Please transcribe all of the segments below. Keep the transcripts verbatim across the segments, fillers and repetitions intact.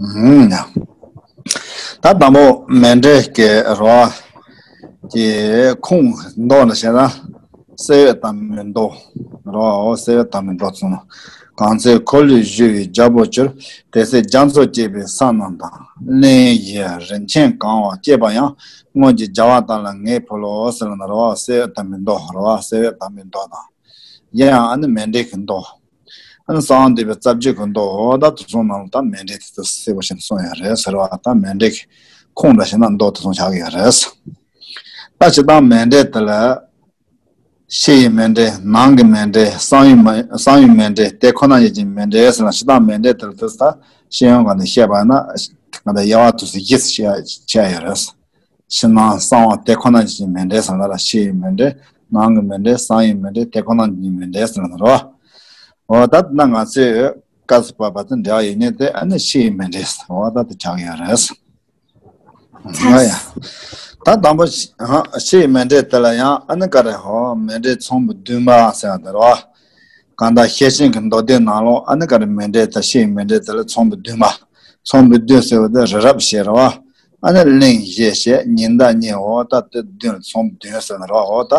ཨུམ། ད་དང་པོ་མཎྜལ་གྱི་རོ་ཀྱི་ཁུངས་མདོ་ལ་བཤད་ན། གསེར་འོད་དང་མེ་མདོ་རོ། གསེར་འོད་དང་མེ་མདོ་གསུངས། གང་ཚེ་འཁོར་ལོས་བསྒྱུར་བའི་རྒྱལ་པོར་གྱུར། དེ་ཚེ་རྒྱ་མཚོ་སྐྱེས་པའི་ས་རྣམས་དང་། གླིང་བཞི་རིན་ཆེན་གང་བ་སྐྱེས་པ་ཡང་། སྔོན་གྱི་རྒྱལ་བ་དག་ལ་ངས་ཕུལ་ལོ་ཟེར་ལ་ན་རོ། གསེར་འོད་དང་མེ་མདོ་རོ། གསེར་འོད་དང་མེ་མདོ་དང་། ཡང་ཨ་ནི་མཎྜལ་གྱི་མདོ། ཨ་ནི་གསང་བ་འདུས་པའི་རྩ་བརྒྱུད་ཀྱི་མདོ་འོ་ད་དེ་ཚོ་ནང་ལ་ད་མཎྜལ་དེ་ཚོ་གསལ་པོ་བྱས་ནས་གསུངས་ཡོད་རེད་ཟེར་བ། ད་མཎྜལ་གྱི་ཁུངས་འདྲ་བྱས་ན་མདོ་དེ་ཚོ་ཆགས་ཀྱི་ཡོད་རེད། ད་སྤྱིར་བཏང་མཎྜལ་དེ་ལ་ཕྱི་ཡི་མཎྜལ། ནང་གི་མཎྜལ། གསང་བའི་མ- གསང་བའི་མཎྜལ། དེ་ཁོ་ན་ཉིད་ཀྱི་མཎྜལ་ཟེར་ན། སྤྱིར་བཏང་མཎྜལ་དེ་ལ་དེ་ད་ཤེས་ཡོན་སྒང་ནས་བཤད་པ་ན་ད་དབྱེ་བ་དེ་ཚོ་བཞི་ཕྱེ་ཡོད་རེད། ཕྱི་ནང་གསང་བ་དེ་ཁོ་ན་ཉིད་ཀྱི་མཎྜལ་ཟེར་ན་ར། ཕྱི་ཡི་མཎྜལ། ནང་གི་མཎྜལ། གསང་བའི་མཎྜལ། དེ་ཁོ་ན་ཉིད་ཀྱི་མཎྜལ་ཟེར་ན་རོ། འོ་ད་ན་ང་ཚོས་སྐབས་སུ་བབ་པ་དེ་འབྲེལ་བ་ཡོད་ནི་དེ་ཨ་ནི་ཕྱི་ཡི་མཎྜལ་ཟེར་བ་ད་དེ་ཆགས་ཡོད་རེད། ཨ་ཡ། ད་དང་པོ་ཕྱི- ཧ- ཕྱི་ཡི་མཎྜལ་དེ་ལ་ཡང་ཨ་ནི་ག་རེ་ཧོ། མཎྜལ་ཚོམ་བུ་བདུན་མ་ཟེར་བ་དེ་རོ། གང་ལྟར་ཤེར་ཕྱིན་གྱི་མདོ་སྡེ་ནང་ལོགས་ཨ་ནི་ག་རེ་མཎྜལ་དེ་ཕྱི་ཡི་མཎྜལ་དེ་ལ་ཚོམ་བུ་བདུན་མ། ཚོམ་བུ་བདུན་ཟེར་བ་དེ་རི་རབ་བྱས་རོ། ཨ་ནི་གླིང་བཞི་བྱས། ཉི་ཟླ་གཉིས། འོ་ད་དེ་བདུན་ལ་ཚོམ་བུ་བདུན་ཟེར་ན་རོ། འོ་ད་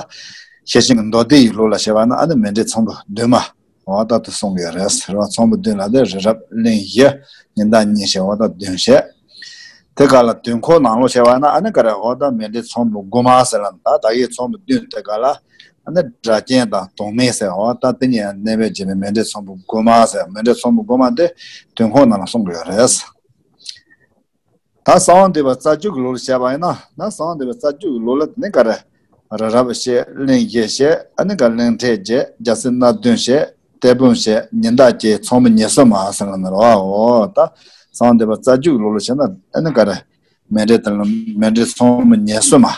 ཤེར་ཕྱིན་གྱི་མདོ་སྡེ་ཡི་ལུགས་ལ་བྱས་པ་ན་ཨ་ནི་མཎྜལ་ཚོམ་བུ་བདུན་མ། འོ་ད་དེ་གསུང་གི་ཡོད་རེད་ཟེར་བ། ཚོམ་བུ་བདུན་ལ་དེ་རི་རབ་གླིང་བཞི་ཉི་ཟླ་གཉིས་བྱས། འོ་ད་བདུན་བྱས། དེ་ག་ལ་དུས་འཁོར་ནང་ལོགས་བྱས་པ་ན་ཨ་ནི་ག་རེ། འོ་ད་མཎྜལ་ཚོམ་བུ་དགུ་མ་ཟེར་ལ། ད་ད་གའི་ཚོམ་བུ་བདུན་དེ་ག་ལ་ཨ་ནི་སྒྲ་གཅན་དང་དོན་མེད་ཟེར། འོ་ད་དེ་གཉིས་གནས་པས་བྱས་པའི་མཎྜལ་ཚོམ་བུ་དགུ་མ་ཟེར། མཎྜལ་ཚོམ་བུ་དགུ་མ་དེ་དུས་འཁོར་ནང་ལ་གསུང་གི་ཡོད་རེད། ད་གསང་བ་འདུས་པ་རྩ་རྒྱུད་ཀྱི་ལུགས་ལ་བྱས་པ་ཡིན་ན། ད་གསང་བ་འདུས་པ་རྩ་རྒྱུད་ཀྱི་ལུགས་ལ་དེ་ནི་ག་རེ། རི་རབ་བྱས། གླིང་བཞི་བྱས། ཨ་ནི་ག་གླིང་ཕྲན་བརྒྱད། རྒྱལ་སྲིད་སྣ་བདུན་བྱས། དེད་དཔོན་བྱས། ཉི་ཟླ་བརྒྱད། ཚོམ་བུ་ཉེར་གསུམ་མ་ཟེར་ལ་ནི་རོ། འོ་ད་གསང་བ་འདུས་པ་རྩ་རྒྱུད་ཀྱི་ལུགས་ལ་བྱས་ན་ཨ་ནི་ག་རེ། མཎྜལ་དེ་ལ་མཎྜལ་ཚོམ་བུ་ཉེར་གསུམ་མ།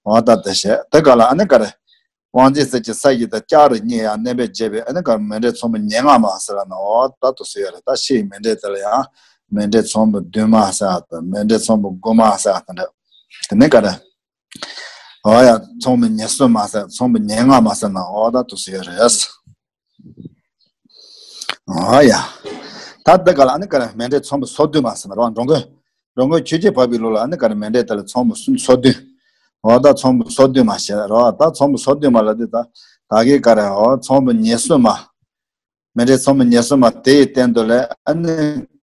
འོ་ད་དེ་བྱས། དེ་ག་ལ་ཨ་ནི་ག་རེ། དབང་ཆེན་གསེར་གྱི་ས་གཞི་དང་ལྕགས་རི་གཉིས་ཡང་གནས་པས་བྱས་པའི་ཨ་ནི་ག་རེ། མཎྜལ་ཚོམ་བུ་ཉེར་ལྔ་མ་ཟེར་ལ་ནི། འོ་ད་དེ་ཚོ་ཡོད་རེད། ད་ཕྱི་ཡི་མཎྜལ་དེ་ལ་ཡང་མཎྜལ་ཚོམ་བུ་བདུན་མ་ཟེར་བ་དང་། མཎྜལ་ཚོམ་བུ་དགུ་མ་ཟེར་བ་དང་འདྲ། དེ་ནི་ག་རེ། འོ་ཡ། ཚོམ་བུ་ཉེར་གསུམ་མ་ཟེར། ཚོམ་བུ་ཉེར་ལྔ་མ་ཟེར་ན། འོ་ད་དེ་ཚོ་ཡོད་རེད། འོ་ཡ། ད་འདི་ག་ལ་ཨ་ནི་ག་རེ། མཎྜལ་ཚོམ་བུ་སོ་བདུན་མ་ཟེར་ན་རོ། འགྲོ་མགོན། འགྲོ་མགོན་ཆོས་རྗེ་འཕགས་པའི་ལུགས་ལ་ཨ་ནི་ག་རེ། མཎྜལ་དེ་ལ་ཚོམ་བུ་སོ་བདུན། འོ་ད་ཚོམ་བུ་སོ་བདུན་མ་བྱས་རོ། ད་ཚོམ་བུ་སོ་བདུན་མ་ལ་དེ་ད་ད་གའི་ག་རེ། འོ་ཚོམ་བུ་ཉེར་གསུམ་མ། མཎྜལ་ཚོམ་བུ་ཉེར་གསུམ་མ་དེ་ཡི་སྟེང་དུ་ལས་ཨ་ནི་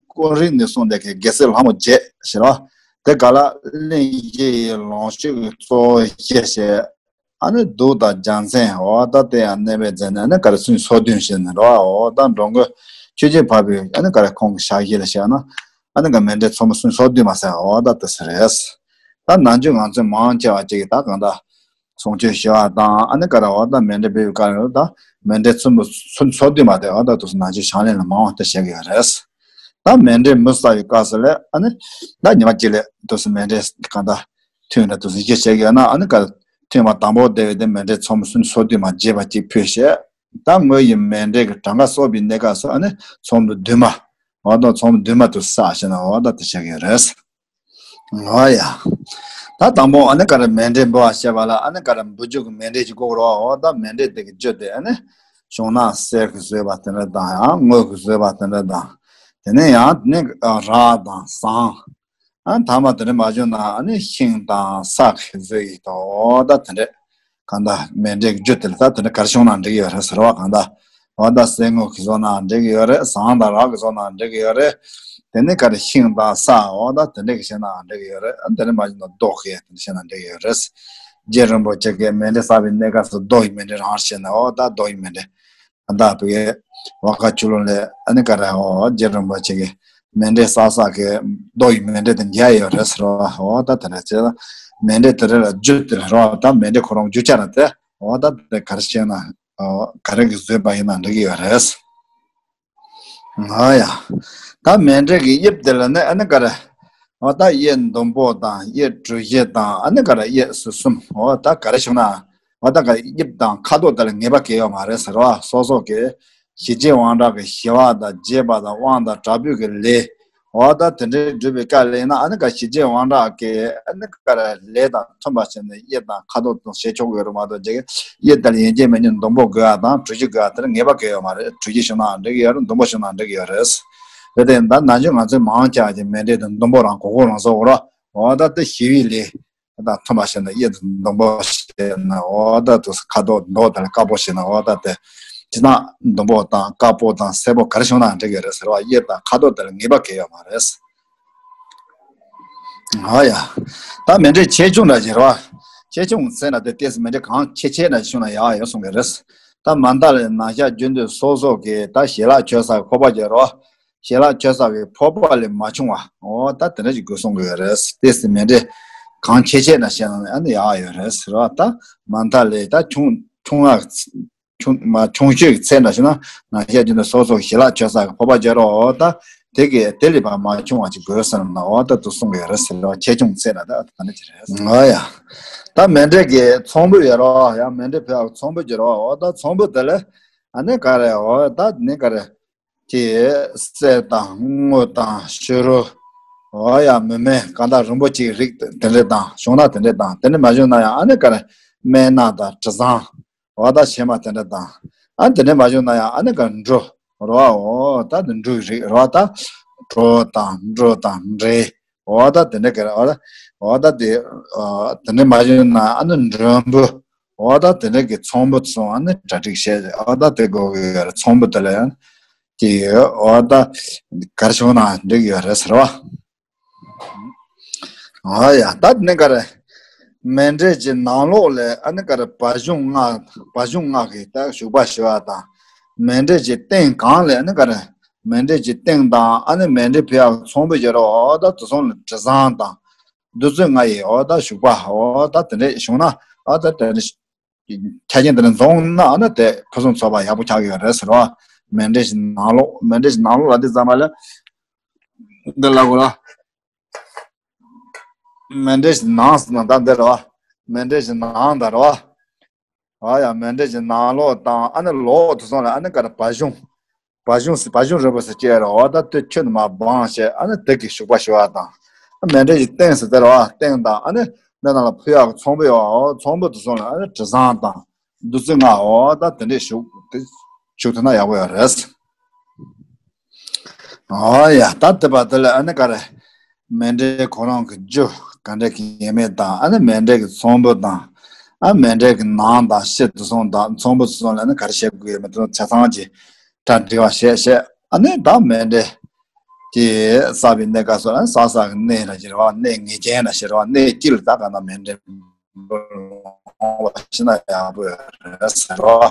ཀུན་རིག་ནས་གསུངས་དེ་གའི་རྒྱལ་སྲས་ལྷ་མོ་བརྒྱད་ཟེར་རོ། དེ་ག་ལ་གླིང་བཞི་ཡི་ལོངས་སྤྱོད་ཀྱི་གཙོ་བོ་བཞི་བྱས། ཨ་ནི་གདུགས་དང་རྒྱལ་མཚན། འོ་ད་དེ་ཡང་གནས་པས་མཛད་ནས་ཨ་ནི་ག་རེ། སུམ་ཅུ་སོ་བདུན་བྱས་ནས་རོ། འོ་ད་འགྲོ་མགོན་ཆོས་རྗེ་འཕགས་པའི་ཨ་ནི་ག་རེ། ཁོང་གི་ཞལ་བཞེས་ལ་བྱས་ན་ཨ་ནི་ག་མཎྜལ་ཚོམ་བུ་སུམ་ཅུ་སོ་བདུན་མ་ཟེར། འོ་ད་དེ་ཟེར་རེད། ད་ནང་ཆོས་ང་ཚོས་མང་ཆེ་བ་ཅིག་གིས་ད་གང་ལྟར་གསུང་ཆོས་ཞུ་བ་དང་ཨ་ནི་ག་རེ། འོ་ད་མཎྜལ་འབུལ་བའི་སྐབས་ལ་ད་མཎྜལ་ཚོམ་བུ་སུམ་ཅུ་སོ་བདུན་མ་དེ་འོ་ད་དེ་ཚོ་ནང་ཆོས་ཕྱག་ལེན་ལ་མང་བ་དེ་བྱེད་ཀྱི་ཡོད་རེད། ད་མཎྜལ་མི་གསལ་བའི་སྐབས་སུ་ལས་ཨ་ནི་ད་ཉི་མ་གཅིག་ལས་དེ་ཚོ་མཎྜལ་གང་ལྟར་ཐུན་རེ་དུ་ཟིན་བྱེད་ཀྱི་ཡོད་ན་ཨ་ནི་ག་ཐུན་མ་དང་པོ་དེ་བས་དེ་མཎྜལ་ཚོམ་བུ་སུམ་ཅུ་སོ་བདུན་མ་རྒྱས་པ་གཅིག་ཕུལ་བྱས། ད་ངོས་ཡི་མཎྜལ་གྱི་གྲངས་ཀ་གསོག་པའི་གནས་སྐབས་སུ་ཨ་ནི་ཚོམ་བུ་བདུན་མ། འོ་ད་ཚོམ་བུ་བདུན་མ་དུ་བསགས་བྱས་ན་འོ་ད་དེ་བྱེད་ཀྱི་ཡོད་རེད། འོ་ཡ། ད་དང་པོ་ཨ་ནི་ག་རེ་མཎྜལ་འབུལ་བ་བྱེད་པ་ལ་ཨ་ནི་ག་རེ་འབུལ་རྒྱུ་གི་མཎྜལ་ཅིག་དགོས་རོགས། འོ་ད་མཎྜལ་དེ་གི་རྒྱུ་དེ་ཨ་ནི་བྱུང་ན་གསེར་གྱིས་བཟོས་པ་དེ་འདྲ་དང་ཡང་དངུལ་གྱིས་བཟོས་པ་དེ་འདྲ་དང་། དེ་ནས་ཡང་དེ་ནས་རག་དང་ཟངས། ཨ་ཐ་མ་དེ་འདྲ་མ་བྱུང་ན་ཨ་ནི་ཤིང་དང་ས་གིས་བཟོས་ཡིན་ཏོ། ད་དེ་འདྲ་གང་ལྟར་མཎྜལ་གྱི་རྒྱུ་དེ་ལ་ད་དེ་འདྲ་ག་རེ་བྱུང་ན་འགྲིག་གི་ཡོད་རེད་ཟེར་བ། གང་ལྟར་འོ་ད་གསེར་དངུལ་གྱིས་བཟོས་ན་འགྲིག་གི་ཡོད་རེད། ཟངས་དང་རག་གིས་བཟོས་ན་འགྲིག་གི་ཡོད་རེད། དེ་ནས་ག་རེ་ཤིང་དང་ས་འོ་ད་དེ་འདྲ་གིས་བྱས་ན་འགྲིག་གི་ཡོད་རེད། ཨ་དེ་འདྲ་མ་བྱུང་ན་རྡོ་གིས་དེ་འདྲ་བྱས་ན་འགྲིག་གི་ཡོད་རེད། རྗེ་རིན་པོ་ཆེ་གིས་མཎྜལ་བསགས་པའི་གནས་སྐབས་སུ་རྡོ་ཡི་མཎྜལ་རང་བྱས་ན་འོ་ད་རྡོ་ཡི་མཎྜལ། ད་བོད་ཀྱི་བ་ག་ཆོས་ལུང་ལས་ཨ་ནི་ག་རེ། འོ་རྗེ་རིན་པོ་ཆེ་གིས་མཎྜལ་བསགས་ས་གི་རྡོ་ཡི་མཎྜལ་དེ་མཇལ་ཡོད་རེད་ཟེར་བ། འོ་ད་དེ་འདྲ་བྱས་ན་མཎྜལ་དེ་རེ་ལ་རྒྱུ་དེ་ལ་རོ། ད་མཎྜལ་ཁོ་རང་རྒྱུ་ཆ་ར་དེ་འོ་ད་དེ་ག་རེ་བྱས་ན་འོ་ག་རེ་གིས་བཟོས་པ་ཡིན་ན་འགྲིག་གི་ཡོད་རེད། འོ་ཡ། ད་མཎྜལ་གྱི་དབྱིབས་དེ་ལ་ནི་ཨ་ནི་ག་རེ། འོ་ད་དབྱིབས་ཟླུམ་པོ་དང་དབྱིབས་གྲུ་བཞི་དང་ཨ་ནི་ག་རེ་དབྱིབས་སོ་གསུམ། འོ་ད་ག་རེ་བྱུང་ན། འོ་ད་ག་དབྱིབས་དང་ཁ་དོག་དེ་ལ་ངེས་པ་གང་ཡང་ཡོད་མ་རེད་ཟེར་བ། སོ་སོ་གི་ཞི་རྒྱས་དབང་དྲག་གི་ཞི་བ་དང་རྒྱས་པ་དང་དབང་དང་དྲག་པོའི་གི་ལས། འོ་ད་དེ་འདྲའི་སྒྲུབ་པའི་སྐབས་ལ་ཡིན་ན་ཨ་ནི་ག་ཞི་རྒྱས་དབང་དྲག་གི་ཨ་ནི་ག་རེ་ལས་དང་མཐུན་པ་བྱས་ནས་དབྱིབས་དང་ཁ་དོག་དང་བྱེད་ཆོག་གི་ཡོད་རེད་མ་གཏོགས་ཅིག་དབྱིབས་དེ་ལ་ཡིན་གཅིག་མིན་གཅིག་ཟླུམ་པོ་དགོས་ཡ་དང་གྲུ་བཞི་དགོས་ཡ་དེ་ལ་ངེས་པ་གང་ཡང་ཡོད་མ་རེད། གྲུ་བཞི་བྱུང་ན་འགྲིག་གི་ཡོད་རེད། ཟླུམ་པོ་བྱུང་ན་འགྲིག་གི་ཡོད་རེད། རེད་དེ། ད་ནང་ཆོས་ང་ཚོའི་མང་ཆེ་བ་གི་མཎྜལ་དང་སྡོང་པོ་རང་གོ་གོ་རང་སོ་འོ་ར། འོ་ད་དེ་ཞི་བའི་ལས་ད་མཐུན་པ་བྱས་ན། གཡས་དང་སྡོང་པོ་བྱས་ན། འོ་ད་དུ་ཁ་དོག་མདོག་དང་དཀར་པོ་བྱས་ན། འོ་ད་དེ་ཅི་ན་སྡོང་པོ་དང་དཀར་པོ་དང་སེར་པོ་ག་རེ་བྱུང་ན་འགྲིག་གི་རེད་ཟེར་བ། གཡས་དང་ཁ་དོག་དེ་ལ་ངེས་པ་གང་ཡང་ཡོད་མ་རེད། ཨ་ཡ། ད་མཎྜལ་ཆེ་ཆུང་འདྲ་ཞིག་རེད་བ། ཆེ་ཆུང་ཟེར་ན་དེ་ཏོག་ཙམ་མཎྜལ་གང་ཆེ་ཆེ་འདྲ་ཞིག་བྱུང་ན་ཡག་ཡོད་གསུང་གི་རེད། ད་མ་མཐའ་ལ་ནང་ཤག་རྒྱུན་དུ་སོ་སོ་གི་ད་ཞལ་ལག་མཆོད་ས་ཁོག་པ་ཅིག་རེད་བ། ཞལ་ལག་མཆོད་ས་གི་ཕོར་པ་ལས་མ་ཆུང་བ། འོ་ད་དེ་འདྲ་ཞིག་དགོས་གསུང་གི་ཡོད་རེད། ཏོག་ཙམ་མཎྜལ་གང་ཆེ་ཆེ་འདྲ་བྱས་ན་ཨ་ནི་ཡག་ཡོད་རེད་ཟེར་བ། ད་མ་མཐའ་ལ་ད་ཆུང་ཆུང་ང་ཆུང་མ་ཆུང་ཤོས་ཀྱི་ཚད་འདྲ་ཞིག་ན། ནང་ཤག་རྒྱུན་དུ་སོ་སོ་ཞལ་ལག་མཆོད་ས་གི་ཕོར་པ་ཅིག་རེད་བ། འོ་ད་དེ་གི་དེ་ལས་ཕར་མ་ཆུང་བ་ཅིག་དགོས་ཟེར་ན། འོ་ད་དུ་གསུང་གི་ཡོད་རེད་ཟེར་བ། ཆེ་ཆུང་ཚད་ལ་ད་ད་ནི་ཅི་རེད། འོ་ཡ། ད་མཎྜལ་གྱི་ཚོམ་བུ་ཡོད་རེད་བ། ཡང་མཎྜལ་ཕུལ་བའི་ཚོམ་བུ་ཅིག་རེད་བ། འོ་ད་ཚོམ་བུ་དེ་ལ་ཨ་ནི་ག་རེ། འོ་ད་ནི་ག་རེ། ཀྱི་གསེར་དང་དངུལ་དང་བྱུ་རུ། འོ་ཡ། མི་མེད་གང་དག་རིན་པོ་ཆེའི་རིགས་དེ་འདྲ་དང་། བྱུང་ན་དེ་འདྲ་དང་། དེ་འདྲ་མ་བྱུང་ན་ཡང་ཨ་ནི་ག་རེ། སྨན་སྣ་དང་དྲི་བཟང་། འོ་ད་ཕྱེ་མ་དེ་འདྲ་དང་། ཨ་དེ་འདྲ་མ་བྱུང་ན་ཡང་ཨ་ནི་ག་འབྲུ་རེད་བ། འོ་ད་དེ་འབྲུའི་རིགས་རེད་བ། ད་གྲོ་དང་འབྲུ་དང་འབྲས། འོ་ད་དེ་འདྲ་ག་རེ། འོ་ད་འོ་ད་དེ་ཨ་དེ་འདྲ་མ་བྱུང་ན་ཨ་ནི་མགྲོན་པོ། འོ་ད་དེ་འདྲ་གི་ཚོམ་བུ་སོང་ཨ་ནི་གྲ་སྒྲིག་བྱས། འོ་ད་དེ་དགོས་ཀྱི་ཡོད་རེད། ཚོམ་བུ་དེ་ལ་ཡང་དེ་ཡོད། འོ་ད་ག་རེ་བྱུང་ན་འགྲིག་ཡོད་རེད་ཟེར་བ། ཨ་ཡ། ད་ནི་ག་རེ། མཎྜལ་གྱི་ནང་ལོགས་ལ་ཨ་ནི་ག་རེ། བ་གཞུང་ལྔ། བ་གཞུང་ལྔ་གི་ད་བཞུགས་པ་ཞུ་བ་དང་། མཎྜལ་གྱི་སྟེང་སྒང་ལ་ཨ་ནི་ག་རེ། མཎྜལ་གྱི་སྟེང་དང་ཨ་ནི་མཎྜལ་ཕུལ་ཡག་ཚོམ་བུ་ཡོད་རེད་བ། འོ་ད་དེ་ཚོ་ལ་དྲི་བཟང་དང་བདུད་རྩི་ལྔ་ཡི་འོ་ད་བཞུགས་པ། འོ་ད་དེ་འདྲ་བྱུང་ན། འོ་ད་དེ་འདྲ་ཆ་རྐྱེན་དེ་འདྲ་འཛོམས་ན་ཨ་ནི་དེ་ཕུན་སུམ་ཚོགས་པ་ཡག་པོ་ཆགས་ཀྱི་ཡོད་རེད་ཟེར་བ། མཎྜལ་གྱི་ནང་ལོགས། མཎྜལ་གྱི་ནང་ལོགས་ལ་དེ་ཙམ་པ་ལ་འདི་ལ་གོ་ལ། མཎྜལ་གྱི་ནང་ཟེར་ན་ད་འདི་རེད་བ། མཎྜལ་གྱི་ནང་ད་རེད་བ། ཨ་ཡ། མཎྜལ་གྱི་ནང་ལོགས་དང་ཨ་ནི་ལོགས་དེ་ཚོ་ལ་ཨ་ནི་ག་རེ། བ་གཞུང་། བ་གཞུང་ཟེར། བ་གཞུང་རིལ་བུ་ཟེར་གྱི་རེད་བ། ད་དེ་ཁྱོན་ནས་མར་སྦངས་བྱས་ཨ་ནི་དེ་གི་བཞུགས་པ་ཞུ་བ་དང་། མཎྜལ་གྱི་སྟེང་ཟེར་དེ་རེད་བ། སྟེང་དང་ཨ་ནི་འདི་ནང་ལ་ཕུལ་ཡག་ཚོམ་བུ་ཡོད་བ། ཚོམ་བུ་དེ་ཚོ་ལ་ཨ་ནི་དྲི་བཟང་དང་བདུད་རྩི་ལྔ། འོ་ད་དེ་འདྲས་བཞུགས་དེ་བཞུགས་ཐུབ་ན་ཡག་པོ་ཡོད་རེད། ཨོ་ཡ། ད་དེ་བར་དེ་ལ་ཨ་ནི་ག་རེ། མཎྜལ་ཁོ་རང་གི་རྒྱུ་ག་འདྲ་གི་ཡིན་མིན་དང་། ཨ་ནི་མཎྜལ་གྱི་ཚོམ་བུ་དང་། ཨ་མཎྜལ་གྱི་ནང་དང་ཕྱི་དེ་ཚོ་དང་ཚོམ་བུ་དེ་ཚོ་ལ་ཨ་ནི་ག་རེ་བྱེད་དགོས་ཡོད་མེད་དེ་ཚོ་ཆ་ཚང་གི་གྲ་སྒྲིག་པ་བྱས་བྱས། ཨ་ནི་ད་མཎྜལ་དེ་བསགས་པའི་གནས་སྐབས་སུ་ཨ་ནི་བསགས་ས་གི་གནས་ལ་ཞེས་རེད་བ། གནས་ངེས་ཅན་ལ་ཞེས་རེད་བ། གནས་དཀྱིལ་ད་ག་ན་མཎྜལ་འབུལ་ལོངས་པ་ཤེས་ན་ཡག་པོ་རེད་ཟེར་བ།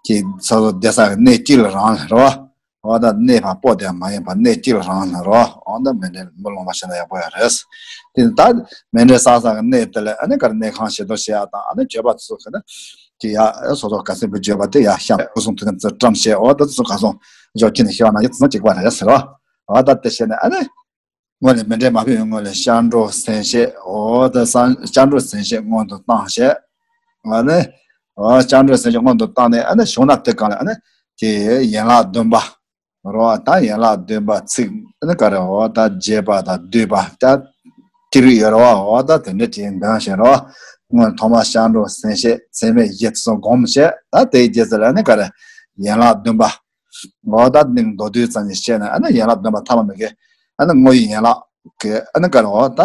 ཀྱི་ཚོ་བསྡད་ས་གི་གནས་དཀྱིལ་རང་ལ་རེད་བ། འོ་ད་གནས་ཕར་སྤོ་དེ་མ་ཡིན་པར་གནས་དཀྱིལ་རང་ལ་རེད་བ། འོ་ད་མཎྜལ་འབུལ་ལོངས་པ་ཤེས་ན་ཡག་པོ་ཡོད་རེད། དེ་ད་མཎྜལ་བསགས་ས་གི་གནས་དེ་ལ་ཨ་ནི་ག་རེ་གནས་ཁང་ཞེ་དྲག་བྱེད་ཡག་དང་། ཨ་ནི་མཆོད་པ་ཚོ་གི་ན་ཀྱི་ཡ་སོ་སོ་ག་ཚོད་འབུལ་བརྗོད་པ་དེ་ཡ་ཤ་སྐུ་གསུང་ཐུགས་རྟེན་ཚོ་བཀྲམ་བྱས། འོ་ད་ཚོ་ག་སོང་འཇོག་ཁྱི་ནས་ཤི་བ་ན་ཡ་ཚོ་གཅིག་པ་རེད་ཟེར་བ། འོ་ད་དེ་བྱས་ནས་ཨ་ནི། སྔོན་ལ་མཎྜལ་མ་ཕུལ་བའི་སྔོན་ལ་སྐྱབས་འགྲོ་གསན་བཞེས། འོ་ད་སང་སྐྱབས་འགྲོ་གསན་བཞེས་སྔོན་དུ་བཏང་བྱས། ཨ་ནི། འོ་སྐྱབས་འགྲོ་གསན་བཞེས་སྔོན་དུ་བཏང་ནས་ཨ་ནི་བྱུང་ན་དེ་གང་ལ་ཨ་ནི། དེ་ཡན་ལག་བདུན་པ། རོ་ད་ཡན་ལག་བདུན་པ་ཚིག་ཨ་ནི་ག་རེ། འོ་ད་རྒྱས་པ་དང་བསྡུས་པ་ད་ཏི་རུ་ཡོད་རོ། འོ་ད་དེ་འདྲ་ཅིག་འདོན་བྱས་རོ། སྔོན་ཐོག་མར་སྐྱབས་འགྲོ་གསན་བཞེས་ཚད་མེད་བཞི་དེ་ཚོ་སྒོམ་བྱས། ད་དེའི་རྗེས་སུ་ལ་ཨ་ནི་ག་རེ། ཡན་ལག་བདུན་པ། འོ་ད་ནི་མདོར་བསྡུས་ཙམ་ཞིག་བཤད་ན་ཨ་ནི་ཡན་ལག་བདུན་པ་ཐ་མ་མི་དགེ། ཨ་ནི་བསྔོ་བའི་ཡན་ལག་གི་ཨ་ནི་ག་རེ། འོ་ད་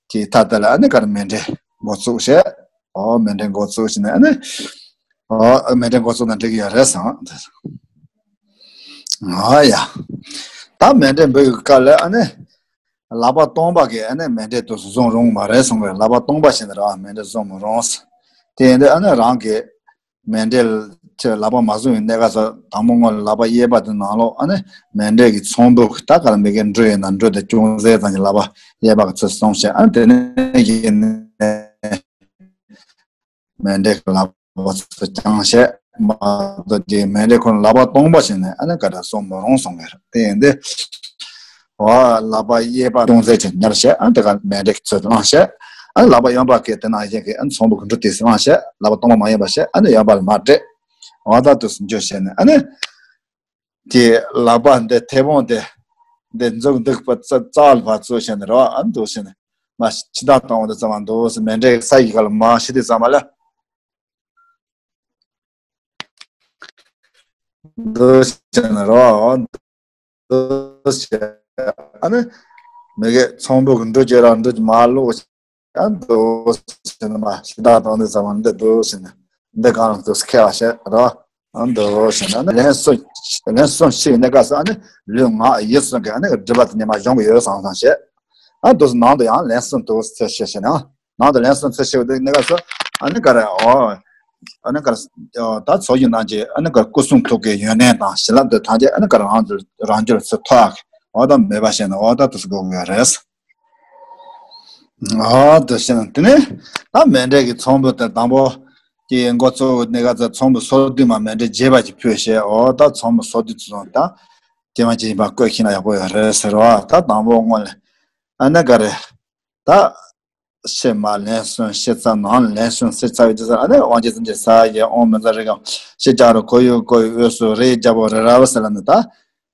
དེའི་མཐའ་དེ་ལ་ཨ་ནི་ག་རེ། མཎྜལ་འགོ་བཙུགས་བྱས། འོ་མཎྜལ་འགོ་བཙུགས་བྱས་ནས་ཨ་ནི། འོ་མཎྜལ་འགོ་བཙུགས་ན་འགྲིག་གི་ཡོད་རེད་བསམ། འོ་ཡ། ད་མཎྜལ་འབུལ་བའི་སྐབས་ལ་ཨ་ནི། ལག་པ་སྟོང་པ་གིས་ཨ་ནི་མཎྜལ་དེ་བཟུང་རུང་བ་རེད་གསུངས་པས། ལག་པ་སྟོང་པ་བྱས་ནས་ར་མཎྜལ་བཟུང་མི་རུང་། དེ་ཡིན་དུས་ཨ་ནི་རང་གི་མཎྜལ་ཁྱེད་ལག་པ་མ་བཟུང་བའི་གནས་སྐབས་སུ་དང་པོ་སྔོན་ལ་ལག་པ་གཡས་པ་དེ་ནང་ལོགས་ཨ་ནི་མཎྜལ་གྱི་ཚོམ་བུ་ད་ག་རེ། མི་དགེ་འབྲུ་ཡོད་ན་འབྲུ་དེ་ཅུང་ཟད་ཙམ་གྱི་ལག་པ་གཡས་པ་གི་ཚུར་སོང་བྱས། ཨ་ནི་དེ་ནས་གཡས་ནས་མཎྜལ་གྱི་ལག་པ་ཚུར་བརྐྱངས་བྱས། མ་གཏོགས་ཀྱི་མཎྜལ་ཁོ་ན་ལག་པ་སྟོང་པ་བྱས་ནས་ཨ་ནི་ག་རེ་བཟུང་མི་རུང་གསུངས་པས། དེ་ཡིན་དུས། འོ་ལག་པ་གཡས་པ་ཅུང་ཟད་ཅིག་ཉར་བྱས། ཨ་ནི་དེ་ག་མཎྜལ་གྱི་ཚུལ་དུ་བླངས་བྱས། ཨ་ནི་ལག་པ་གཡོན་པ་གིས་དེ་ནང་བཞིན་གྱི་ཨ་ནི་ཚོམ་བུ་གི་འབྲུ་དེ་བླངས་བྱས། ལག་པ་སྟོང་པ་མ་ཡིན་པ་བྱས། ཨ་ནི་གཡོན་པ་ལ་མར་སྤྲད། འོ་ད་དུས་སུ་འཇུ་བྱས་ནས་ཨ་ནི། དེ་ལག་པ་འདི་མཐེ་བོང་དེ་འདི་མཛུབ་འདི་པ་རྩ་རྩ་བ་ལ་ཕར་བཙུགས་བྱས་ནས་རོ། ཨ་ནི་འདུག་བྱས་ནས་མར་ཕྱི་ལྟག་གཏོང་བ་འདི་ཙམ་མ་འདུག་ས། མཎྜལ་ས་ཡི་ག་ལ་མར་ཕྱི་དེ་ཙམ་མ་ལ་འདུག་བྱས་ནས་རོ། འདུག་ཟེར། ཨ་ནི་མི་གི་ཚོང་པོ་གི་འགྲོ་རྒྱུ་ར་འགྲོ་རྒྱུ་མ་ལོག་ཨ་འདུག་ཟེར་ན་མ་ཤི་ད་དང་འདི་ཟ་མ་འདི་འདུག་ཟེར་ན་འདི་གང་འདུག་ཁྱེར་བ་བཤད་རོ། ཨ་འདུག་ཟེར་ན་ཨ་ནི་ལན་གསུམ་ལན་གསུམ་ཤེས་ནས་ག་ས་ཨ་ནི་ལུས་ངག་ཡིད་གསུམ་གི་ཨ་ནི་སྒྲིབ་པ་དེ་ཉི་མ་སྦྱོང་གི་ཡོད་བསམ་བསམ་བཤད། ཨ་འདུག་ནང་དུ་ཡང་ལན་གསུམ་འདུག་ཟེར་བཤད་བཤད་ན། ནང་དུ་ལན་གསུམ་ཚུལ་ཤེས་པ་དེ་ནི་ག་ས་ཨ་ནི་ག་རེ་ཨོ། ཨ་ནི་ག་རེ་ད་ཚོགས་ཀྱི་ནང་གི་ཨ་ནི་ག་རེ་སྐུ་གསུང་ཐུགས་ཀྱི་ཡོན་ཏན་དང་བྱིན་རླབས་དེ་ཐམས་ཅད་ཨ་ནི་ག་རེ་རང་རྒྱུད་རང་རྒྱུད་ཚུར་ཐོག་ཨོ་ད་མེད་པ་བཤད་ན་ཨོ་ད་དུ་སུ་དགོས་ཀྱི་རེད། ཨོ་དུ་བཤད་ན་དེ་ནི་ད་མཎྜལ་གྱི་ཚོམ་བུ་དེ་དང་པོ་གི་འགོ་གཙོ་བོ་ནི་ག་ཚ་ཚོམ་བུ་སོ་བདུན་མ་མཎྜལ་རྒྱས་པ་ཅིག་ཕུལ་བཤད་ཨོ་ད་ཚོམ་བུ་སོ་བདུན་ཚོ་ད་དེ་མ་ཅིག་ཡིན་པ་བཀོད་ཤེས་ན་ཡག་པོ་ཡོད་རེད་ཟེར་བ་ད་དང་པོ་སྔོན་ལ་ཨ་ནི་ག་རེ་ད། ཕྱི་མ་ལན་གསུམ་ཕྱི་ཚ་ནང་ལན་གསུམ་ཕྱི་ཚ་བའི་དུས་སུ་ཨ་ནི་དབང་ཆེན་སེམས་ཅན་ས་ཡི་ཨོཾ་མི་ཛ་རི་གམ་ཤེས་བྱ་རུ་ཁོར་ཡུག་ཀོ་ཡི་འོད་སུ་རེ་རྒྱལ་པོ་རི་རབ་ཟེར་ལ་ནི་ད་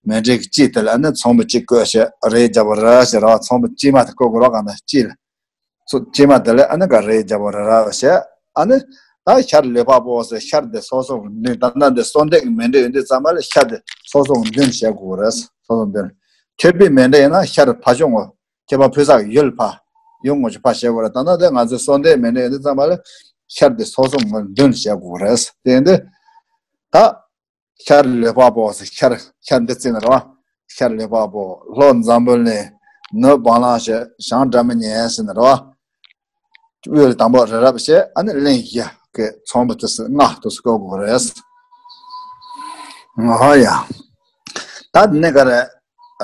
མཎྜལ་གྱི་དཀྱིལ་དེ་ལ་ཨ་ནི་ཚོམ་བུ་གཅིག་བཀོད་བྱས་རེ་རྒྱལ་པོ་རི་རབ་ཟེར་རོ། ཚོམ་བུ་དཀྱིལ་མ་དེ་བཀོད་དགོས་རོགས་གང་ན་དཀྱིལ་ཚོ་དཀྱིལ་མ་དེ་ལ་ཨ་ནི་ག་རེ་རྒྱལ་པོ་རི་རབ་བྱས་ཨ་ནི་ད་ཤར་ལུས་འཕགས་པོ་ཟེར་ཤར་དེ་སོ་སོ་གི་མདུན་ད་ལྟ་འདི་གསོལ་འདེབས་ཀྱི་མཎྜལ་ཡོད་དུས་ཙམ་པ་ལ་ཤར་དེ་སོ་སོ་གི་མདུན་བྱེད་དགོས་རེད། སོ་སོ་མདུན་མཁས་པའི་མཎྜལ་ཡིན་ན་ཤར་ཕ་ཤོག་ངོ་། ཁྱད་པར་ཕུལ་ས་ཡུལ་ཕ། ཡུལ་ངོ་ཅིག་ཕ་བྱེད་དགོས་རེད། ད་ལྟ་དེ་ང་ཚོའི་གསོལ་འདེབས་མི་འདྲ་ཡོད་དུས་ཙམ་པ་ལ་ཤར་དེ་སོ་སོ་ངོ་མདུན་བྱེད་དགོས་རེད། དེ་ཡིན་དུས་ད་ཤར་ལུས་འཕགས་པོ་ཟེར་ཤར་ཤར་འདི་བརྩིས་ནས་རོ། ཤར་ལུས་འཕགས་པོ་ལྷོ་འཛམ་བུ་གླིང་ནུབ་བ་ལང་ཞེས་བྱང་སྒྲ་མི་སྙན་ཟེར་ནས་རོ། དབུས་ལ་དང་པོ་རི་རབ་བྱས་ཨ་ནི་གླིང་བཞི་གི་ཚོམ་བུ་དུ་སུ་ལྔ་དུ་སུ་བཀོད་དགོས་རེད། ཨོ་ཡ། ད་ནི་ག་རེ།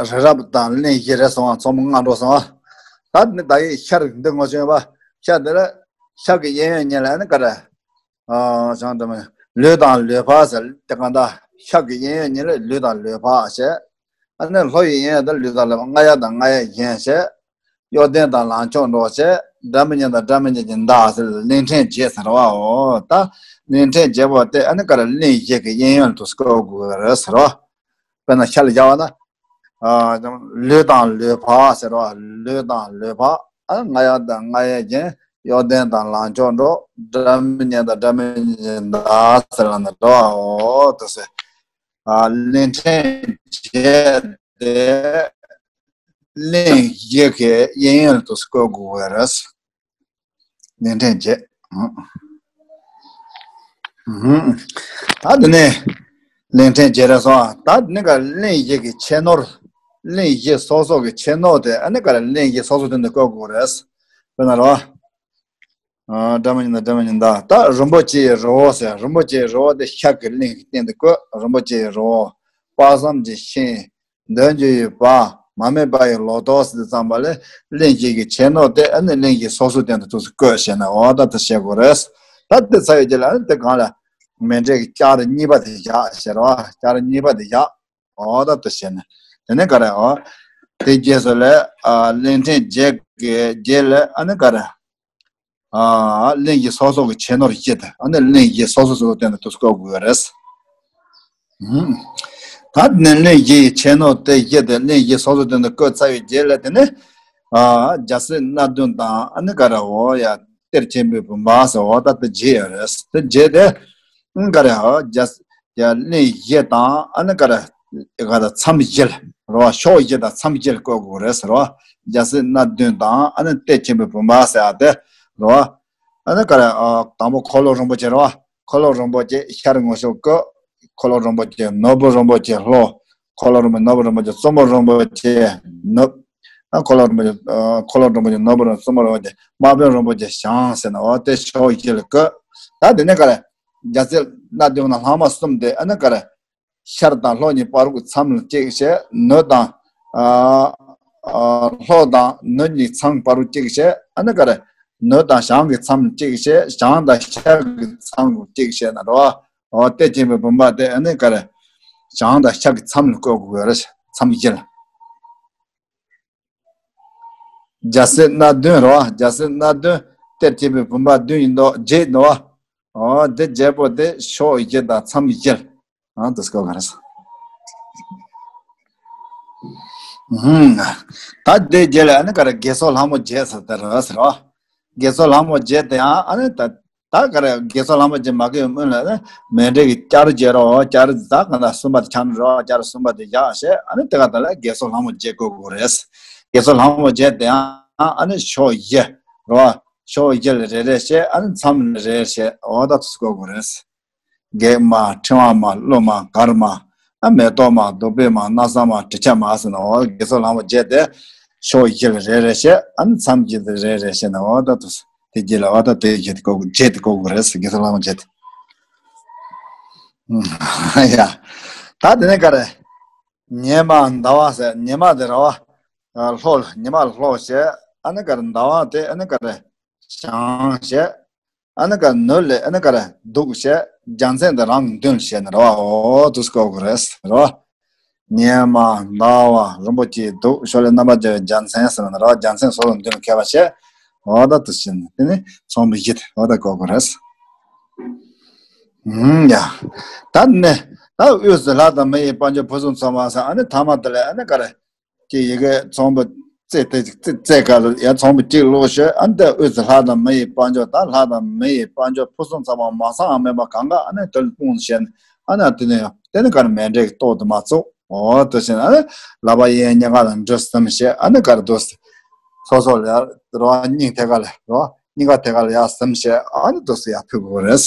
རི་རབ་དང་གླིང་བཞི་རེད་སོང་བ་ཚོམ་ལྔ་འགྲོ་སོང་བ། ད་ནི་ད་ཡི་ཤར་འདི་ངོ་ཆེན་པ། ཤར་འདི་ལ་ཤར་གྱི་གཡས་གཡོན་གཉིས་ལ་ནི་ག་རེ། ཨ་བྱང་དུ་མི་ལུས་དང་ལུས་འཕགས་ཟེར་དེ་གང་ལྟར་ཤར་གྱི་གཡས་གཡོན་གཉིས་ལ་ལུས་དང་ལུས་འཕགས་བྱས། ཨ་ནི་ལྷོ་ཡི་གཡས་གཡོན་དུ་ལུས་དང་ལུས་འཕགས་རྔ་ཡབ་དང་རྔ་ཡབ་གཞན་བྱས། གཡོ་ལྡན་དང་ལང་ཕྱོགས་འགྲོ་བྱས། སྒྲ་མི་སྙན་དང་སྒྲ་མི་སྙན་གྱི་མདའ་ཟེར་གླིང་ཕྲན་བརྒྱད་ཟེར་བའོ། ད་གླིང་ཕྲན་བརྒྱད་པོ་དེ་ཨ་ནི་ག་རེ་གླིང་བཞི་གི་གཡས་གཡོན་དུ་བཀོད་དགོས་རེད་ཟེར་བ། དཔེར་ན་ཤར་ལ་བཞག་པ་ན། ཨ་ལུས་དང་ལུས་འཕགས་ཟེར་བ་ལུས་དང་ལུས་འཕགས་ཨ་ནི་རྔ་ཡབ་དང་རྔ་ཡབ་གཞན་གཡོ་ལྡན་དང་ལང་ཕྱོགས་འགྲོ། སྒྲ་མི་སྙན་དང་སྒྲ་མི་སྙན་གྱི་མདའ་ཟེར་ལ་ནི་རེད་བའོ། དེ་ཟེར། ཨ་གླིང་ཕྲན་བརྒྱད་དེ་གླིང་བཞི་གི་གཡས་གཡོན་དུ་བཀོད་དགོས་པ་རེད། གླིང་ཕྲན་བརྒྱད། ཨུ། ད་དེ་ནས་གླིང་ཕྲན་བརྒྱད་རེད་སོང་། ད་དེ་ནས་ག་གླིང་བཞི་གི་ཁྱད་ནོར། གླིང་བཞི་སོ་སོ་གི་ཁྱད་ནོར་དེ་ཨ་ནི་ག་རེ་གླིང་བཞི་སོ་སོ་དོན་དུ་བཀོད་དགོས་རེད། དཔེར་ན་རོ། ཨ་སྒྲ་མི་སྙན་དང་སྒྲ་མི་སྙན་གདགས། ད་རིན་པོ་ཆེའི་རི་བོ་ཟེར། རིན་པོ་ཆེའི་རི་བོ་དེ་ཤར་གྱི་གླིང་གི་སྟེང་དུ་བཀོད། རིན་པོ་ཆེའི་རི་བོ། དཔག་བསམ་གྱི་ཤིང་། འདོད་འཇོ་ཡི་བ། མ་རྨོས་པ་ཡི་ལོ་ཏོག་ཟེར་དུས་ཙམ་པ་ལས་གླིང་བཞི་གི་ཁྱད་ནོར་དེ་ཨ་ནི་གླིང་བཞི་སོ་སོའི་སྟེང་དུ་ཐུགས་སུ་བཀོད་བྱས་ནས་འོ་ད་དེ་བྱེད་དགོས་རེད། ད་དེ་ཚར་བའི་རྗེས་ལ་ཨ་ནི་དེ་གང་ལ་མཎྜལ་གྱི་ལྕགས་རི་གཉིས་པ་དེ་བཞག་ཟེར་བ། ལྕགས་རི་གཉིས་པ་དེ་བཞག་འོ་ད་དེ་བྱས་ནས་དེ་ནས་ག་རེ་འོ། དེ་རྗེས་སུ་ལས་ཨ་གླིང་ཕྲན་བརྒྱད་ཀྱི་རྗེས་ལ་ཨ་ནི་ག་རེ། ཨ་གླིང་བཞི་སོ་སོ་གི་ཁྱད་ནོར་བཞི་དེ་ཨ་ནི་གླིང་བཞི་སོ་སོ་སོ་སོ་སྟེང་དུ་དུས་སུ་བཀོད་དགོས་རེད། ཨུམ། ད་ནི་གླིང་བཞི་ཡི་ཁྱད་ནོར་དེ་བཞི་དེ་གླིང་བཞི་སོ་སོ་སྟེང་དུ་བཀོད་ཚར་བའི་རྗེས་ལ་དེ་ནི། ཨ་རྒྱལ་སྲིད་སྣ་བདུན་དང་ཨ་ནི་ག་རེ་འོ་ཡ་གཏེར་ཆེན་པོའི་བུམ་པ་ཟེར་འོ་ད་དེ་བརྗེད་ཡོད་རེད། དེ་བརྗེད་དེ། ཨ་ག་རེ་ཨ་རྒྱ་རྒྱ་གླིང་བཞི་དང་ཨ་ནི་ག་རེ་ག་རེ་མཚམས་བཞི་ལ་རོ། ཕྱོགས་བཞི་དང་མཚམས་བཞི་ལ་བཀོད་དགོས་རེད་ཟེར་རོ། རྒྱལ་སྲིད་སྣ་བདུན་དང་ཨ་ནི་གཏེར་ཆེན་པོའི་བུམ་པ་ཟེར་ཡ་དེ་རོ། ཨ་ནི་ག་རེ་ཨ་དང་པོ་འཁོར་ལོ་རིན་པོ་ཆེ་རོ། འཁོར་ལོ་རིན་པོ་ཆེ་ཤར་ངོ་ཤོག་བཀོད། འཁོར་ལོ་རིན་པོ་ཆེ་ནོར་བུ་རིན་པོ་ཆེ་ལྷོ། འཁོར་ལོ་རིན་པོ་ནོར་བུ་རིན་པོ་ཆེ་བཙུན་མོ་རིན་པོ་ཆེ་ནུབ། ཨ་འཁོར་ལོ་རིན་པོ་ཆེ་ཨ་འཁོར་ལོ་རིན་པོ་ཆེ་ནོར་བུ་རིན་བཙུན་མོ་རིན་པོ་ཆེ་དམག་དཔོན་རིན་པོ་ཆེ་བྱང་ཟེར་ན་འོ་དེ་ཕྱོགས་བཞི་ལ་བཀོད། ད་དེ་ནས་ག་རེ། རྒྱལ་སྲིད་སྣ་བདུན་ན་ལྷག་མ་གསུམ་དེ་ཨ་ནི་ག་རེ། ཤར་དང་ལྷོ་གཉིས་བར་གྱི་མཚམས་ལ་གཅིག་བྱས། ནུབ་དང་ཨ་ཨ་ལྷོ་དང་ནུབ་གཉིས་མཚམས་བར་གྱི་གཅིག་བྱས། ཨ་ནི་ག་རེ། ནུབ་དང་བྱང་གི་མཚམས་ལ་གཅིག་བྱས། བྱང་དང་ཤར་གྱི་མཚམས་ལ་གཅིག་བྱས་ན་རོ། འོ་གཏེར་ཆེན་པོའི་བུམ་པ་དེ་ཨ་ནི་ག་རེ། བྱང་དང་ཤར་གྱི་མཚམས་ལ་བཀོད་དགོས་རེད། མཚམས་བཞི་ལ། རྒྱལ་སྲིད་སྣ་བདུན་རོ། རྒྱལ་སྲིད་སྣ་བདུན་གཏེར་ཆེན་པོའི་བུམ་པ་བདུན་ཡིན་མདོག་བརྒྱད་ཡིན་མདོག་འོ་དེ་བརྒྱད་པོ་དེ་ཕྱོགས་བཞི་དང་མཚམས་བཞི་ལ་ཨ་དུ་སྐོར་ག་རེ་ཟེར། ཧུམ། ད་དེ་རྗེས་ལ་ཨ་ནི་ག་རེ་དགེ་སོགས་ལྷ་མོ་བརྒྱད་ཟེར་དེ་རེད་ཟེར་རོ། དགེ་སོགས་ལྷ་མོ་བརྒྱད་དེ་ཡང་ཨ་ནི་ད། ད་ག་རེ་དགེ་ཚོགས་ལྷ་མོ་བརྒྱད་མ་གི་སྨོན་ལ་ནི་མཎྜལ་གྱི་བསྐྱར་བརྗེ་རོ། བསྐྱར་ད་ག་ན་གསུམ་པ་དེ་ཆགས་ན་རོ། བསྐྱར་གསུམ་པ་དེ་བཞག་བྱས་ཨ་ནི་དེ་ག་ད་ལ་དགེ་ཚོགས་ལྷ་མོ་བརྒྱད་བཀོད་དགོས་རེད། དགེ་ཚོགས་ལྷ་མོ་བརྒྱད་དེ་ཡང་ཨ་ནི་ཕྱོགས་བཞི་རོ། ཕྱོགས་བཞི་ལ་རེ་རེ་བྱས་ཨ་ནི་མཚམས་ལ་རེ་རེ་བྱས་འོ་ད་དུ་བཀོད་དགོས་རེད། བགེགས་མ། ཕྲེང་བ་མ། ཀླུ་མ། གར་མ། ཨ་མེ་ཏོག་མ། བདུག་སྤོས་མ། ན་བཟའ་མ། དྲི་ཆབ་མ་ཟེར་ན་འོ་དགེ་ཚོགས་ལྷ་མོ་བརྒྱད་དེ་ཕྱོགས་བཞི་ལ་རེ་རེ་བྱས་ཨ་ནི་མཚམས་བཞི་ལ་རེ་རེ་བྱས་ན་འོ་ད་དུ་དེ་བརྒྱད་ལ་འོ་ད་དེ་བརྒྱད་དེ་བཀོད་དགོས་བརྒྱད་དེ་བཀོད་དགོས་རེད། དགེ་ཚོགས་ལྷ་མོ་བརྒྱད་དེ། ཡ། ད་དེ་ནས་ག་རེ། ཉི་མ་ཟླ་བ་ཟེར་ཉི་མ་དེ་ར་བ། ལྷོ་ལ་ཉི་མ་ལ་ལྷོ་བྱས་ཨ་ནི་ག་རེ་ཟླ་བ་དེ་ཨ་ནི་ག་རེ་བྱང་བྱས། ཨ་ནི་ག་རེ་ནུབ་ལ་ཨ་ནི་ག་རེ་བདུག་བྱས་རྒྱལ་མཚན་དེ་རང་གི་མདུན་ལ་བྱས་ནས་ར་བ་འོ་དུ་བཀོད་དགོས་རེད་ར་བ། ཉི་མ་ཟླ་བ་རིན་པོ་ཆེའི་གདུགས་ཕྱོགས་ལས་རྣམ་པར་རྒྱལ་བའི་རྒྱལ་མཚན་ཟེར་ན་ར་བ་རྒྱལ་མཚན་སོ་སོ་མདུན་ལ་ཁྱེར་བ་བྱས། འོ་ད་དུ་བྱས་ནས་དེ་ནི་ཚོམ་བུ་བཞི་དེ་འོ་ད་བཀོད་དགོས་རེད། ཨུམ་ཡ། ད་ནི། ད་དབུས་སུ་ལྷ་དང་མི་ཡི་དཔལ་འབྱོར་ཕུན་སུམ་ཚོགས་པ་ཟེར་ཨ་ནི་ཐ་མ་དེ་ལ་ཨ་ནི་ག་རེ། ཀྱི་ཡི་གེ་ཚོམ་བུ་རྩེ་དེ་རྩེ་རྩེ་ག་ལ་ཡ་ཚོམ་བུ་གཅིག་ཀློག་ཤོད་ཨ་ནི་དེ་དབུས་སུ་ལྷ་དང་མི་ཡི་དཔལ་འབྱོར་ད་ལྷ་དང་མི་ཡི་དཔལ་འབྱོར་ཕུན་སུམ་ཚོགས་པ་མ་ཚང་བ་མེད་པ་གང་ག་ཨ་ནི་དེ་ལ་སྤུངས་བྱས་ཨ་ནི་དེ་ནི་དེ་ནི་ག་རེ་མཎྜལ་གྱི་ཏོག་དེ་མ་བཙུགས། འོ་དེ་བཞིན་ཨ་ནི་ལག་པ་གཡས་གཡོན་གཉིས་ཀ་ལ་འབྲུ་གསུམ་བྱས་ཨ་ནི་ག་རེ་འདུག་སེ། སོ་སོ་ལ་རོ་སྙིང་ཐད་ཀ་ལ་རོ་སྙིང་ག་ཐད་ཀ་ལ་ཡར་གསུམ་བྱས་ཨ་ནི་འདུག་སེ་ཡར་ཕུལ་དགོས་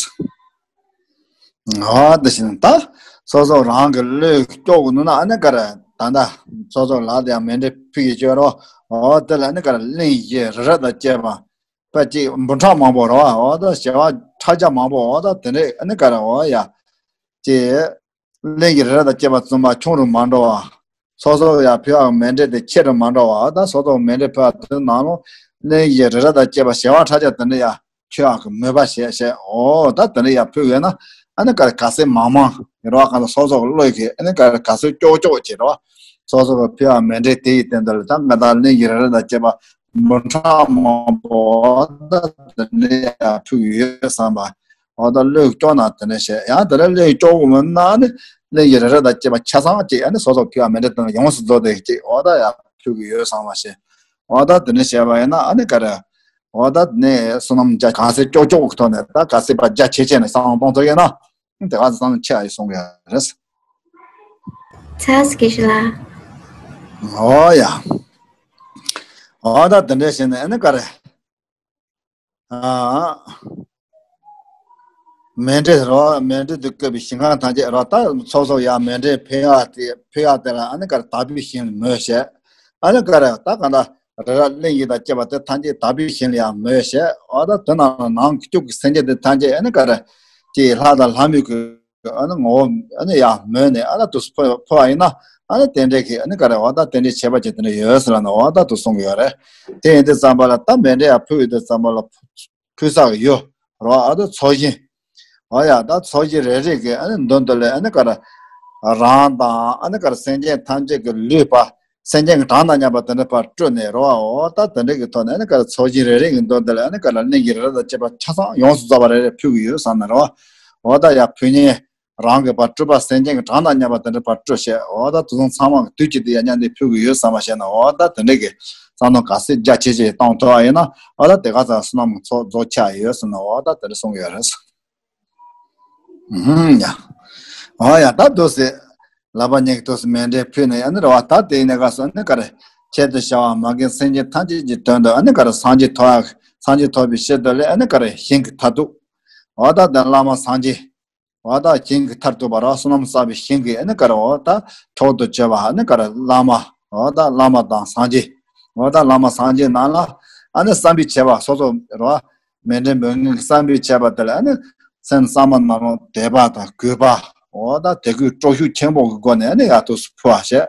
རེད། འོ་དེ་བཞིན་ད་སོ་སོ་རང་གི་བློས་སྐྱོ་གི་ནུས་ན་ཨ་ནི་ག་རེ་ད་ལྟ་སོ་སོ་ལ་དེ་ཡང་མཎྜལ་ཕུལ་གྱི་བཅོས་རོ། འོ་དེ་ལ་ཨ་ནི་ག་རེ་གླིང་བཞི་རི་རབ་དང་བཅས་པ་དཔེ་གཅིག་འབུམ་ཕྲག་མང་པོ་རོ། འོ་ད་བྱེ་བ་ཕྲག་བརྒྱ་མང་པོ་འོ་ད་དེ་འདྲས་ཨ་ནི་ག་རེ་འོ་ཡ་ཅེ། གླིང་གི་རི་རབ་དང་བཅས་པ་བཙུན་པ་ཆུང་རུ་མ་འགྲོ་བ། སོ་སོ་ཡང་ཕུལ་བའི་མཎྜལ་དེ་ཆེ་རུ་མ་འགྲོ་བ། ད་སོ་སོ་མཎྜལ་ཕུལ་བ་དེ་ནང་ལོ་གླིང་གི་རི་རབ་དང་བཅས་པ་བྱེ་བ་ཕྲག་བརྒྱ་དེ་འདྲ་ཡང་ཆོས་ཨ་ཁུ་མོས་པ་བྱས་བྱས་འོ་ད་དེ་འདྲ་ཡང་ཕུལ་ཡོད་ན་ཨ་ནི་ག་རེ་ག་ཚོད་མང་མང་རོ་ག་ཚོད་སོ་སོ་གི་བློ་གི་ཨ་ནི་ག་རེ་ག་ཚོད་ཀྱོག་ཀྱོག་བྱེད་རོ། སོ་སོ་གི་ཕུལ་བའི་མཎྜལ་དེ་ཡི་སྟེང་དུ་ལ་ད་ང་ད་གླིང་གི་རི་རབ་དང་བཅས་པ་འབུམ་ཕྲག་མང་པོ་ད་དེ་འདྲ་ཡང་ཕུལ་ཡོད་བསམ་པ། འོ་ད་བློས་སྐྱོ་ན་དེ་འདྲ་བྱས་ཡང་དེ་འདྲ་བློས་སྐྱོ་གི་མིན་ན་ནི་གླིང་གི་རི་རབ་དང་བཅས་པ་ཆ་ཚང་གཅིག་ཨ་ནི་སོ་སོ་ཕུལ་བའི་མཎྜལ་དེ་ཡོངས་སུ་རྫོགས་ཏེ་གཅིག་འོ་ད་ཡང་ཕུལ་གི་ཡོད་བསམ་པ་བྱས། འོ་ད་དེ་འདྲ་བྱས་པ་ཡིན་ན་ཨ་ནི་ག་རེ། འོ་ད་ནི་བསོད་ནམས་རྒྱ་གང་ཚད་ཀྱོག་ཀྱོག་གི་ཐོག་ནས་ད་ག་ཚད་པ་རྒྱ་ཆེ་ཆེ་ནས་བསམ་བློ་གཏོང་ཐུབ་ཡོད་ན་དེ་ག་ཚད་བསམ་བློ་ཆེ་ཨ་ཡི་གསུང་གི་རེད། ཚ་སྐད་ཤི་ལ། འོ་ཡ། འོ་ད་དེ་འདྲ་བྱས་ནས་ཨ་ནི་ག་རེ། ཨ། མཎྜལ་རོ། མཎྜལ་དུ་བཀོད་པའི་ཞིང་ཁམས་ཐམས་ཅད་རོ། ད་སོ་སོ་ཡང་མཎྜལ་ཕུལ་ཡག་དེ་ཕུལ་ཡག་དེ་ལ་ཨ་ནི་ག་རེ་དག་པའི་ཞིང་ལ་མོས་བྱས། ཨ་ནི་ག་རེ་ད་ག་འདྲ་རི་རབ་གླིང་བཞི་དང་བཅས་པ་དེ་ཐམས་ཅད་དག་པའི་ཞིང་ལ་ཡང་མོས་བྱས། འོ་ད་དེ་ནང་ལ་ནང་གི་སྐྱུག་གི་སེམས་ཅན་དེ་ཐམས་ཅད་ཨ་ནི་ག་རེ་ཀྱི་ལྷ་དང་ལྷ་མོ་གི་ཨ་ནི་ངོ་བོ་ཨ་ནི་ཡང་མོས་ནས་ཨ་ནི་དུ་ཕོ་ཕོ་བ་ཡིན་ན་ཨ་ནི་དེ་འདྲས་ཀྱི་ཨ་ནི་ག་རེ་འོ་ད་དེ་འདྲས་བྱེད་པ་ཅིག་དེ་འདྲས་ཡོད་ཟེར་ལ་ནི་འོ་ད་དུ་གསུང་གི་ཡོད་རེད། དེ་ཡིན་དུས་ཙམ་པ་ལ་ད་མཎྜལ་ཡང་ཕུལ་ཡོད་དུས་ཙམ་པ་ལ་ཕུལ་ས་གི་ཡོད་རོ། ཨ་ད་ཚོགས་ཞིང་། འོ་ཡ་ད་ཚོགས་ཞིང་རེ་རེ་གི་ཨ་ནི་མདུན་དུ་ལ་ཨ་ནི་ག་རེ་རང་དང་ཨ་ནི་ག་རེ་སེམས་ཅན་ཐམས་ཅད་ཀྱི་ལུས་པ། སེམས་ཅན་གྱི་གྲངས་དང་མཉམ་པ་དེ་འདྲ་ཕར་སྤྲོད་ནས་རོ། འོ་ད་དེ་འདྲ་གི་ཐོག་ནས་ཨ་ནི་ག་རེ་ཚོགས་ཞིང་རེ་རེ་གི་མདུན་དུ་ལ་ཨ་ནི་ག་རེ་གླིང་གི་རི་རབ་དང་བཅས་པ་ཆ་ཚང་ཡོངས་སུ་རྫོགས་པ་རེ་རེ་ཕུལ་གི་ཡོད་བསམ་ན་རོ། འོ་ད་ཡ་ཕུལ་མཁན་རང་གི་བར་སྤྲུལ་པ་སེམས་ཅན་གྱི་གྲངས་དང་མཉམ་པ་དེ་འདྲ་བར་སྤྲུལ་བྱས་འོ་ད་དེ་ཚོ་ཚང་མ་གི་དུས་གཅིག་ཏུ་ཡ་མཉམ་དུ་ཕུལ་གི་ཡོད་བསམ་པ་བྱས་ན་འོ་ད་དེ་འདྲ་གི་བསམ་བློ་ག་ཚད་རྒྱ་ཆེ་ཆེ་གཏོང་ཐུབ་པ་ཡིན་ན་འོ་ད་དེ་ག་ཚ་བསོད་ནམས་ཚོགས་རྫོགས་ཆགས་ཡོད་ཟེར་ན་འོ་ད་དེ་འདྲ་གསུང་གི་ཡོད་རེད། ཧུམ་ཡ། འོ་ཡ་ད་འདུག་སེ། ལག་པ་གཉིས་ཀྱིས་འདུག་སེ་མཎྜལ་ཕུལ་ནས་ཨ་ནི་རེད་བ་ད་དེ་ཡིན་ནས་ག་སོ་ཨ་ནི་ག་རེ། ཁྱད་དུ་བྱ་བ་མ་མཁན་སེམས་ཅན་ཐམས་ཅད་ཀྱི་དོན་དུ་ཨ་ནི་ག་རེ་སངས་རྒྱས་ཐོབ་ཡ་སངས་རྒྱས་ཐོབ་པའི་ཕྱིར་དུ་ལས་ཨ་ནི་ག་རེ་ཞིང་གི་མཐར་ཐུག་འོ་ད་དེ་བླ་མ་སངས་རྒྱས། འོ་ད་ཞིང་གི་མཐར་ཐུག་པ་ར་བསོད་ནམས་བསགས་པའི་ཞིང་གི་ཨ་ནི་ག་རེ་འོ་ད་མཆོག་ཏུ་གྱུར་པ་ཨ་ནི་ག་རེ་བླ་མ། འོ་ད་བླ་མ་དང་སངས་རྒྱས། འོ་ད་བླ་མ་སངས་རྒྱས་རྣམས་ལ་ཨ་ནི་བསམ་པའི་ཆེ་བ་སོ་སོ་ར་མཎྜལ་འབུལ་མཁན་གྱི་བསམ་པའི་ཆེ་བ་དེ་ལ་ཨ་ནི་སེམས་བསམ་པ་ནང་ལོགས་དད་པ་དང་གུས་པ། འོ་ད་དད་གུས་སྤྲོ་ཤུགས་ཆེན་པོ་གི་སྒོ་ནས་ཨ་ནི་ཡར་དུ་ཕུལ་བ་བྱས།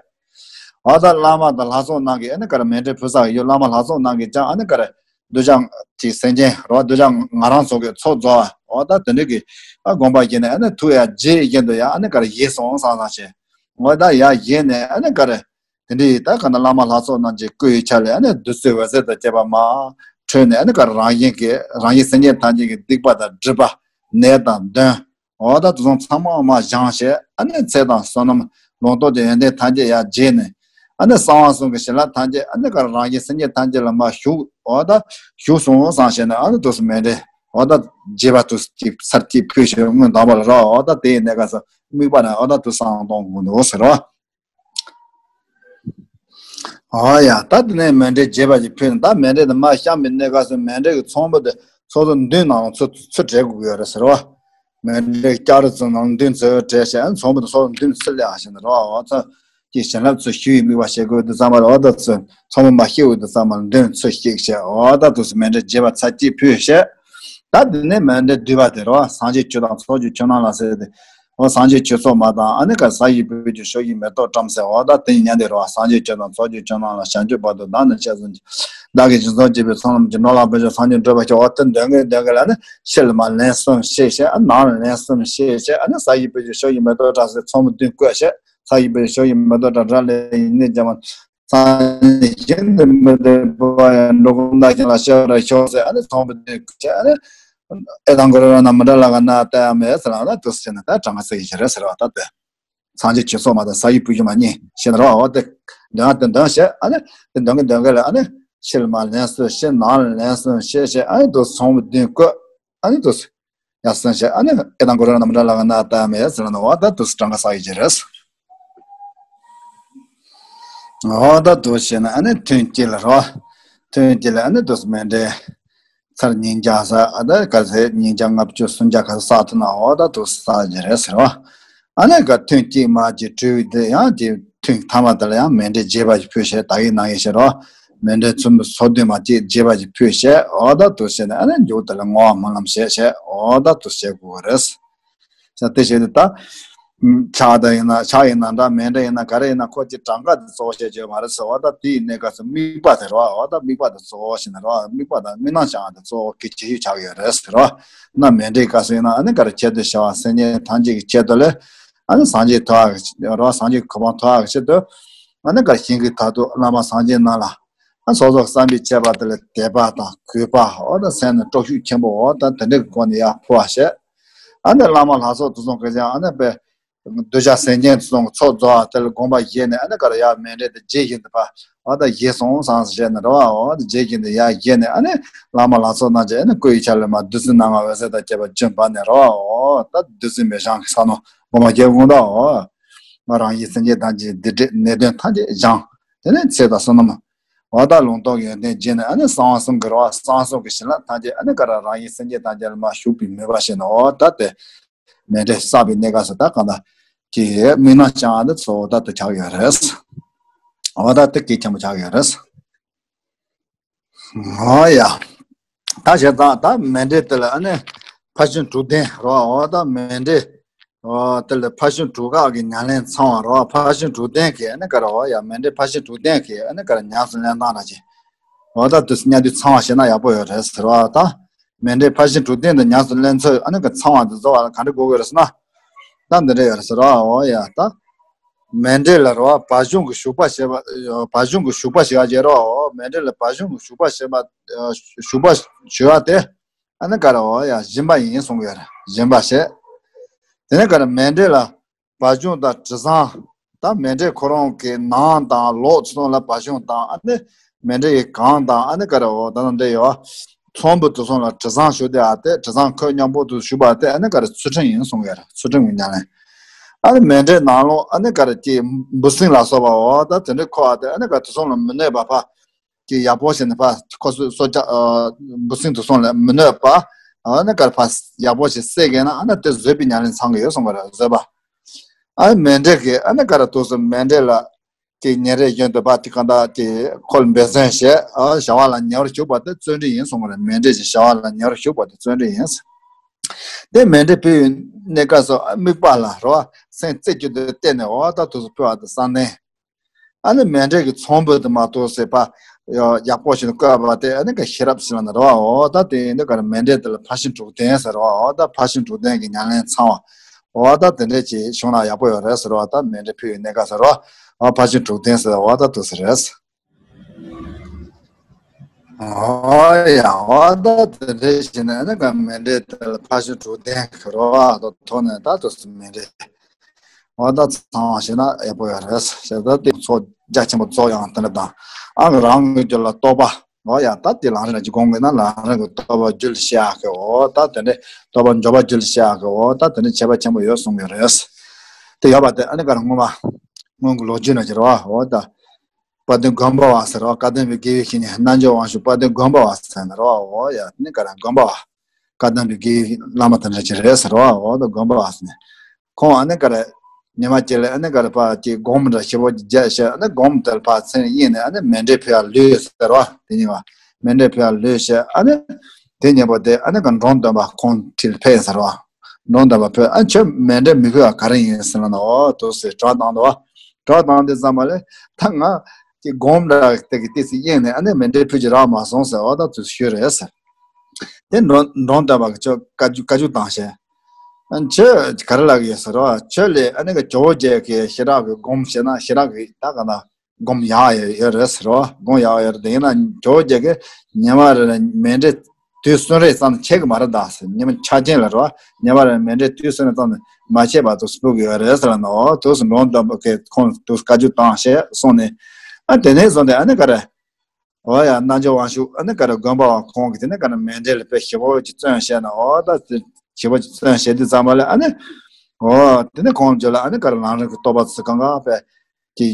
འོ་ད་བླ་མ་དང་ལྷ་ཚོགས་རྣམས་ཀྱིས་ཨ་ནི་ག་རེ་མཎྜལ་ཕུལ་ས་ཡོད་བླ་མ་ལྷ་ཚོགས་རྣམས་ཀྱིས་ཀྱང་ཨ་ནི་ག་རེ་གདུལ་བྱ་གི་སེམས་ཅན་རོ་གདུལ་བྱ་ང་རང་ཚོ་གི་ཚོགས་རྫོགས་པ་འོ་ད་དེ་འདྲ་གི་ཨ་དགོངས་པ་བཞེས་ནས་ཨ་ནི་ཐུགས་ཡར་རྗེ་ཡི་རྒྱན་དུ་ཡར་ཨ་ནི་ག་རེ་བཞེས་སོང་བསམ་བསམ་བྱས། འོ་ད་ཡར་བཞེས་ནས་ཨ་ནི་ག་རེ་དེ་འདྲ་ཡི་ད་ག་ན་བླ་མ་ལྷ་ཚོགས་རྣམས་ཀྱི་སྐུ་ཡི་ཆ་ལས་ཨ་ནི་བདུད་རྩི་འོད་ཟེར་དང་བཅས་པ་མར་འཕྲོས་ནས་ཨ་ནི་ག་རེ་རང་བཞིན་གྱི་རང་བཞིན་སེམས་ཅན་ཐམས་ཅད་ཀྱི་སྡིག་པ་དང་སྒྲིབ་པ་ནད་དང་གདོན། འོ་ད་དེ་ཚོ་ཚང་མ་མར་སྦྱངས་བྱས་ཨ་ནི་ཚེ་དང་བསོད་ནམས་ལོངས་སྟོབས་ཀྱི་ཡོན་ཏན་ཐམས་ཅད་ཡར་རྗེས་ནས་ཨ་ནི་གསང་བ་གསུམ་གྱི་བྱིན་རླབས་ཐམས་ཅད་ཨ་ནི་ག་རེ་རང་བཞིན་སེམས་ཅན་ཐམས་ཅད་ལ་མར་ཞུགས་འོ་ད་ཞུགས་སོང་བསམ་བྱས་ནས་ཨ་ནི་དུས་སུ་མཎྜལ་ འོ་ད་རྒྱས་པ་དུ་ཅིག་ཚར་གཅིག་ཕུལ་ཞེས་སྔོན་དང་པ་ལ་རོ། འོ་ད་དེའི་གནས་སྐབས་སུ་དམིགས་པ་ན་འོ་ད་དུ་བསམ་གཏོང་དགོས་འདུག་ཟེར་རོ། ཨོ་ཡ། ད་དེ་ནས་མཎྜལ་རྒྱས་པ་ཞིག་ཕུལ་ནས། ད་མཎྜལ་དེ་མར་བཤམས་པའི་གནས་སྐབས་སུ་མཎྜལ་གྱི་ཚོམ་བུ་དེ་ཚོགས་གཙོ་མདུན་ནང་ཚུར་ཚུར་བྲེག་དགོས་ཀྱི་ཡོད་རེད་ཟེར་བ། མཎྜལ་ལྕགས་རི་ཚོ་ནང་མདུན་ཚུར་བྲེག་བྱས། ཨ་ནི་ཚོམ་བུ་དེ་ཚུར་སླེབས་ཨ་ཞེས་ནས་རོ། འོ་ཚོ་གི་བྱིན་རླབས་ཚུར་ཞུ་ཡི་དམིགས་པ་བྱེད་དགོས་དུས་ཙམ་པ་ལ། འོ་ད་ཚོ་ཚོམ་བུ་མར་བཤིག་འོས་དུས་ཙམ་པ་ལ་མདུན་ཚུར་བཤིག་བྱས། འོ་ད་དུས་སུ་མཎྜལ་རྒྱས་པ་ཚར་གཅིག་ཕུལ་བྱས། ད་དེ་ནས་མཎྜལ་བསྡུས་པ་དེ་རོ། སངས་རྒྱས་ཆོས་དང་ཚོགས་ཀྱི་མཆོག་རྣམས་ལ་ཟེར་ཏེ། འོ་སངས་རྒྱས་ཆོས་ཚོགས་མ་དང་། ཨ་ནི་ཀ་ས་ཡི་བུ་ཁྱོད་ཕྱོགས་བཞིན་མེ་ཏོག་བཀྲམ་ཟེར། འོ་ད་དེ་ཉན་དེ་རོ། སངས་རྒྱས་ཆོས་དང་ཚོགས་ཀྱི་མཆོག་རྣམས་ལ། བྱང་ཆུབ་བར་དུ་བདག་ནི་སྤྱན་གསུམ་གྱི། བདག་གིས་སྦྱིན་སོགས་བགྱིས་པའི་ཚོམ་རྣམས་ཀྱིས། ནོར་ལ་བུ་ཁྱོད་སངས་རྒྱས་འགྲུབ་པར་ཤོག་འོ་དེ་འདོན་གིན་འདོན་གིན་ལ་ནི་ཕྱི་ལ་མར་ལན་གསུམ་བཤིག་བྱས། ཨ་ནང་ལ་ལན་གསུམ་བཤིག་བྱས། ཨ་ནི་ས་ཡི་བུ་ཁྱོད་ཕྱོགས་བཞིན་མེ་ཏོག་བཀྲམ་ཟེར་ཚོམ་བུ་མདུན་བཀོད་བྱས། ས་ཡི་བུ་ཁྱོད་ཕྱོགས་བཞིན་མེ་ཏོག་བཀྲམ། རབ་ལ་ཡིད་ནི་བྱམས་པ། སངས་རྒྱས་ཞིང་དུ་མི་སྡོད་པ་ཡང་། འགྲོ་ཀུན་བདག་གཞན་ལ་སྐྱེ་བར་ཤོག་ཟེར། ཨ་ནི་ཚོམ་བུ་དེ་བྱས། ཨ་ནི་ཨེ་དང་གུ་རུ་ར་ན་མི་འདྲ་ལ་ག་ན་ལྟ་ཡ་མེད་ཟེར་ལ། ཨ་ནི་དུས་སུ་བྱས་ནས་ད་གྲངས་ཀ་ཟེར་གྱི་རེད་ཟེར་བ། ད་དེ་སངས་རྒྱས་ཆོས་ཚོགས་མ་དང་ས་ཡི་བུ་ཁྱོད་མ་གཉིས་ཤེས་ན་རོ། འོ་དེ་འདོན་དེ་འདོན་བྱས། ཨ་ནི་དེ་འདོན་གི་འདོན་གི་ལ། ཨ་ནི་ཕྱི་ལ་མར་ལན་གསུམ་བཤིག་ནང་ལ་ལན་གསུམ་བཤིག་བྱས། ཨ་ནི་དུས་ཚོམ་བུ་དེ་བཀོད། ཨ་ནི་དུས་ཡ་སེམས་བྱས། ཨ་ནི་ཨེ་དང་གུ་རུ་ར་ན་མི་འདྲ་ལ་ག་ན་ལྟ་ཡ་མེད་ཟེར་ལ་ནི། འོ་ད་དུས་གྲངས་ཀ་ཟེར་གྱི་རེད། འོ་ད་དུ་བྱས་ན་ཨ་ནི་ཐུན་གཅིག་ལ་རོ། ཐུན་གཅིག་ལ་ཨ་ནི་དུ་མཎྜལ་ཚར་ཉིས་བརྒྱ་ཟ། ཨ་ད་ག་ཚད་ཉིས་བརྒྱ་ལྔ་བཅུ་སུམ་བརྒྱ་ག་ཚད་ཟ་ཐུབ་ན་འོ་ད་དུ་ཟ་གི་རེད་ཟེར་བ། ཨ་ནི་ག་ཐུན་གཅིག་མ་གཅིག་གྲུབ་དེ་ཡང་དེ་ཐུན་ཐ་མ་དེ་ལ་ཡང་མཎྜལ་རྒྱས་པ་ཞིག་ཕུལ་བྱས། ད་གིན་ནང་བཞིན་བྱས་རོ། མཎྜལ་ཚོམ་བུ་སོ་བདུན་མ་གཅིག་རྒྱས་པ་ཞིག་ཕུལ་བྱས། འོ་ད་དུ་བྱས་ནས་ཨ་ནི་མཇུག་དེ་ལ་བསྔོ་བ་སྨོན་ལམ་བྱས་བྱས། འོ་ད་དུ་བྱེད་དགོས་རེད། ས་དེ་བྱས་ཏེ་ད། ཕྱག་དང་ཡིན་ན་ཕྱག་ཡིན་ན་འདྲ། མཎྜལ་ཡིན་ན་ག་རེ་ཡིན་ན་ཁོ་ཀྱི་གྲངས་ཀ་དེ་གཙོ་བོ་བྱེད་རྒྱུ་མ་རེད་ཟེར་བ། ད་དེའི་གནས་སྐབས་སུ་དམིགས་པ་དེ་རོ། འོ་ད་དམིགས་པ་དེ་གཙོ་བོ་བྱས་ནས་རོ། དམིགས་པ་དང་དམིགས་རྣམ་བྱ་བ་དེ་གཙོ་བོ་གལ་ཆེ་ཤོས་ཆགས་ཀྱི་ཡོད་རེད་ཟེར་རོ། ན་མཎྜལ་སྐབས་སུ་ཡིན་ན་ཨ་ནི་ག་རེ་ཆེད་དུ་བྱ་བ་སེམས་ཅན་ཐམས་ཅད་ཀྱི་ཆེད་དུ་ལས། ཨ་ནི་སངས་རྒྱས་ཐོབ་པ་རོ། སངས་རྒྱས་གོ་འཕང་ཐོབ་པ་ཆེད་དུ། ཨ་ནི་ག་རེ་ཞིང་གི་མཐར་ཐུག་བླ་མ་སངས་རྒྱས་རྣམས་ལ། ཨ་སོ་སོ་བསམ་པའི་ཆད་པ་དེ་ལ་དད་པ་དང་གུས་པ། འོ་ད་སེམས་ནས་སྤྲོ་ཤུགས་ཆེན་པོ། འོ་ད་དེ་འདྲའི་སྒོ་ནས་ཡར་འཕོ་བ་བྱས། ཨ་ནི་བླ་མ་ལྷ་ཚོགས་དེ་ཚོ་གི་ཀྱང་ཨ་ནི་དཔེ་གདུལ་བྱ་སེམས་ཅན་དེ་ཚོ་གི་ཚོགས་རྫོགས་པ་དེ་ལ་དགོངས་པ་བཞེས་ནས། ཨ་ནི་ག་རེ་ཡར་མཎྜལ་དེ་རྗེས་བཞིན་དུ་ཕར་འོ་ད་བཞེས་སོང་བསམ་ཟེར་བྱས་ནས་རེད་བ། འོ་ད་རྗེས་བཞིན་དུ་ཡར་བཞེས་ནས། ཨ་ནི་བླ་མ་ལྷ་ཚོགས་རྣམས་ཀྱིས་ཨ་ནི་སྐུ་ཡི་ཆ་ལ་མར་བདུད་རྩི་སྣ་ལྔ་འོད་ཟེར་དང་བཅས་པ་བྱིན་པ་ནས་རེད་བ། འོ་ད་བདུད་རྩི་མེ་ཤིང་གི་ས་ནོ་སྒོ་མ་བརྒྱད་དགོངས་དག་འོ། མ་རང་ཡི་སེམས་ཅན་ཐམས་ཅད་སྡིག་སྒྲིབ་ནད་གདོན་ཐམས་ཅད་སྦྱངས། དེ་ནས་ཚེ་དང་བསོད་ནམས། འོ་ད་ལུང་རྟོགས་ཡོན་ཏན་རྒྱས་ནས། ཨ་ནི་གསང་བ་གསུམ་གྱི་རེད་བ། གསང་གསུམ་གྱི་བྱིན་རླབས་ཐམས་ཅད་ཨ་ནི་ག་རེ་རང་ཡི་སེམས་ཅན་ཐམས་ཅད་ལ་མར་ཞུགས་པའི་མོས་པ་བྱས་ནས། འོ་ད་དེ་མཎྜལ་བསགས་པའི་གནས་སྐབས་སུ་ད་གང་ལྟར་གྱི་དམིགས་རྣམ་བྱ་བ་འདི་གཙོ་བོ་ད་དེ་ཆགས་ཡོད་རེད། འོ་ད་དེ་གལ་ཆེན་པོ་ཆགས་ཡོད་རེད། འོ་ཡ། ད་བྱས་ཙང་ད་མཎྜལ་དེ་ལ་ཨ་ནི་ཕར་ཕྱིན་དྲུག་ལྡན་རོ། འོ་ད་མཎྜལ། འོ་དེ་ལ་ཕར་ཕྱིན་དྲུག་སྐོར་གྱི་ཉམས་ལེན་ཚང་བ་རོ། ཕར་ཕྱིན་དྲུག་ལྡན་གྱི་ཨ་ནི་ག་རེ། འོ་ཡ། མཎྜལ་ཕར་ཕྱིན་དྲུག་ལྡན་གྱི་ཨ་ནི་ག་རེ་ཉམས་སུ་ལེན་སྟངས་ར་ཅིག་འོ་ད་དུས་སུ་སྙིང་བསྡུས་ཚང་བ་བྱས་ན་ཡག་པོ་ཡོད་རེད་ཟེར་བ། ད་མཎྜལ་ཕར་ཕྱིན་དྲུག་ལྡན་དུ་ཉམས་སུ་ལེན་ཚུལ་ཨ་ནི་ག་ཚང་བ་འདི་བཟོ་བ་ལ་ག་འདྲ་དགོས་ཀྱི་རེད་ཟེར་ན། ད་འདི་འདྲ་ཡོད་རེད་ཟེར་བ། འོ་ཡ། ད་མཎྜལ་ལ་རོ། བ་བྱུང་གི་ཞུགས་པ་བྱེད་པ། བ་བྱུང་གི་ཞུགས་པ་བྱེད་པ་བྱེད་རོ། མཎྜལ་ལ་བ་བྱུང་གི་ཞུགས་པ་བྱེད་པ། ཞུགས་པ་བྱེད་པ་དེ། ཨ་ནི་ག་རེ། འོ་ཡ། སྦྱིན་པ་ཡིན་གསུང་གི་ཡོད་རེད། སྦྱིན་པ་བྱེད། དེ་ནས་ག་རེ། མཎྜལ་ལ་བ་བྱུང་དང་དྲི་བཟང་། ད་མཎྜལ་ཁོ་རང་གི་ནང་དང་ལོགས་ཚུར་ལ་བ་བྱུང་དང་། ཨ་ནི་མཎྜལ་གྱི་གང་དང་། ཨ་ནི་ག་རེ། འོ་ད་ནང་འདྲེ་ཡོད། ཚོམ་བུ་དེ་ཚོ་ལ་དྲི་བཟང་ཞུགས་དེ་ཨ་དེ། དྲི་བཟང་ཁོད་མཉམ་པོ་དུ་ཞུགས་པ་དེ་ཨ་ནི་ག་རེ། ཚུལ་ཁྲིམས་ཡིན་གསུང་གི་ཡོད་རེད། ཚུལ་ཁྲིམས་ཀྱི་ཉམས་ལེན། ཨ་ནི་མཎྜལ་ནང་ལོགས་ཨ་ནི་ག་རེ་ཀྱི་འབུ་སྲིན་ལ་སོགས་པ། འོ་ད་དེ་འདྲའི་ཁོ་ཨ་དེ་ཨ་ནི་ག་རེ། དེ་ཚོ་ལ་མི་གནོད་པ་ཕ། ཀྱི་ཡག་པོ་བྱས་ནས་ཕ་ཁོ་ཚོས་སྲོག་ཆགས་འབུ་སྲིན་དེ་ཚོ་ལ་མི་གནོད་པ། ཨ་ནི་ག་རེ། ཕ་ཡག་པོ་བྱས་བསད་གས་ན་ཨ་ནི་དེ་བཟོད་པའི་ཉམས་ལེན་ཚང་གི་ཡོད་གསུང་གི་རེད། བཟོད་པ། ཨ་ནི་མཎྜལ་གྱི་ཨ་ནི་ག་རེ། དུས་སུ་མཎྜལ་ལ་ཀྱི་ཉིན་རེ་བཞིན་དུ་ཕ་དེ་གང་ལྟར་ཀྱི་ཁོ་ལ་འབད་བརྩོན་བྱས། ཨ་བྱ་བ་ལ་ཉེ་བར་ཞུགས་པ་དེ་བརྩོན་འགྲུས་ཡིན་གསུང་གི་རེད། མཎྜལ་གྱི་བྱ་བ་ལ་ཉེ་བར་ཞུགས་པ་དེ་བརྩོན་འགྲུས་ཡིན། དེ་མཎྜལ་ཕུལ་བའི་གནས་སྐབས་སུ་ཨ་དམིགས་པ་ལ་རོ། སེམས་རྩེ་གཅིག་ཏུ་གཏད་ནས། འོ་ད་དུས་སུ་ཕུལ་བ་དེ་བསམ་ནས། ཨ་ནི་མཎྜལ་གྱི་ཚོམ་བུ་དེ་མ་གཏོགས་ཟེར་བ། ཡག་པོ་ཞིག་བཀོད་པ་དེ་ཨ་ནི་ག་ཤེས་རབ་ཟེར་ན་རེད་བ། འོ་ད་དེ་ཡིན་དུས་ག་རེ། མཎྜལ་དེ་ལ་ཕར་ཕྱིན་དྲུག་ལྡན་ཟེར་བ། འོ་ད་ཕར་ཕྱིན་དྲུག་ལྡན་གྱི་ཉམས་ལེན་ཚང་བ། འོ་ད་དེ་འདྲས་ཅིག་བྱུང་ན་ཡག་པོ་ཡོད་རེད་ཟེར་བ། ད་མཎྜལ་ཕུལ་བའི་གནས་སྐབས་ཟེར་བ། འོ་ཕར་ཕྱིན་དྲུག་ལྡན་ཟེར་བ། འོ་ད་དུས་སུ་རེད། འོ་ཡ། འོ་ད་དེ་འདྲས་བྱས་ནས་ཨ་ནི་ག་མཎྜལ་དེ་ལ་ཕར་ཕྱིན་དྲུག་ལྡན་གྱི་རེད་བ། ད་ཐོག་ནས་ད་དུས་སུ་མཎྜལ། འོ་ད་ཚང་བ་བྱས་ན་ཡག་པོ་ཡོད་རེད། བྱས་ད་དེ་ཚོགས་རྒྱ་ཆེན་པོ་རྫོགས་ཡང་དེ་འདྲ་དང་། ཨ་ནི་རང་གི་རྒྱུད་ལ་རྟོགས་པ། འོ་ཡ། ད་དེ་ལམ་རིམ་ཅིག་སྒོམ་དགོས་ན་ལམ་རིམ་གྱི་རྟོགས་པ་རྒྱུད་ལ་བཤད་ཡག་གི། འོ་ད་དེ་འདྲའི་རྟོགས་པ་འབྱོར་པ་རྒྱུད་ལ་བཤད་ཡག་གི། འོ་ད་དེ་འདྲའི་ཁྱད་པར་ཆེན་པོ་ཡོད་གསུངས་ཡོད་རེད། དེ་ཡོད་པ་དེ་ཨ་ནི་ག་རེ་སྔོན་མ་སྔོན་གྱི་ལོ་རྒྱུས་ནང་གི་རེད་བ། འོ་ད་དཔལ་ལྡན་མགོན་པོ་བ་ཟེར་བ། བཀའ་གདམས་པའི་དགེ་བའི་བཤེས་གཉེན་རྣལ་འབྱོར་དབང་ཕྱུག་དཔལ་ལྡན་མགོན་པོ་བ་ཟེར་ནི་རེད་བ། འོ་ཡ། ནི་ག་རེ་མགོན་པོ་བ། བཀའ་གདམས་པའི་དགེ་བའི་བླ་མ་དེ་འདྲ་ཅིག་རེད་ཟེར་བ། འོ་ད་མགོན་པོ་བ་ཟེར་ནས། ཁོང་ཨ་ནི་ག་རེ་ཉི་མ་གཅིག་ལ་ཨ་ནི་ག་རེ་ཕར་ཅིག་སྒོམ་འདྲ་ཞེ་པོ་ཅིག་བརྒྱབ་བྱས། ཨ་ནི་སྒོམ་དེ་ལ་ཕར་མཚན་གཡེངས་ནས་ཨ་ནི་མཎྜལ་ཕུལ་ཡག་ལུས་ཟེར་བ། དེ་ཉིན་པ་མཎྜལ་ཕུལ་ཡག་ལུས་བྱས། ཨ་ནི་དེ་ཉིན་པ་དེ་ཨ་ནི་ག་འབྲོམ་སྟོན་པ་ཁོང་འཁྲིས་ལ་ཕེབས་ཟེར་བ། འབྲོམ་སྟོན་པ་ཕེབས། ཨ་ཁྱོད་མཎྜལ་མི་ཕུལ་བ་ག་རེ་ཡིན་ཟེར་ན། འོ་དུ་ཟེར་གྲགས་བཏང་འདུག་བ། གྲགས་བཏང་དུས་ཙམ་པ་ལ་ད་ང་ཅིག་སྒོམ་འདྲ་དེ་གི་ཏོག་ཙམ་གཡེངས་ནས་ཨ་ནི་མཎྜལ་ཕུལ་རྒྱུ་རག་མ་སོང་ཟེར། འོ་ད་དུ་ཞུས་རེད་ཟེར། དེ་འབྲོམ་འབྲོམ་སྟོན་པ་གིས་ཁྱོད་བཀའ་བཀའ་བཀའ་བཀྱོན་བཏང་བྱས། ཨ་ཁྱོད་ག་རེ་ལབ་ཀྱི་ཡོད་ཟེར་བ། ཁྱོད་ལས་ཨ་ནི་ག་ཇོ་བོ་རྗེ་གི་ཞེ་དྲག་གི་སྒོམ་བྱས་ན་ཞེ་དྲག་གི་ད་ག་ན་སྒོམ་ཡག་ཡོད་ཡོད་རེད་ཟེར་བ། སྒོམ་ཡག་ཡོད་རེད། དེ་ཡིན་ན་ཇོ་བོ་རྗེ་གིས་ཉི་མ་རེ་ལ་མཎྜལ་དུས་གསུམ་རེ་ཙམ་ཆད་གི་མ་རེད་ད་ཟེར། ཉི་མ་ཆ་ཅན་ལ་རེད་བ། ཉི་མ་རེ་ལ་མཎྜལ་དུས་གསུམ་རེ་ཙམ་མ་ཆད་པ་དུ་ཕུལ་གི་ཡོད་རེད་ཟེར་ལ། འོ་དུ་འབྲོམ་སྟོན་པ་གིས་ཁོང་དུ་བཀའ་བཀྱོན་བཏང་བྱས་སོང་ནས། ཨ་དེ་ནས་བཟུང་སྟེ་ཨ་ནི་ག་རེ། འོ་ཡ། རྣལ་འབྱོར་དབང་ཕྱུག་ཨ་ནི་ག་རེ་མགོན་པོ་བ་ཁོང་གིས་དེ་ནས་ག་རེ་མཎྜལ་དཔེ་ཞེ་པོ་ཅིག་བརྩོན་བྱས་ནས། འོ་ད་དེ་ཞེ་པོ་ཅིག་བརྩོན་བྱས་དུས་ཙམ་པ་ལ་ཨ་ནི། འོ་དེ་ནས་ཁོང་རྒྱུད་ལ་ཨ་ནི་ག་རེ་ལམ་རིམ་གྱི་རྟོགས་པ་ཚོ་གང་ག་དཔེ་ཅིག་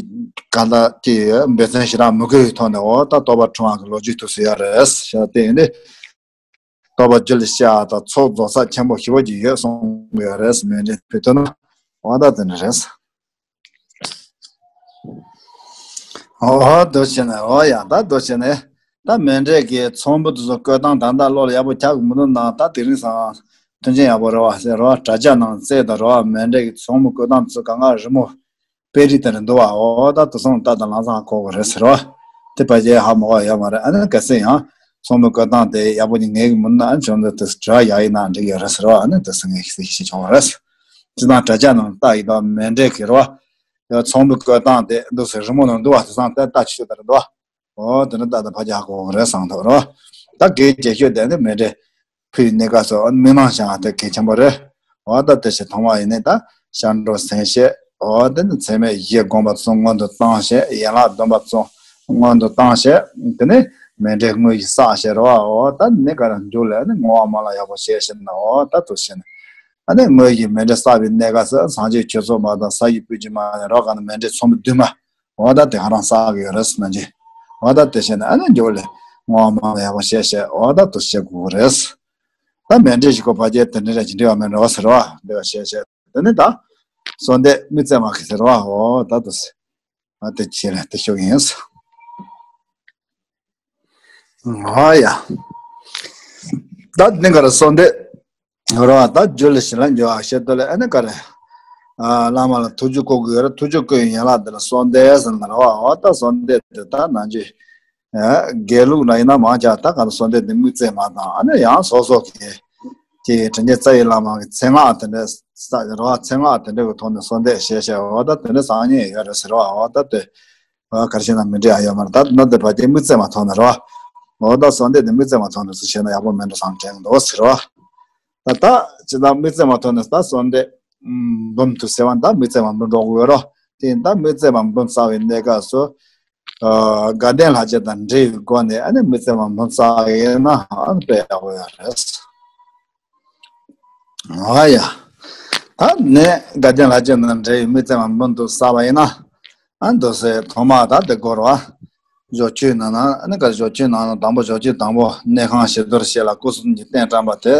ག་ད་ཅིག་འབད་བརྩོན་ཞེ་དྲག་མི་དགོས་པའི་ཐོག་ནས། འོ་ད་རྟོགས་པ་འཁྲུངས་པ་གི་ལོ་རྒྱུས་དུ་ཟེར་ཡ་རེད་ཤག་དེ་ཡིན་དུས། རྟོགས་པ་རྒྱུད་ལ་ཤར་དང་ཚོགས་རྫོགས་ཚད་ཆེན་པོ་ཞེ་པོ་ཅིག་ཡོད་གསུང་གི་ཡོད་རེད། མཎྜལ་ཕུལ་ཐུབ་ན། འོ་ད་དེ་འདྲ་རེད། འོ་དེ་བྱས་ནས། འོ་ཡ། ད་དེ་བྱས་ནས་ད་མཎྜལ་གྱི་ཚོམ་བུ་དེ་ཚོ་བཀོད་སྟངས་ད་ལྟ་བློ་ལ་ཡག་པོ་འཁྱེར་གི་མི་འདུག་ན། ད་དེ་རིང་སང་མཐུན་རྐྱེན་ཡག་པོ་རེད་བ་ཟེར་བ། དྲ་རྒྱ་ནང་བཙལ་དང་རེད་བ། མཎྜལ་གྱི་ཚོམ་བུ་བཀོད་སྟངས་དེ་ཚོ་གང་ག་རི་མོ་དཔེ་རིས་དེ་འདྲ་འདུག་བ། འོ་ད་དེ་ཚོ་ལྟ་དང་ལམ་སང་གོ་གི་རེད་ཟེར་བ། དེ་ཕལ་ཆེར་ཧ་མ་གོ་ཡོད་མ་རེད། ཨ་ནི་གལ་སྲིད་ཡང་ཚོམ་བུ་བཀོད་སྟངས་དེ་ཡག་པོ་ཅིག་ངེས་ཀྱི་མིན་ན། ཨ་ནི་ཁྱོད་ཚོ་དེ་དྲ་ཡག་ཡིན་ན་འགྲིག་ཡོད་རེད་ཟེར་བ། ཨ་ནི་དེ་ཚོ་ངས་ཤེས་ཤེས་བྱུང་བ་རེད། སྤྱིར་བཏང་དྲ་རྒྱ་ནང་ལྟ་ཡི་དང་མཎྜལ་གྱི་རེད་བ། ཡང་ཚོམ་བུ་བཀོད་སྟངས་དེ་འདུག་ཟེར་རི་མོ་ནང་འདུག་བ། དེ་ཚང་དེ་ལྟ་ཆོས་དེ་རེད་འདུག་བ། འོ་དེ་འདྲ་ལྟ་དང་ཕལ་ཆེར་ཧ་གོ་གི་རེད་བསམ་ཐུབ་རེད་བ། ད་གལ་ཆེ་ཤོས་དེ་ནི་མཎྜལ་ཕུལ་གནས་སྐབས་སུ་མི་མང་བཞེངས་དེ་གལ་ཆེན་པོ་རེད། འོ་ད་དེ་བཞིན་ཐོག་མ་ཡིན་ནས་ད་ཤར་འབྲོག་སེམས་བསྐྱེད། འོ་དེ་ནི་མཚན་མེད་བཞི་བསྒོམ་པ་ཚོ་སྔོན་དུ་བཏང་བྱས། ཡན་ལག་བསྡོམས་པ་ཚོ་སྔོན་དུ་བཏང་བྱས། དེ་ནས་མཎྜལ་དངོས་གཞི་བསགས་བྱས་རེད་བ། འོ་ད་ནི་ག་རེ་འཇུག་ལས་ནི་བསྔོ་བ་སྨོན་ལམ་ཡག་པོ་བྱས་བྱས་ནས། འོ་ད་དེ་བྱས་ནས་ཨ་ནི་དངོས་གཞི་མཎྜལ་བསགས་པའི་གནས་སྐབས་སུ་སངས་རྒྱས་ཆོས་ཚོགས་མ་དང་ས་གཞི་སྤོས་ཆུས་མ་ཡིན་རོགས་གང་ན་མཎྜལ་ཚོམ་བུ་བདུན་མ། འོ་ད་དེ་ཧ་རང་བསགས་ཀྱི་ཡོད་རེད་ཟེར་ན་ཅི། འོ་ད་དེ་བྱས་ནས་ཨ་ནི་འཇུག་ལས་བསྔོ་བ་སྨོན་ལམ་ཡག་པོ་བྱས་བྱས། འོ་ད་དེ་བྱེད་དགོས་ཀྱི་རེད། ད་མཎྜལ་ཞིག་གོ་ཕལ་ཆེར་དེ་འདྲ་རེ་ཅིག་འགྲིག་པ་མེད་འགྲོ་ཟེར་བ། འདི་བ་བྱས་བྱས། དེ་ནས་ད་གསོལ་འདེབས་དམིགས་བརྩེ་མ་གི་ཟེར་བ། འོ་ད་དེ་ཨ་དེ་བྱས་ལས་དེ་ཤོག་ཡིན། འོ་ཡ། ད་འདི་ག་རེ་གསོལ་འདེབས། རོ། ད་རྒྱུད་ལ་ཞི་ལ་འགྱུར་བ་ཞེས་དོ་ལས་ཨ་ནི་ག་རེ། ཨ་བླ་མ་ལ་ཐུགས་རྒྱུད་བསྐུལ་དགོས་རེད། ཐུགས་རྒྱུད་བསྐུལ་ཡིན་ལ་དེ་ལ་གསོལ་འདེབས་ཟེར་ན་རོ། འོ་ད་གསོལ་འདེབས་དེ་ད་ནང་རྒྱུད་ཨ་དགེ་ལུགས་ན་ཡིན་ན་མང་ཆེ་ད་ག་རེ་གསོལ་འདེབས་དེ་དམིགས་བརྩེ་མ་དང་། ཨ་ནི་ཡང་སོ་སོ་གི་ཀྱི་དྲིན་ཅན་རྩ་བའི་བླ་མ་གི་མཚན་སྔགས་དེ་འདྲ་ས་རོ། མཚན་སྔགས་དེ་འདྲ་གི་ཐོག་ནས་གསོལ་འདེབས་བྱས་བྱས། འོ་ད་དེ་འདྲ་བཟང་ངན་ཡོད་རེད་ཟེར་བ། འོ་ད་དེ། ག་རེ་བྱས་ན་མི་འགྲིག་ཡ་ཡོད་མ་རེད། ད་ནི་དེ་ཕལ་ཆེར་དམིགས་བརྩེ་མ་ཐོག་ནས་རེད་བ། འོ་ད་གསོལ་འདེབས་དེ་དམིགས་བརྩེ་མ་ཐོག་ནས་སུ་བྱས་ན་ཡག་པོ་མེད་འགྲོ་བསམ་དྲན་འདུག་ཟེར་བ། ད་ད་ཅི་ད་དམིགས་བརྩེ་མ་ཐོག་ནས་ད་གསོལ་འདེབས་འབུམ་དུ་ཟེར་བ། ད་དམིགས་བརྩེ་མ་འབུམ་འགྲོ་དགོས་རོ། དེ་ཡིན་ད་དམིགས་བརྩེ་མ་འབུམ་བསགས་པའི་གནས་སྐབས་སུ། དགའ་ལྡན་ལྷ་བརྒྱ་དང་འབྲེལ་བའི་སྒོ་ནས་ཨ་ནི་དམིགས་བརྩེ་མ་འབུམ་བསགས་ཡིན་ན་ཨ་ནི་དཔེ་ཡག་པོ་ཡོད་རེད། ཨ་ཡ། ད་ནས་དགའ་ལྡན་ལྷ་བརྒྱ་དང་འབྲེལ་བའི་དམིགས་བརྩེ་མ་འབུམ་དུ་བསགས་པ་ཡིན་ན། ཨ་འདུག་སེ་ཐོག་མ་ད་དེ་དགོས་རེད་བ། བཟོ་བཅོས་ནང་ན་ཨ་ནི་ག་བཟོ་བཅོས་ནང་ན་དང་པོ་བཟོ་བཅོས་དང་པོ་གནས་ཁང་བྱི་དོར་བྱས་ལ་སྐུ་གསུང་ཐུགས་ཀྱི་རྟེན་བཀྲམ་པ་དེ་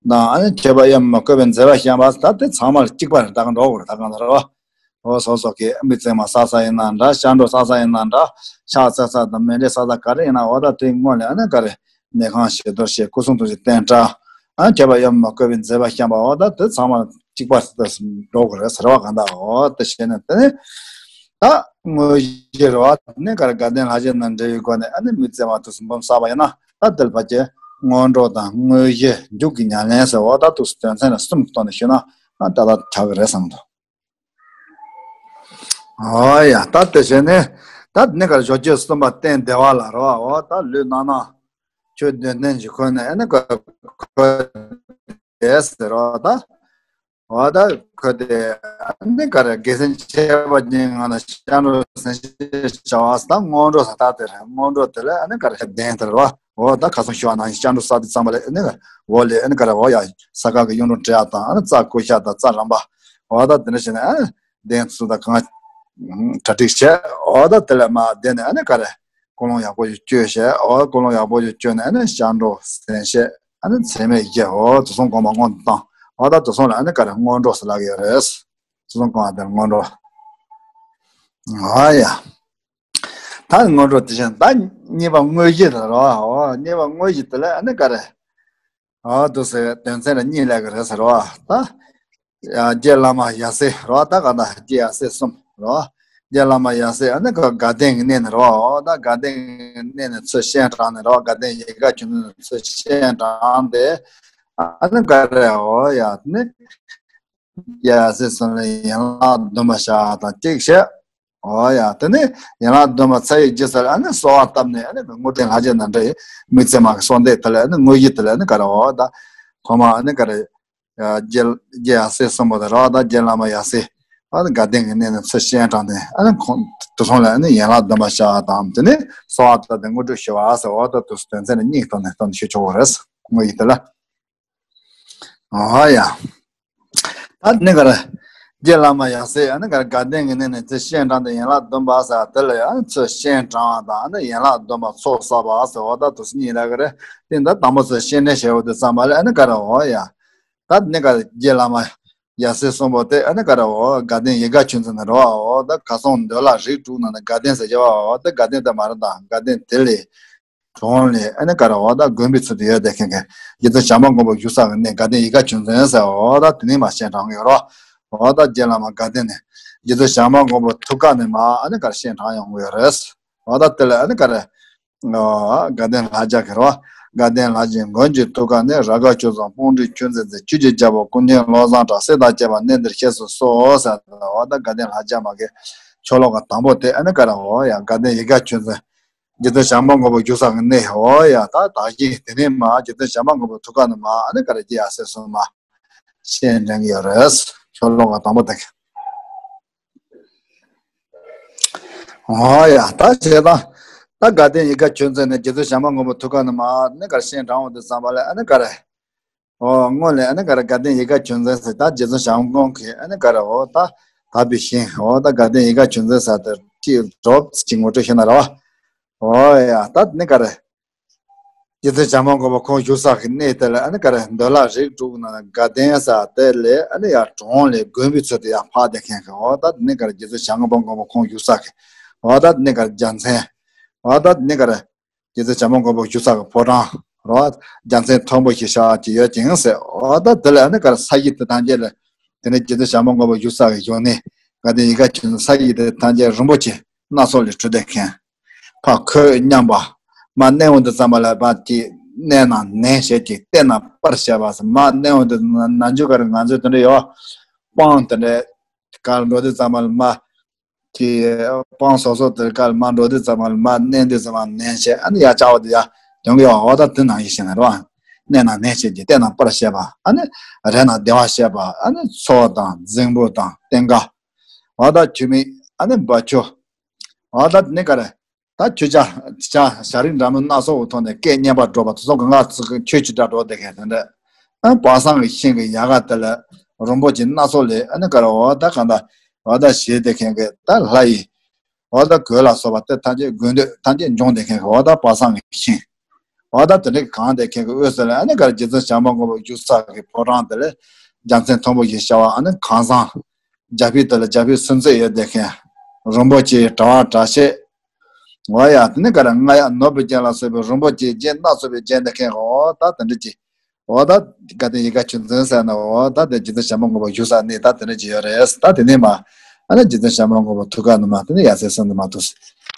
དང་། ཨ་ནི་མཆོད་པ་ཡབ་མ་བཀོད་པའི་མཛད་པ་བཤམས་པ་ད་དེ་ཚང་མ་ལ་གཅིག་པ་རེད། ད་ག་འགྲོ་དགོས་རེད། ད་ག་འདྲ་རེད་བ། འོ་སོ་སོ་གི་དམིགས་བརྩེ་མ་བསགས་ས་ཡིན་ན་འདྲ། ཤར་འགྲོ་བསགས་ས་ཡིན་ན་འདྲ། ཕྱག་འཚལ་ས་དང་མཎྜལ་བསགས་ས་ག་རེ་ཡིན་ན། འོ་ད་དེའི་སྔོན་ལ་ཨ་ནི་ག་རེ་གནས་ཁང་བྱི་དོར་བྱས། སྐུ་གསུང་ཐུགས་ཀྱི་རྟེན་བཀྲམ། ཨ་མཆོད་པ་ཡབ་མ་བཀོད་པའི་མཛད་པ་བཤམས་པ། འོ་ད་དེ་ཚང་མ་གཅིག་པ་ཟེར་འགྲོ་དགོས་རེད་ཟེར་བ་གང་ལྟར། འོ་དེ་བྱས་ནས་དེ་ནས་ད་དངོས་གཞི་རེད་བ། དེ་ནས་ག་རེ་དགའ་ལྡན་ལྷ་བརྒྱ་དང་འབྲེལ་བའི་སྒོ་ནས་ཨ་ནི་དམིགས་བརྩེ་མ་དེ་ཚོ་འབུམ་བསགས་པ་ཡིན་ན། ད་དེ་ལ་ཕལ་ཆེར་སྔོན་འགྲོ་དང་དངོས་གཞི་མཇུག་གི་ཉམས་ལེན་ཟེར། འོ་ད་དེ་ཚོ་དོན་ཚན་ལ་གསུམ་གྱི་ཐོག་ནས་ཞུས་ན་ཨ་ད་ལྟ་དྲག་གི་རེད་བསམ་འདུག་ཨོ་ཡ། ད་དེ་བྱས་ནས་ད་ནི་ག་རེ་བཟོ་བཅོས་གསུམ་པ་རྟེན་བདེ་བ་ལ་རོ། འོ་ད་ལུས་རྣམ་སྣང་ཆོས་བདེན་དོན་གྱི་ཁོ་ནས་ཨ་ནི་ག་ཁོ་དེ་ཟེར་རོ། ད་ འོ་ད་ཁོ་དེ་ཨ་ནི་ག་རེ་རྒྱལ་མཚན་ཁྱད་པར་ཅན་ངང་ན་སྐྱབས་འགྲོ་གསན་བྱ་བ་ད་སྔོན་འགྲོ་ས་ད་དེ་རེད། སྔོན་འགྲོ་དེ་ལ་ཨ་ནི་ག་རེ་གདན་དེ་རེད་བ། འོ་ད་ཁ་སང་ཞུ་བ་ནང་བཞིན་སྐྱབས་འགྲོ་ས་དེ་ཙམ་པ་ལ་ཨ་ནི་འོ་ལེ་ཨ་ནི་ག་རེ་འོ་ཡ་ས་ག་གི་གཡུང་དྲུང་བྲེ་ཡག་དང་ཨ་ནི་རྩ་བཀོད་ཤག་དང་རྩ་རམ་པ། འོ་ད་དེ་འདྲ་བྱས་ནས་ཨ་ནི་གདན་ཚུལ་དང་གང་གྲ་སྒྲིག་བྱས། འོ་ད་དེ་ལ་མ་བསྡད་ནས་ཨ་ནི་ག་རེ་ཀུན་སློང་ཡག་པོ་ཞིག་བཅོས་བྱས། འོ་ཀུན་སློང་ཡག་པོ་ཞིག་བཅོས་ནས་ཨ་ནི་སྐྱབས་འགྲོ་གསན་བྱས། ཨ་ནི་མཚན་མེད་བརྒྱད། འོ་དེ་ཚོ་གོང་མ་སྔོན་དུ་བཏང་། འོ་ད་དེ་ཚོ་ལ་ཨ་ནི་ག་རེ་སྔོན་འགྲོ་ཟེར་ལབ་ཀྱི་ཡོད་རེད། དེ་ཚོ་གོང་མ་དེ་སྔོན་འགྲོ། འོ་ཡ། ད་སྔོན་འགྲོ་དེ་བཞིན་ད་གཉིས་པ་དངོས་གཞི་དེ་རེད་བ། འོ་གཉིས་པ་དངོས་གཞི་དེ་ལ་ཨ་ནི་ག་རེ། འོ་དེ་ཚོའི་དོན་ཚན་ལ་གཉིས་ལབ་ཀྱི་རེད་ཟེར་བ་ད། ཡ་རྗེ་བླ་མ་ཡབ་སྲས་རེད་བ། ད་ག་ད་རྗེ་ཡབ་སྲས་གསུམ་རེད་བ། རྗེ་བླ་མ་ཡབ་སྲས་ཨ་ནི་ག་དགའ་ལྡན་གྱི་གནས་ནས་རེད་བ། འོ་ད་དགའ་ལྡན་གྱི་གནས་ནས་ཚུར་སྤྱན་དྲངས་ནས་རེད་བ། དགའ་ལྡན་ཡིད་དགའ་ཆོས་འཛིན་ནས་ཚུར་སྤྱན་དྲངས་ཏེ་ཨ་ནི་ག་རེ་འོ་ཡ་ནི། ཡབ་སྲས་གསུམ་ལ་ཡན་ལག་བདུན་པ་ཞག་དང་གཅིག་བཤད། འོ་ཡ། དེ་ནས་ཡན་ལག་བདུན་པ་མཚན་ཡོད་རྗེས་སུ་ཨ་ནི་གསོལ་བ་བཏབ་ནས་ཨ་ནི་དངོས་བསྟན་ལྷ་རྗེ་ནང་འདྲ་ཡི་དམིགས་བརྩེ་མ་གི་གསོལ་འདེབས་དེ་ལ་ཨ་ནི་དངོས་གཞི་དེ་ལ་ཨ་ནི་ག་རེ་འོ་ད་གོང་མ་ཨ་ནི་ག་རེ་རྗེ་རྗེ་ཡབ་སྲས་གསུམ་པོ་དང་རེད་བ། ད་རྗེ་བླ་མ་ཡབ་སྲས་ཨ་ནི་དགའ་ལྡན་གྱི་གནས་ནས་ཚུར་སྤྱན་དྲངས་ནས་ཨ་ནི་ཁོང་དེ་ཚོ་ལ་ཨ་ནི་ཡན་ལག་བདུན་པ་ཞག་དང་དེ་ནས་གསོལ་བ་བཏབ་སྟེ་དངོས་གྲུབ་ཞུ་བ་ཟེར། འོ་ད་དུ་དོན་ཚན་ནི་གཉིས་ཐོག་ནས་ཐོག་ནས་ཞུ་ཆོག་གི་རེད། དངོས་གཞི་དེ་ལ། ཨོ་ཡ། ད་ནི་ག་རེ། རྗེ་བླ་མ་ཡབ་སྲས་ཨ་ནི་ག་རེ་དགའ་ལྡན་གྱི་གནས་ནས་ཚུར་སྤྱན་དྲངས་ཏེ་ཡན་ལག་བདུན་པ་ཟེར་དེ་ལ་ཡང་ཚུར་སྤྱན་དྲངས་པ་དང་ཨ་ནི་ཡན་ལག་བདུན་པ་ཚོགས་བསགས་པ་ཟེར་བ་ད་དུ་གཉིས་ལབ་ཀྱི་རེད། དེ་འདི་དང་པོ་ཚུར་སྤྱན་འདྲེན་བྱས་པ་དེ་ཙམ་པ་ལ་ཨ་ནི་ག་རེ་འོ་ཡ། ད་ནི་ག་རེ་རྗེ་བླ་མ་ཡབ་སྲས་གསུམ་པོ་དེ་ཨ་ནི་ག་རེ་འོ་དགའ་ལྡན་ཡིད་དགའ་ཆོས་འཛིན་ནི་རེད་བ། འོ་ད་ཁ་སང་འདོད་ལྷ་རིགས་དྲུག་ནང་ནས་དགའ་ལྡན་ཟེར་གྱི་བ། འོ་ད་དགའ་ལྡན་དེ་མ་རེད་ད། དགའ་ལྡན་དེ་ལས། གྲོང་ལས་ཨ་ནི་ག་རེ་འོ་ད་དགོན་པའི་ཚུལ་དུ་ཡོད་དེ་མཁན་གྱི་རྗེ་བཙུན་བྱམས་པ་མགོན་པོ་བཞུགས་ས་གི་གནས་དགའ་ལྡན་ཡིད་དགའ་ཆོས་འཛིན་ཟེར། འོ་ད་དེ་ནས་མར་སྤྱན་དྲངས་ཡོད་རོ། འོ་ད་རྗེ་བླ་མ་དགའ་ལྡན་ནས་རྗེ་བཙུན་བྱམས་པ་མགོན་པོ་ཐུགས་ཀ་ནས་མར་ཨ་ནི་ག་རེ་སྤྱན་དྲངས་ཡོང་གི་ཡོད་རེད། འོ་ད་དེ་ལ་ཨ་ནི་ག་རེ་འོ་དགའ་ལྡན་ལྷ་རྒྱལ་གྱི་རོ། དགའ་ལྡན་ལྷ་རྒྱལ་མགོན་གྱི་ཐུགས་ཀ་ནས། རཱ་ག་ཆོས་བཟང་དཔུང་སྒྲིག་ཆོས་འཛིན་ཚེ། ཆོས་ཀྱི་རྒྱལ་པོ་ཀུན་མཁྱེན་བློ་བཟང་གྲགས། སྲས་དང་བཅས་པ་གནས་འདིར་གཤེགས་སུ་གསོལ་ཟེར། འོ་ད་དགའ་ལྡན་ལྷ་རྒྱལ་མ་གི་ཆོས་ལོ་ག་དང་པོ་དེ་ཨ་ནི་ག་རེ་འོ་ཡ་དགའ་ལྡན་ཡིད་དགའ་ཆོས་འཛིན། རྗེ་བཙུན་བྱམས་པ་མགོན་པོ་བཞུགས་ས་གི་གནས། འོ་ཡ་ད་ད་གིན་དེ་ནས་མར་རྗེ་བཙུན་བྱམས་པ་མགོན་པོ་ཐུགས་ཀ་ནས་མར་ཨ་ནི་ག་རེ་རྗེ་ཡབ་སྲས་གསུམ་མར་སྤྱན་དྲངས་ཡོད་རེད། ཆོས་ལོ་ག་དང་པོ་དེ། འོ་ཡ་ད་བྱས་ད། ད་དགའ་ལྡན་ཡིད་དགའ་ཆོས་འཛིན་ནས་རྗེ་བཙུན་བྱམས་པ་མགོན་པོ་ཐུགས་ཀ་ནས་མར་ཨ་ནི་ག་རེ་སྤྱན་དྲངས་པ་དེ་ཙམ་པ་ལ་ཨ་ནི་ག་རེ། འོ་སྔོན་ལ་ཨ་ནི་ག་རེ་དགའ་ལྡན་ཡིད་དགའ་ཆོས་འཛིན་ཟེར། ད་རྗེ་བཙུན་བྱམས་པ་མགོན་གྱིས་ཨ་ནི་ག་རེ་འོ་ད་དག་པའི་ཞིང་། འོ་ད་དགའ་ལྡན་ཡིད་དགའ་ཆོས་འཛིན་ཟེར་དེ་ཅིག་སྒྲུབ་ཅིག་ངོ་སྤྲོད་ཞུ་ན་རེད་བ། འོ་ཡ་ད་ནི་ག་རེ། རྗེ་བཙུན་བྱམས་པ་མགོན་པོ་ཁོང་བཞུགས་ས་གི་གནས་དེ་ལ་ཨ་ནི་ག་རེ་འདོད་ལྷ་རིགས་དྲུག་ནང་དགའ་ལྡན་ཟེར་དེ་ལས་ཨ་ནི་ཡར་གྲོང་ལས་དགོན་པའི་ཚུལ་དུ་ཡར་འཕགས་བསྡད་མཁན་གྱི་འོ་ད་ནི་ག་རེ་རྗེ་བཙུན་བྱམས་པ་མགོན་པོ་ཁོང་བཞུགས་ས་གི་འོ་ད་ནི་ག་རེ་རྒྱལ་མཚན། འོ་ད་ནི་ག་རེ། རྗེ་བཙུན་བྱམས་པ་མགོན་པོ་བཞུགས་ས་གི་ཕོ་བྲང་རོ། རྒྱལ་མཚན་མཐོན་པོ་ཞིག་ཤར་གྱི་ཡོད་ཅིང་ཟེར། འོ་ད་དེ་ལ་ནི་ག་རེ་ས་གཞི་དེ་ཐམས་ཅད་ལ། དེ་ནས་རྗེ་བཙུན་བྱམས་པ་མགོན་པོ་བཞུགས་ས་གི་གཞུག་ནས་དགའ་ལྡན་ཡིད་དགའ་ཆོས་འཛིན་ས་གཞི་དེ་ཐམས་ཅད་རིན་པོ་ཆེ་སྣ་ཚོགས་ལས་གྲུབ་བསྡད་མཁན། ཕར་ཁོད་མཉམ་པ། མར་མནན་འོང་དུས་ཙམ་པ་ལ་ཕར་གྱི་མནན་ན་ནན་བྱེད་ཀྱི་བཏེགས་ན་སྤར་བྱེད་པ་ཟེར། མར་མནན་འོང་དུས་ན་ནམ་རྒྱུན་ག་རེ་ང་ཚོས་དེ་འདྲ་ཡོད། སྤང་དེ་འདྲ་གར་འགྲོ་དུས་ཙམ་པ་ལ་མར། ཀྱི་སྤང་སོ་སོ་དེར་ཀར་མ་འགྲོ་དུས་ཙམ་པ་ལ་མ་མནན་དུས་ཙམ་པ་མནན་བྱས་ཨ་ནི་ཡ་ཅག་པ་དེ་ཡ་དོན་གྱི་འོ་ད་དེ་ནང་བཞིན་ཞིག་ན་རེད་བ། མནན་ན་ནན་བྱེད་ཀྱི་བཏེགས་ན་སྤར་བྱེད་པ་ཨ་ནི་རེག་ན་བདེ་བ་བྱེད་པ་ཨ་ནི་མཚོ་དང་རྫིང་བུ་དང་ལྟེང་ཀ། འོ་ད་ཆུ་མིག་ཨ་ནི་འབབ་ཆུ། འོ་ད་དེ་ནི་ག་རེ། ད་ཆུ་བྱ་བྱ་བྱ་རིགས་འདྲ་མིན་སྣ་ཚོགས་ཀྱི་ཐོག་ནས་སྐད་སྙན་པ་སྒྲོག་པ་དེ་ཚོ་གི་ང་ཚོ་གི་ཆོས་ཀྱི་སྒྲ་སྒྲོག་བསྡད་མཁན་དེ་འདྲ། ཨ་པ་སངས་ཀྱི་ཤིང་གི་ཡལ་ག་དེ་ལ་རིན་པོ་ཆེ་སྣ་ཚོགས་ལས་ཨ་ནི་ག་རེ་འོ་ད་གང་ལྟར་འོ་ད་བཞད་བསྡད་མཁན་གྱི་ད་ལྷ་ཡི་འོ་ད་གོས་ལ་སོགས་པ་དེ་ཐམས་ཅད་དགོས་འདོད་ཐམས་ཅད་འབྱུང་བསྡད་མཁན་གྱི་འོ་ད་པ་སངས་ཀྱི་ཤིང་། འོ་ད་དེ་འདྲ་གི་གང་བསྡད་མཁན་གྱི་དབུས་སུ་ལ་ཨ་ནི་ག་རེ་རྗེ་བཙུན་བྱམས་པ་མགོན་པོ་བཞུགས་ས་གི་ཕོ་བྲང་དེ་ལ་རྒྱལ་མཚན་མཐོན་པོ་ཞིག་ཤར་བ་ཨ་ནི་ཁང་བཟང་། རྒྱ་ཕིབས་དེ་ལ་རྒྱ་ཕིབས་སུམ་བརྩེགས་ཡོད་བསྡད་མཁན། རིན་པོ་ཆེའི་དྲ་བ་དྲ་ཕྱེད། འོ་ཡ་དེ་ནི་ག་རེ་རྔ་ཡབ་ནོར་བུའི་རྒྱན་ལ་སོགས་པའི་རིན་པོ་ཆེའི་རྒྱན་སྣ་ཚོགས་པའི་རྒྱན་དེ་མཁན་གྱི་འོ་ད་དེ་འདྲ་ཅིག་འོ་ད་དགའ་ལྡན་ཡིད་དགའ་ཆོས་འཛིན་ཟེར་ན་འོ་ད་དེ་རྗེ་བཙུན་བྱམས་པ་མགོན་པོ་བཞུགས་ས་གནས་ད་དེ་འདྲ་ཅིག་ཡོད་རེད། ད་དེ་ནས་མ་ཨ་ནི་རྗེ་བཙུན་བྱམས་པ་མགོན་པོ་ཐུགས་ཀ་ནས་མ་དེ་ནི་ཡབ་སྲས་གསུམ་དུ་མ་ཐུག་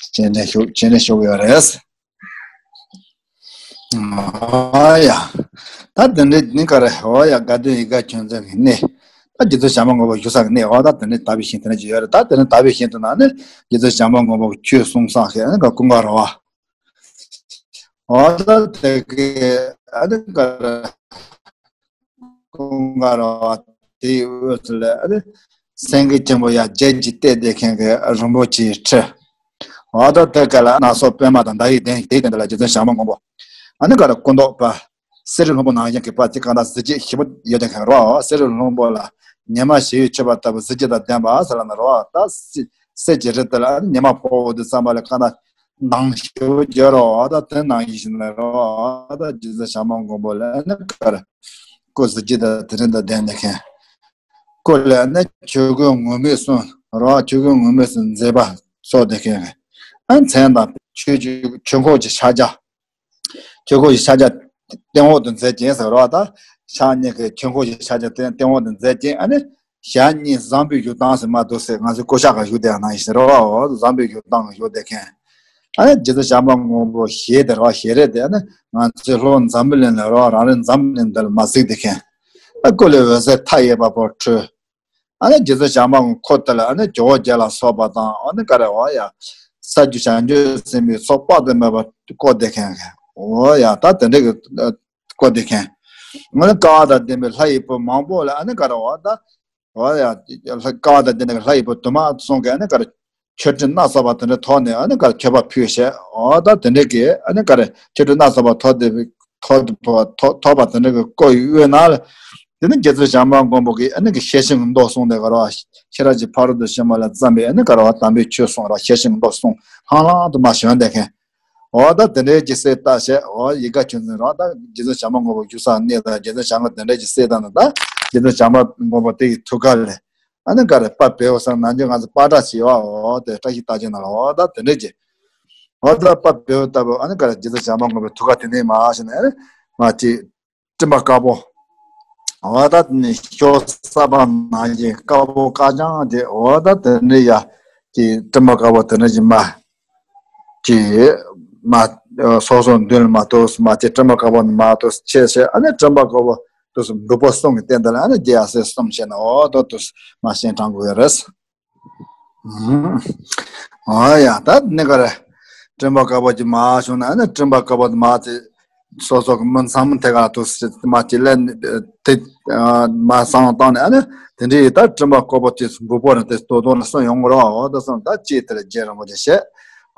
སྤྱན་འདྲེན་ཞུ་སྤྱན་འདྲེན་ཞུ་གི་ཡོད་རེད། ཨ་ཡ། ད་དེ་འདྲའི་ནི་ག་རེ་འོ་ཡ་དགའ་ལྡན་ཡིད་དགའ་ཆོས་འཛིན་གྱི་གནས། ད་རྗེ་བཙུན་བྱམས་པ་མགོན་པོ་བཞུགས་ས་གི་གནས་འོ་ད་དེ་འདྲའི་དག་པའི་ཞིང་དེ་འདྲ་ཅིག་ཡོད་རེད། ད་དེ་ནི་དག་པའི་ཞིང་དུ་ན་ནི་རྗེ་བཙུན་བྱམས་པ་མགོན་པོ་ཆོས་གསུང་ས་ཞེས་ཨ་ནི་ག་ཀུན་དགའ་ར་བ། འོ་ད་དེ་གི་ཨ་ནི་ག་རེ་ཀུན་དགའ་ར་བ་ དེའི་དབུས་སུ་ལ་ཨ་ནི་སེང་གེ་ཆེན་པོ་ཡ་བརྒྱད་ཀྱིས་བཏེགས་བསྡད་མཁན་གྱི་རིན་པོ་ཆེའི་ཁྲི། འོ་ད་དེ་ག་ལ་སྣ་ཚོགས་པད་མ་དང་ཟླ་བའི་གདན་དེའི་སྟེང་དུ་ལ་རྗེ་བཙུན་བྱམས་པ་མགོན་པོ། ཨ་ནི་ག་རེ་སྐུ་མདོག་དཔལ་གསེར་རི་ལྷུན་པོ་ནང་བཞིན་གྱི་དཔལ་གྱི་ཀ་ན་གཟི་བརྗིད་ཞིབ་པོ་ཡོད་དེ་མཁན་རོ། གསེར་རི་ལྷུན་པོ་ལ་ཉི་མ་ཞི་བའི་མཆོད་པ་ལྟ་བུ་གཟི་བརྗིད་དང་ལྡན་པ་ཟེར་ལ་ན་རོ། ད་གསེར་གྱི་རི་དེ་ལ་ཉི་མ་ཕོག་འོ་དུ་བསམ་པ་ལ་ཀ་ན་མདངས་ཞིབ་པོ་ཡོད་རོ། ད་དེ་ནང་བཞིན་ལ་རོ། ད་རྗེ་བཙུན་བྱམས་པ་མགོན་པོ་ལ་ཨ་ནི་ག་རེ་སྐུ་གཟི་བརྗིད་དང་དེ་རིང་དང་ལྡན་དེ་མཁན། སྐུ་ལ་ནི་ཆོས་གོས་ངུར་སྨྲིག་གསུམ་རོ། ཆོས་གོས་ངུར་སྨྲིག་གསུམ་མཛེས་པ་སོགས་དེ་མཁན། ཨ་མཚན་དང་ཆོས་ཀྱི་ཆོས་འཁོར་གྱི་ཕྱག་རྒྱ། ཆོས་འཁོར་གྱི་ཕྱག་རྒྱ་སྟེང་འོག་ཏུ་མཛད་ཅིང་ཟེར་རོ། ད་ཕྱག་གཉིས་ཀྱི་ཆོས་འཁོར་གྱི་ཕྱག་རྒྱ་སྟེང་སྟེང་འོག་ཏུ་མཛད་ཅིང་། ཨ་ནི་ཞལ་གཉིས་བཟང་པོའི་བཞུགས་སྟངས་ཟེར་མ་འདུག་ཟེར། ང་ཚོའི་སྐུ་ཤ་ག་བཞུགས་དེ་ནང་བཞིན་ཟེར་རོ། བཟང་པོའི་བཞུགས་སྟངས་བཞུགས་དེ་མཁན། ཨ་ནི་རྗེ་བཙུན་བྱམས་པ་མགོན་པོ་ཞལ་དེ་རོ། ཞལ་རས་དེ་ཨ་ནི་ང་ཚོའི་ལྷོ་འཛམ་བུ་གླིང་ལ་རོ། རང་རེ་འཛམ་བུ་གླིང་འདི་ལ་མ་གཟིགས་དེ་མཁན། ཨ་སྐུ་ལ་འོད་ཟེར་མཐའ་ཡས་པ་པོ་འཕྲོས། ཨ་ནི་རྗེ་བཙུན་བྱམས་པ་མགོན་པོ་ཁོ་དེ་ལ་ཨ་ནི་ཇོ་བོ་རྗེ་ལ་སོགས་པ་དང་། ཨ་ནི་ག་རེ་འོ་ཡ། ས་བཅུ་བྱང་ཆུབ་སེམས་དཔའི་ཚོགས་དཔག་ཏུ་མེད་པ་བསྐོར་དེ་མཁན། འོ་ཡ། ད་དེ་འདྲ་གི་བསྐོར་དེ་མཁན། ཨ་ནི་ཀ་བ་དང་ལྡན་པའི་ལྷ་ཡི་བུ་མང་པོ་ལ་ཨ་ནི་ག་རེ་འོ་ད། འོ་ཡ། ཀ་བ་དང་ལྡན་པའི་ལྷ་ཡི་བུ་དུ་མ་གསུམ་གྱིས་ཨ་ནི་ག་རེ་མཆོད་སྤྲིན་སྣ་ཚོགས་པ་དེ་འདྲ་ཐོགས་ནས་ཨ་ནི་ག་རེ་མཆོད་པ་ཕུལ་བྱས། འོ་ད་དེ་འདྲ་གི་ཨ་ནི་ག་རེ་མཆོད་སྤྲིན་སྣ་ཚོགས་པ་ཐོགས་ཏེ་ཐོགས་ཐོགས་ཐོགས་པ་དེ་འདྲ་གི་བསྐོར་བའི་དབུས་ན་ལ། དེ་ནི་རྗེ་བཙུན་བྱམས་པ་མགོན་པོ་གིས་ཨ་ནི་གི་ཤེར་ཕྱིན་གྱི་མདོ་གསུངས་ཏེ་ག་རེ་ཤེས་རབ་ཀྱི་ཕ་རོལ་ཏུ་ཕྱིན་པ་ལ་བརྩམས་པའི་ཨ་ནི་ག་རེ་དམ་པའི་ཆོས་གསུངས་རོ། ཤེར་ཕྱིན་གྱི་མདོ་གསུངས་ལྷང་ལྷང་དུ་མ་བྱོན་བསྡད་མཁན། འོ་ད་དེ་འདྲའི་གི་གསེར་བཏབ་བྱས། འོ་ཡིད་དགའ་ཆོས་འཛིན་རོ། ད་རྗེ་བཙུན་བྱམས་པ་མགོན་པོ་བཞུགས་ས་གནས་དང་རྗེ་བཙུན་བྱམས་པ་དེ་འདྲའི་གི་གསེར་བཏབ་ན། ད་རྗེ་བཙུན་བྱམས་པ་མགོན་པོ་དེ་ཡི་ཐུགས་ཀ་ལས་ཨ་ནི་ག་རེ་པ་བེའུ་སར་ནང་ཆོས་ང་ཚོ་པ་ཏྲ་བྱེད་པ། འོ་དེ་བཀྲ་ཤིས་རྟགས་ཅན་ནང་ལ། འོ་ད་དེ་འདྲའི་གི་འོ་ད་པ་བེའུ་ལྟ་བུ་ཨ་ནི་ག་རེ་རྗེ་བཙུན་བྱམས་པ་མགོན་པོའི་ཐུགས་ཀ་དེ་ནས་མར་བྱས་ནས་ཨ་ནི་མ་ཅིག་སྤྲིན་པ་དཀར་པོ། འོ་ད་ནི་ཤོག་གསར་པ་ནང་བཞིན་དཀར་པོ་དཀར་རྐྱང་དེ། འོ་ད་དེ་འདྲ་ཡ་གི་སྤྲིན་པ་དཀར་པོ་དེ་འདྲ་ཞིག་མ་གི་མ་སོ་སོ་མདུན་ལ་མ་གཏོགས་མ་ཅི། སྤྲིན་པ་དཀར་པོ་ནི་མ་གཏོགས་ཆེ་ཆེ། ཨ་ནི་སྤྲིན་པ་དཀར་པོ་དུ་སུ་འབུ་པོ་གསུམ་གྱི་སྟེང་དུ་ལ་ཨ་ནི་རྒྱལ་སྲས་གསུམ་བྱས་ནས། འོ་ད་དུ་སུ་མ་ཤེས་དྲང་དགོས་ཡ་རེད། ཨ་ཡ། ད་ནི་ག་རེ་སྤྲིན་པ་དཀར་པོ་གྱི་མ་བྱུང་ན། ཨ་ནི་སྤྲིན་པ་དཀར་པོ་དེ་མ་ཚེ་སོ་སོ་གི་མི་ཚང་མ་དེ་ག་དུ་མ་ཅི་ལན་དེ་མ་བསམ་བློ་བཏང་ནས། ཨ་ནི་དེ་འདྲའི་ད་སྤྲིན་པ་དཀར་པོ་དེ་འབུ་པོ་རེ་དེ་དོ་དོ་ལ་གསུམ་ཡོང་གི་རོ། འོ་ད་གསུམ་ད་ལྕེ་དེ་ལ་རྗེ་རིན་པོ་ཆེ་བྱས།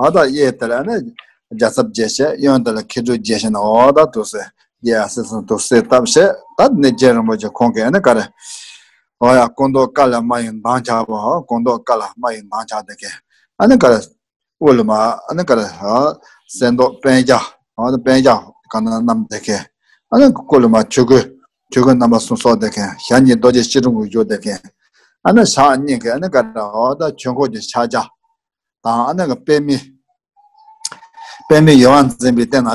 འོ་ད་གཡས་དེ་ལ་ཨ་ནི་རྒྱལ་ཚབ་རྗེ་བྱས། གཡོན་དེ་ལ་མཁས་གྲུབ་རྗེ་བྱས་ནས། འོ་ད་དུ་སེ་རྒྱལ་སྲས་གསུམ་དུ་སེ་བཏབ་བྱས། ད་ནི་རྗེ་རིན་པོ་ཆེ་ཁོང་གིས་ཨ་ནི་ག་རེ། འོ་ཡ། སྐུ་མདོག་དཀར་ལ་མ་ཡི་མདངས་ཆགས་པ། འོ་སྐུ་མདོག་དཀར་ལ་མ་ཡི་མདངས་ཆགས་དེ་གས། ཨ་ནི་ག་རེ་དབུ་ལ་མ་ཨ་ནི་ག་རེ་ཨ་གསེར་མདོག་པད་རྒྱ། འོ་ནི་པད་རྒྱ་ག་ན་བསྣམས་དེ་གས། ཨ་ནི་སྐུ་ལ་མ་ཆོས་གོས། ཆོས་གོས་རྣམ་པ་གསུམ་གསོལ་དེ་གས། ཞལ་གཉིས་རྡོ་རྗེ་སྐྱིལ་ཀྲུང་གིས་བཞུགས་དེ་གས། ཨ་ནི་ཕྱག་གཉིས་ཀྱིས་ཨ་ནི་ག་རེ་འོ་ད་ཆོས་འཁོར་གྱི་ཕྱག་རྒྱ་དང་། ཨ་ནི་ག་པད་མའི་པདྨའི་ཡུ་བ་འཛིན་པའི་སྟེང་ན་ཨ་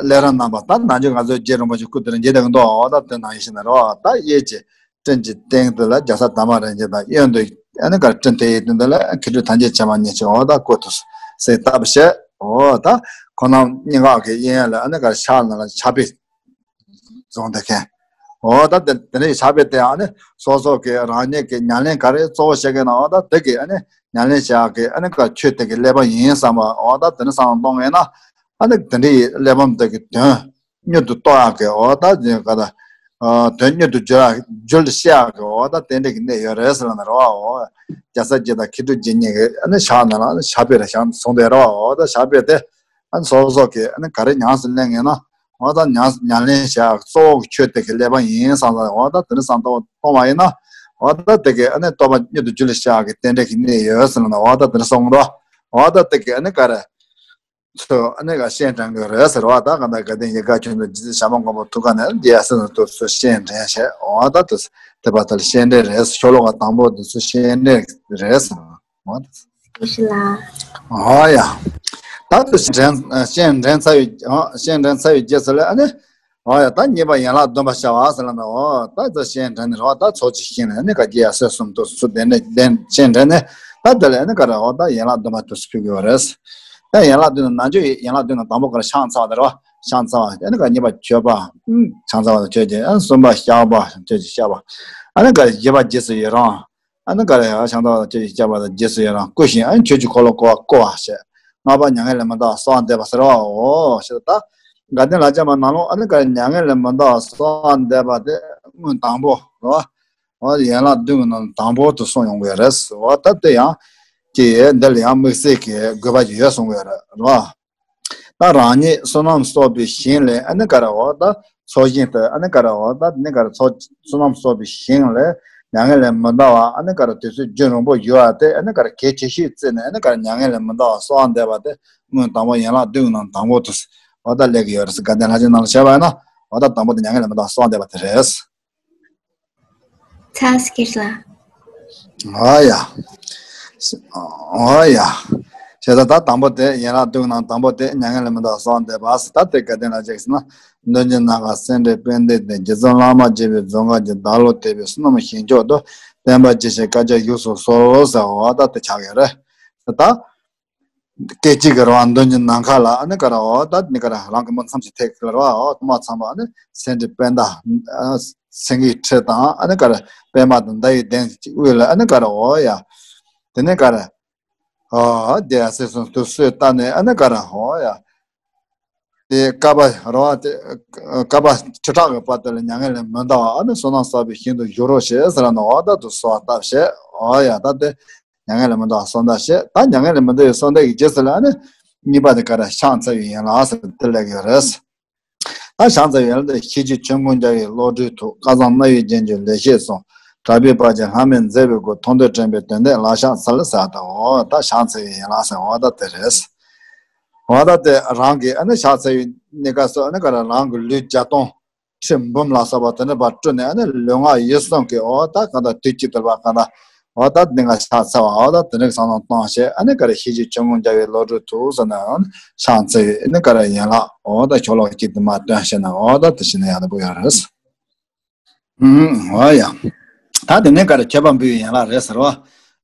ཀླུ་རལ་བསྣམས་པ། ད་ནང་ཆོས་ང་ཚོའི་རྗེ་རིན་པོ་ཆེ་སྐུ་དེར་མཇལ་བསྡད་ཀྱི་འདུག་འོ་ད་དེ་ནང་བཞིན་ནི་རོ། ད་གཡས་ཀྱི་སྤྲིན་གྱི་སྟེང་དུ་ལ་རྒྱལ་ཚབ་དར་མ་རིན་ཆེན་དང་། གཡོན་དུ་ཨ་ནི་ག་རེ་སྤྲིན་དེ་ཡི་སྟེང་དུ་ལ་མཁས་གྲུབ་ཐམས་ཅད་མཁྱེན་པ་ཉེར་གཅིག་འོ་ད་སྐུ་དུ་གསལ་བཏབ་བྱས། འོ་ད་ཁོང་རྣམ་གཉིས་ཀ་གི་གཡས་གཡོན་ལ་ཨ་ནི་ག་རེ་ཕྱག་ནང་ལ་ཕྱག་དཔེ་བཟུང་དེ་མཁན། འོ་ད་དེ་དེ་ནས་ཕྱག་དཔེ་དེ་ཨ་ནི་སོ་སོ་གི་རང་ཉིད་ཀྱི་ཉམས་ལེན་ག་རེ་གཙོ་བོ་བྱེད་མཁན་ན། འོ་ད་དེ་གི་ཨ་ནི་ཉམས་ལེན་བྱེད་ཡག་གི་ཨ་ནི་ག་ཆོས་དེ་གི་གླེགས་བམ་ཡིན་བསམ་པ། འོ་ད་དེ་ནི་བསམ་བློ་གཏོང་ངེས་ན། ཨ་ནི་དེ་འདྲའི་གླེགས་བམ་དེ་གི་དོན་མྱུར་དུ་རྟོགས་ཡག་གི། འོ་ད་དེ་ག་ད་དོན་མྱུར་དུ་འཇུག་ཡག་འཇུག་ཤེས་ཡག་གི། འོ་ད་དེ་འདྲ་གི་གནད་ཡོད་རེད་ཟེར་ལབ་ན་རེད་བ། འོ་རྒྱལ་ཚབ་རྗེ་དང་མཁས་གྲུབ་རྗེ་གཉིས་ཀྱི་ཨ་ནི་ཕྱག་ནང་ལ་ཨ་ནི་ཕྱག་དཔེ་རེ་བཞག་བཟུང་བསྡད་རེད་བ། འོ་ད་ཕྱག་དཔེ་དེ་ཨ་ནི་སོ་སོ་གི་ཨ་ནི་ག་རེ་ཉམས་སུ་ལེན་ངེས་ན། འོ་ད་ཉམས་ཉམས་ལེན་བྱ་གཙོ་བོ་གི་ཆོས་དེ་གི་གླེགས་བམ་ཡིན་བསམ་ས། འོ་ད་དེ་ནི་བསམ་བློ་གཏོང་བ་ཡིན་ན། འོ་ད་དེ་གི་ཨ་ནི་རྟོགས་པ་མྱུར་དུ་འཇུག་ལ་བྱ་གི་རྟེན་འབྲེལ་གྱི་གནད་ཡོད་ཟེར་ན། འོ་ད་དེ་ནི་གསུངས་འདུག་འོ་ད་དེ་གི་ཨ་ནི་ག་རེ་ཚོ་ཨ་ནི་ག་སྤྱན་དྲངས་གི་རེད་ཟེར་བ། ད་ག་ད་དགའ་ལྡན་ཡིད་དགའ་ཁྱོད་ཚོ་རྗེ་བཙུན་བྱམས་པ་མགོན་པོ་ཐུགས་ཀ་ནས་རྒྱལ་སྲས་ཚོ་ཚོ་སྤྱན་དྲངས་བྱས། འོ་ད་དེ་དེ་པ་དེ་ལ་སྤྱན་འདྲེན་རེད། ཤོ་ལོ་ཀ་དང་པོ་དེ་ཚོ་སྤྱན་འདྲེན་རེད་ཟེར་བ། འོ་ད། ཞེས་ལ། ཨོ་ཡ། ད་དུ་སྤྱན་དྲངས་སྤྱན་དྲངས་ཚར་བའི་ཨོ་སྤྱན་དྲངས་ཚར་བའི་རྗེས་སུ་ལ་ཨ་ནི། ཨོ་ཡ། ད་གཉིས་པ་ཡན་ལག་བདུན་པ་བྱ་བ་ཟེར་ལ་ན། ཨོ་ད་དུ་སྤྱན་དྲངས་ནས་རོ། ད་ཚོགས་ཀྱི་ཞིང་ལ་ཨ་ནི་ག་རྒྱལ་སྲས་གསུམ་དུ་སུ་དེ་ནས་དེ་སྤྱན་དྲངས་ནས། ད་དེ་ལ་ཨ་ནི་ག་རེ་ཨོ་ད་ཡན་ལག་བདུན་པ་དུ་སུ་ཕུལ་དགོས་པ་རེད། ད་ཡན་ལག་བདུན་ནང་ན་ཆོས་ཡན་ལག་བདུན་ནང་དང་པོ་ག་རེ་ཕྱག་འཚལ་བ་དེ་རོ། ཕྱག་འཚལ་བ་ཨ་ནི་ག་གཉིས་པ་མཆོད་པ། ཕྱག་འཚལ་བ་དང་མཆོད་ཅིང་ཨ་ནི་གསུམ་པ་བཤགས་པ་མཆོད་ཅིང་བཤགས་པ། ཨ་ནི་ག་རེ་བཞི་པ་རྗེས་སུ་ཡི་རང་། ཨ་ནི་ག་རེ་ཡང་ཕྱག་འཚལ་བ་དང་མཆོད་ཅིང་བཤགས་པ་དང་རྗེས་སུ་ཡི་རང་བསྐུལ་ཞིང་ཨ་ནི་ཆོས་ཀྱི་འཁོར་ལོ་བསྐོར་བ་བསྐོར་བ་བྱས། ལྔ་པ་མྱ་ངན་ལས་མི་འདའ་བར་གསོལ་བ་འདེབས་པ་ཟེར་བའོ། ཞེས་ད་དགའ་ལྡན་ལྷ་བརྒྱ་མ་ནང་ལོགས་ཨ་ནི་ག་རེ་མྱ་ངན་ལས་མི་འདའ་བར་གསོལ་བ་འདེབས་པ་དེ་སྔོན་དང་པོ་རོ། འོ་ཡན་ལག་བདུན་གྱི་ནང་དང་པོ་དུ་གསུངས་ཡོང་གི་རེད། འོ་ད་དེ་ཡང་ཀྱི་འདི་ལ་ཡང་དམིགས་བསལ་གྱི་དགོས་པ་ཅིག་ཡོད་གསུང་གི་རེད་བ། ད་རང་ཉིད་བསོད་ནམས་གསོག་པའི་ཞིང་ལས་ཨ་ནི་ག་རེ་འོ་ད་ཚོགས་ཞིང་དུ་ཨ་ནི་ག་རེ་འོ་ད་ནི་ག་རེ་ཚོགས་བསོད་ནམས་གསོག་པའི་ཞིང་ལས་མྱ་ངན་ལས་མི་འདའ་བ་ཨ་ནི་ག་རེ་དུས་ཚོད་རྒྱུན་རིང་པོ་ཡོད་པ་དེ་ཨ་ནི་ག་རེ་གལ་ཆེ་ཤོས་བརྩིས་ནས་ཨ་ནི་ག་རེ་མྱ་ངན་ལས་མི་འདའ་བ་གསོལ་བ་འདེབས་པ་དེ་སྔོན་དང་པོ་ཡན་ལག་བདུན་གྱི་ནང་དང་པོ་དུ་འོ་ད་སླེབས་ཀྱི་ཡོད་རེད། དགའ་ལྡན་ལྷ་ཆེན་ནང་ལ་བྱས་པ་ཡིན་ན་འོ་ད་དང་པོ་དེ་མྱ་ངན་ལས་མི་འདའ་བ་གསོལ་བ་འདེབས་པ་དེ་རེད། ཚར་སོང་ལགས། འོ་ཡ། འོ་ཡ། བྱས་ཙང་ད་དང་པོ་དེ་ཡན་ལག་བདུན་ནང་དང་པོ་དེ་མྱ་ངན་ལས་མི་འདའ་གསོལ་བ་འདེབས་པ། ད་དེ་དགའ་ལྡན་ལ་ཅིག་ཟེར་ན། མདུན་གྱི་ནམ་མཁར་སེ་འབྲས་དཔལ་ལྡན་དེ། རྗེ་བཙུན་བླ་མ་དགྱེས་པའི་མཛོད་ཁང་གི། བདག་བློ་དད་པས་བསོད་ནམས་ཞིང་སྐྱོང་དུ། བསྟན་པ་རྒྱས་ཤིང་བཀའ་རྒྱ་བཞུགས་སུ་གསོལ་ཟེར་བ་ད་དེ་ཆགས་ཡོད་རེད། ད། སྐད་ཅིག་གི་རང་མདུན་གྱི་ནམ་མཁའ་ལ་ཨ་ནི་ག་རེ་འོ་ད་ནི་ག་རེ་རང་གི་མི་མཚམས་ཤིག་ཐེག་གི་རེད་བ། འོ་མ་ཚང་མ་ཨ་ནི་སེ་འབྲས་དཔལ་ལྡན་སེང་གེའི་ཁྲི་དང་ཨ་ནི་ག་རེ་པད་མ་དང་ཟླ་བའི་གདན་ཅིག་དབུས་ལ་ཨ་ནི་ག་རེ་འོ་ཡ། དེ་ནི་ག་རེ་འོ་དེ་ཡ་སེ་སོང་དུ་སོས་བཏབ་ནས་ཨ་ནི་ག་རེ་འོ་ཡ། དེ་ཀ་པ་རོ་དེ་ཀ་པ་ཆུ་ཁྲག་གི་བར་དེ་ལ་མྱ་ངན་ལས་མི་འདའ་བ་ཨ་ནི་བསོད་ནམས་བསགས་པའི་ཞིང་དུ་བཞུགས་རོགས་ཞེས་ཟེར་ན་འོ་ད་དུ་གསོལ་བ་བཏབ་ཞེས་འོ་ཡ་ད་དེ། མྱ་ངན་ལས་མི་འདའ་བ་གསོལ་འདེབས་ཞེས། ད་མྱ་ངན་ལས་མི་འདའ་བའི་གསོལ་འདེབས་ཀྱི་རྗེས་སུ་ལ་ནི། གཉིས་པ་དེ་ག་རེ་ཕྱག་འཚལ་བའི་ཡན་ལག་ཟེར་དེ་ལས་ཀྱི་རེད། ད་ཕྱག་འཚལ་བའི་ཡན་ལག་དེ་ཤེས་བྱའི་ཆོས་མགོན་རྒྱལ་བའི་བློ་གྲོས་ཐུགས། བསྐལ་བཟང་རྣ་བའི་རྒྱན་གྱི་ལེགས་བཤད་གསུང་། གྲགས་པའི་དཔལ་གྱིས་ལྷ་མིར་མཛེས་པའི་སྐུ། ཐོབ་འདོད་དྲན་པའི་དོན་འདི་ལ་ཕྱག་འཚལ་ཟེར་ད་འོ་ད་ཕྱག་འཚལ་བའི་ཡན་ལག་ཟེར་འོ་ད་དེ་རེད། འོ་ད་དེ་རང་གི་ཨ་ནི་ཕྱག་འཚལ་བའི་གནས་སྐབས་སུ་ཨ་ནི་ག་རེ་རང་གི་ལུས་བརྒྱ་སྟོང་། ཁྲི་འབུམ་ལ་སོགས་པ་དེ་འདྲ་བ་སྤྲུལ་ནས་ཨ་ནི་ལུས་ངག་ཡིད་གསུམ་གྱི་འོ་ད་གང་ལྟར་དུས་གཅིག་ཏུ་བ་གང་ལྟར་འོ་ད་འདི་ང་ཕྱག་འཚལ་བ་འོ་ད་དེ་འདྲ་གི་བསམ་བློ་གཏོང་བྱས་ཨ་ནི་ག་རེ་ཤེས་བྱའི་ཆོས་མགོན་རྒྱལ་བའི་བློ་གྲོས་ཐུགས་ཟེར་ན་ཨ་ནི་ཕྱག་འཚལ་བའི་ཨ་ནི་ག་རེ་ཡན་ལག་འོ་ད་ཤོ་ལོ་ཀ་གཅིག་ཏུ་མ་བཏོན་བྱས་ན་འོ་ད་དེ་བྱས་ན་ཡག་པོ་ཡོད་རེད། ཨུམ། འོ་ཡ། ད་དེ་ནས་ག་རེ་མཆོད་པ་འབུལ་བའི་ཡན་ལག་རེད་ཟེར་བ།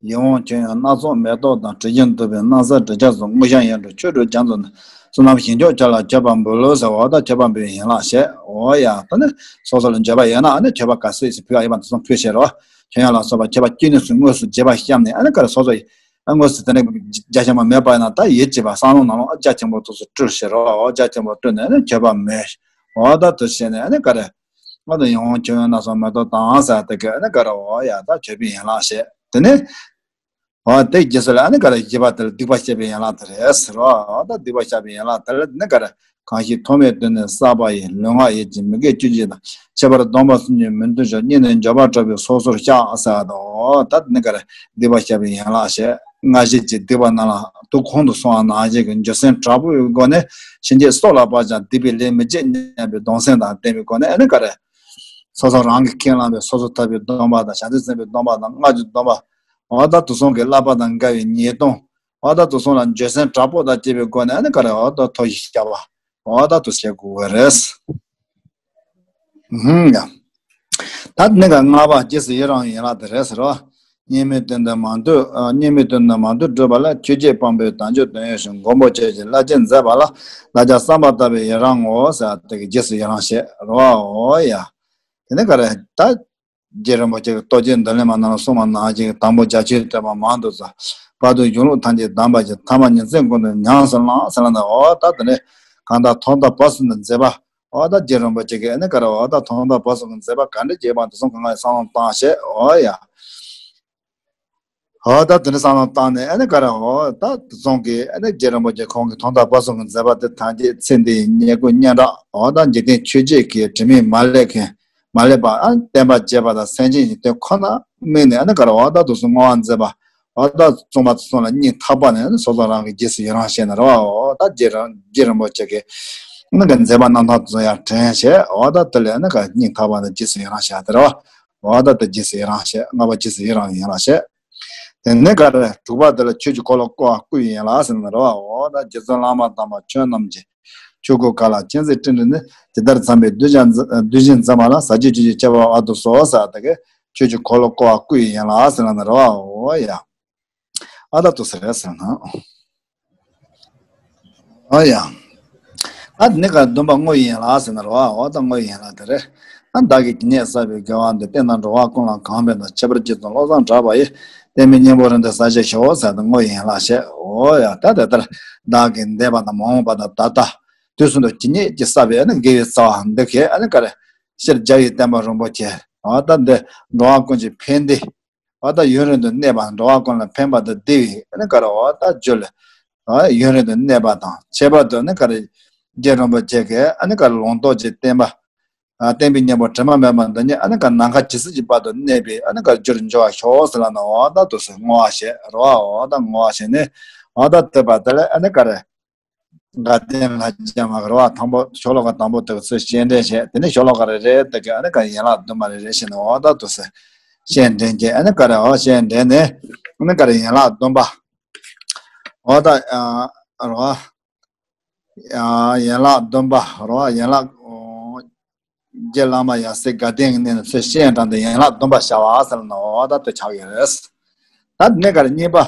ཡིད་འོང་མཆོད་ཡོན་སྣ་ཚོགས་མེ་ཏོག་དང་། དྲི་ཞིམ་བདུག་སྤོས་སྣང་གསལ་དྲི་ཆབ་སོགས། དངོས་བཤམས་ཡིད་འཕྲོག་མཆོད་སྤྲིན་རྒྱ་མཚོ་ནི། བསོད་ནམས་ཞིང་སྐྱོང་ཁྱོད་ལ་མཆོད་པ་འབུལ་ལོ་ཟེར་བ་ད་མཆོད་པ་འབུལ་བའི་ཡན་ལག་བཤད། འོ་ཡ་ད་ནི་སོ་སོ་ལ་འབྱོར་པ་ཡོད་ན་ཨ་ནི་མཆོད་པ་ག་ཚོད་ཞིག་ཕུལ་བ་ཡིན་པ་དེ་ཚོ་ཕུལ་བྱེད་རོགས། མཆོད་ཡོན་ལ་སོགས་པ་མཆོད་པ་ཅི་ནུས་སུ་དངོས་སུ་བརྗེ་བ་བཤམས་ནས་ཨ་ནི་ག་རེ་སོ་སོ་ཡི་ཨ་དངོས་སུ་དེ་ནས་རྒྱ་ཆེན་པོ་མེད་པ་ཡིན་ན་ད་ཡིད་ཆེས་པ་བསམ་བློ་ནང་ལ་རྒྱ་ཆེན་པོ་དེ་ཚོ་སྤྲུལ་བྱེད་རོགས། འོ་རྒྱ་ཆེན་པོ་སྤྲུལ་ནས་ཨ་ནི་མཆོད་པ་འབུལ། འོ་ད་དེ་བྱས་ནས་ཨ་ནི་ག་རེ། ང་དང་ཡང་ཁྱོད་ཡང་ན་སོང་མེ་ཏོག་དང་ཟེར་དེ་ག་ནི་ག་རེ་འོ་ཡ་ད་མཆོད་པའི་ཡན་ལག་བཤད། དེ་ནི། འོ་དེ་རྗེས་སུ་ལ་ཨ་ནི་ག་རེ་བཞི་པ་དེ་ལ་སྡིག་པ་བཤགས་པའི་ཡན་ལག་དེ་རེད་ཟེར་རོ། འོ་ད་སྡིག་པ་བཤགས་པའི་ཡན་ལག་དེ་ལ་ནི་ག་རེ། གང་ཞིག་ཐོག་མེད་དུས་ནས་བསགས་པ་ཡི། ལུས་ངག་ཡིད་ཀྱི་མི་དགེ་བཅུ་གཅིག་དང་། ཁྱད་པར་སྡོམ་པ་གསུམ་གྱིས་མི་མཐུན་ཕྱོགས། སྙིང་ནས་འགྱོད་པ་སྐྲག་པའི་སོ་སོར་བཤགས་ཟེར་དོ། འོ་ད་ནི་ག་རེ་སྡིག་པ་བཤགས་པའི་ཡན་ལག་བཤད། སྔ་ཕྱི་གི་སྡིག་པ་རྣམས་ལ་དུག་ཁོང་དུ་སོང་བ་ནང་བཞིན་གྱི་འགྱོད་སེམས་དྲག་པོའི་སྒོ་ནས་ཕྱིན་ཆད་སྲོག་ལ་བབ་ཀྱང་སྡིག་པའི་ལས་མི་བྱེད་སྙམ་པའི་གདུང་སེམས་དང་ལྡན་པའི་སྒོ་ནས་ཨ་ནི་ག་རེ། སོ་སོ་རང་གིས་ཁས་བླངས་པའི་སོ་སོར་ཐར་པའི་སྡོམ་པ་དང་བྱང་ཆུབ་སེམས་དཔའི་སྡོམ་པ་དང་སྔགས་ཀྱི་སྡོམ་པ། འོ་ད་དེ་ཚོ་གི་བསླབ་པ་དང་འགལ་བའི་ཉེས་ལྟུང་། འོ་ད་དེ་ཚོ་ལ་འགྱོད་སེམས་དྲག་པོ་དང་བཅས་པའི་སྒོ་ནས་ཨ་ནི་ག་རེ་འོ་ད་ཐོ་ཞིག་བཤགས་པ། འོ་ད་དེ་བྱེད་དགོས་པ་རེད། ཧུམ་ཡ། ད་ནི་ག་ལྔ་པ་རྗེས་སུ་ཡི་རང་ཡན་ལག་དེ་རེད་ཟེར་བ། སྙིགས་མའི་དོན་དུ་མང་དུ་ཨ། སྙིགས་མའི་དོན་དུ་མང་དུ་བགྲོད་པ་ལ། ཆོས་བརྒྱད་དཔང་པོའི་དལ་འབྱོར་དོན་ཡོད་ཞིང་། མགོན་པོ་ཁྱོད་ཀྱི་བླ་བརྒྱུད་མཛད་པ་ལ། བླ་བརྒྱ་བསམ་པ་ལྟ་བུའི་ཡི་རང་ངོ་། ཟེར་དེ་གི་རྗེས་སུ་ཡི་རང་བཤད་རོ། འོ་ཡ། དེ་ནི་ག་རེ་ད། རྗེ་རིན་པོ་ཆེ་གི་རྟོགས་བརྗོད་མདོ་ལས་མ་ནང་ལ་གསུངས་པ་ནང་བཞིན་དང་པོ་རྒྱ་ཆེའི་སྤྲོས་པ་མང་དུ་བསལ། བར་དུ་གཞུང་ལུགས་ཐམས་ཅད་གདམས་པ་ཞིག་ཐ་མ་ཉིན་མཚན་ཀུན་ཏུ་ཉམས་སུ་བླངས་ཟེར་ལ་ནི། འོ་ད་དེ་ནི་གང་ལྟར་ཐོག་མཐའ་བར་གསུམ་དུ་མཛད་པ། འོ་ད་རྗེ་རིན་པོ་ཆེ་གིས་ཨ་ནི་ག་རེ་འོ་ད་ཐོག་མཐའ་བར་གསུམ་གྱི་མཛད་པ་ག་འདྲ་བྱས་པ་དེ་ཚོ་གང་ག་བསམ་བློ་བཏང་བྱས། འོ་ཡ། འོ་ད་དེ་འདྲ་བསམ་བློ་བཏང་ནས་ཨ་ནི་ག་རེ་འོ་ད་དེ་ཚོ་གིས་ཨ་ནི་རྗེ་རིན་པོ་ཆེ་ཁོང་གི་ཐོག་མཐའ་བར་གསུམ་གྱི་མཛད་པ་དེ་ཐམས་ཅད་ཚེ་འདིའི་ཉེས་ཀུན་སྙན་གྲགས། འོ་ད་འཇིག་རྟེན་ཆོས་བརྒྱད་ཀྱི་དྲི་མས་མ་བསླད་མཁན་མ་བསླད་པ་ཨ་བསྟན་པ་རྒྱས་པ་དང་སེམས་ཅན་གྱི་དོན་ཁོ་ན་དམིགས་ནས་ཨ་ནི་ག་རེ་འོ་ད་དེ་ཚོ་བསྔོ་བ་མཛད་པ། འོ་ད་བཙུན་པ་དེ་ཚོ་ལ་སྙིང་ཐག་པ་ནས་ཨ་ནི་སོ་སོ་རང་གི་རྗེས་སུ་ཡི་རང་བྱས་ནས་རེད་བ། འོ་ད་རྗེ་རིན་རྗེ་རིན་པོ་ཆེ་གིས་ཨ་ནི་གི་མཛད་པ་རྣམ་ཐར་དེ་ཚོ་ཡར་དྲན་བྱས། འོ་ད་དེ་ལས་ཨ་ནི་ག་སྙིང་ཐག་པ་ནས་རྗེས་སུ་ཡི་རང་བྱས་དེ་རེད་བ། འོ་ད་དེ་རྗེས་སུ་ཡི་རང་བྱས། ལྔ་པ་རྗེས་སུ་ཡི་རང་ཡན་ལག་བཤད། དེ་ནས་ག་རེ་དྲུག་པ་དེ་ལ་ཆོས་ཀྱི་འཁོར་ལོ་བསྐོར་བ་བསྐུལ་བའི་ཡན་ལག་ཟེར་ན་རེད་བ། འོ་ད་རྗེ་བཙུན་བླ་མ་དམ་པ་ཁྱོད་རྣམས་ཀྱི། ཆོས་སྐུ་ག་ལ་མཁྱེན་བརྩེ་སྤྲིན་དྲི་ནི། ཇི་ལྟར་འཚམས་པའི་གདུལ་བྱ་འཛིན་གདུལ་བྱའི་འཛིན་པ་ལ། ཟབ་ཆོས་ཆོས་ཀྱི་ཁྱད་པར་དབའ་ཏུ་སོགས། ཟེར་དེ་གི་ཆོས་ཀྱི་འཁོར་ལོ་བསྐོར་བ་བསྐུལ་བའི་ཡན་ལག་ཟེར་ན་རེད་བ། འོ་ཡ། ཨ་ད་དུ་ཟེར་ཟེར་ན། འོ་ཡ། ཨ་ནི་ག་སྡོམ་པ་བསྔོ་བའི་ཡན་ལག་ཟེར་ན་རེད་བ། འོ་ད་བསྔོ་བའི་ཡན་ལག་དེ་རེད། ཨ་བདག་གིས་ཇི་སྙེད་བསགས་པའི་དགེ་བ་འདི། བསྟན་དང་འགྲོ་བ་ཀུན་ལ་གང་ཕན་དང་། ཁྱད་པར་རྗེ་བཙུན་བློ་བཟང་གྲགས་པ་ཡི། བསྟན་པའི་སྙིང་པོ་རིང་དུ་གསལ་བྱེད་ཤོག། ཟེར་ཏེ་བསྔོ་བའི་ཡན་ལག་བཤད། འོ་ཡ་ད་དེ་ལྟར་བདག་གིས་འདས་པ་དང་མ་འོངས་པ་དང་ད་ལྟ་དུས་གསུམ་དུ་ཇི་སྙེད་ཅིག་བསགས་པའི་ཨ་ནི་དགེ་བའི་རྩ་བ་འདི་གས་ཨ་ནི་ག་རེ། སྤྱིར་རྒྱལ་བའི་བསྟན་པ་རིན་པོ་ཆེ། འོ་ད་འདི་འགྲོ་བ་ཀུན་གྱི་ཕན་བདེ། འོ་ད་ཡུན་རིང་དུ་གནས་པ། འགྲོ་བ་ཀུན་ལ་ཕན་པ་དང་བདེ་བའི་ཨ་ནི་ག་རེ་འོ་ད་རྒྱུ་ལ་འོ་ཡུན་རིང་དུ་གནས་པ་དང་། ཁྱད་པར་དུ་ཨ་ནི་ག་རེ་རྗེ་རིན་པོ་ཆེ་གིས་ཨ་ནི་ག་རེ་ལུང་རྟོགས་ཀྱི་བསྟན་པ། ཨ་བསྟན་པའི་སྙིང་པོ་དྲི་མ་མེད་པ་འདི་ཉིད་ཨ་ནི་ག་རེ་ནམ་མཁའ་ཇི་སྲིད་ཀྱི་བར་དུ་གནས་པའི་ཨ་ནི་ག་རེ་རྒྱུར་འགྱུར་བར་ཤོག་ཟེར་ལབ་ནས་འོ་ད་འདུག་སེ་བསྔོ་བ་བྱེད་རོ། འོ་ད་བསྔོ་བ་བྱས་ནས་འོ་ད་དེ་བར་དེ་ལ་ཨ་ནི་ག་རེ་དགའ་ལྡན་ལྷ་བརྒྱ་མ་གི་རོ། དང་པོ་ཤོ་ལོ་ཀ་དང་པོ་དེ་གི་ཚུལ་སྤྱན་འདྲེན་བྱས། དེ་ནས་ཤོ་ལོ་ཀ་རེ་རེ་དེ་གི་ཨ་ནི་ག་རེ་ཡན་ལག་བདུན་པ་རེ་རེ་བྱས་ནས་འོ་ད་འདུག་སེ་སྤྱན་འདྲེན་བྱས། ཨ་ནི་ག་རེ་འོ་སྤྱན་འདྲེན་ནས་ཨ་ནི་ག་རེ་ཡན་ལག་བདུན་པ་འོ་ད་ཨ་རོ། ཡན་ལག་བདུན་པ་རོ། ཡན་ལག་རྗེ་བླ་མ་ཡབ་སྲས་དགའ་ལྡན་གྱི་གནས་ནས་ཚུར་སྤྱན་དྲངས་ཏེ་ཡན་ལག་བདུན་པ་བྱ་བ་ཟེར་ནོ་ད་དེ་ཆགས་ཡོད་རེད། ད་དེ་ནས་ག་རེ་གཉིས་པ།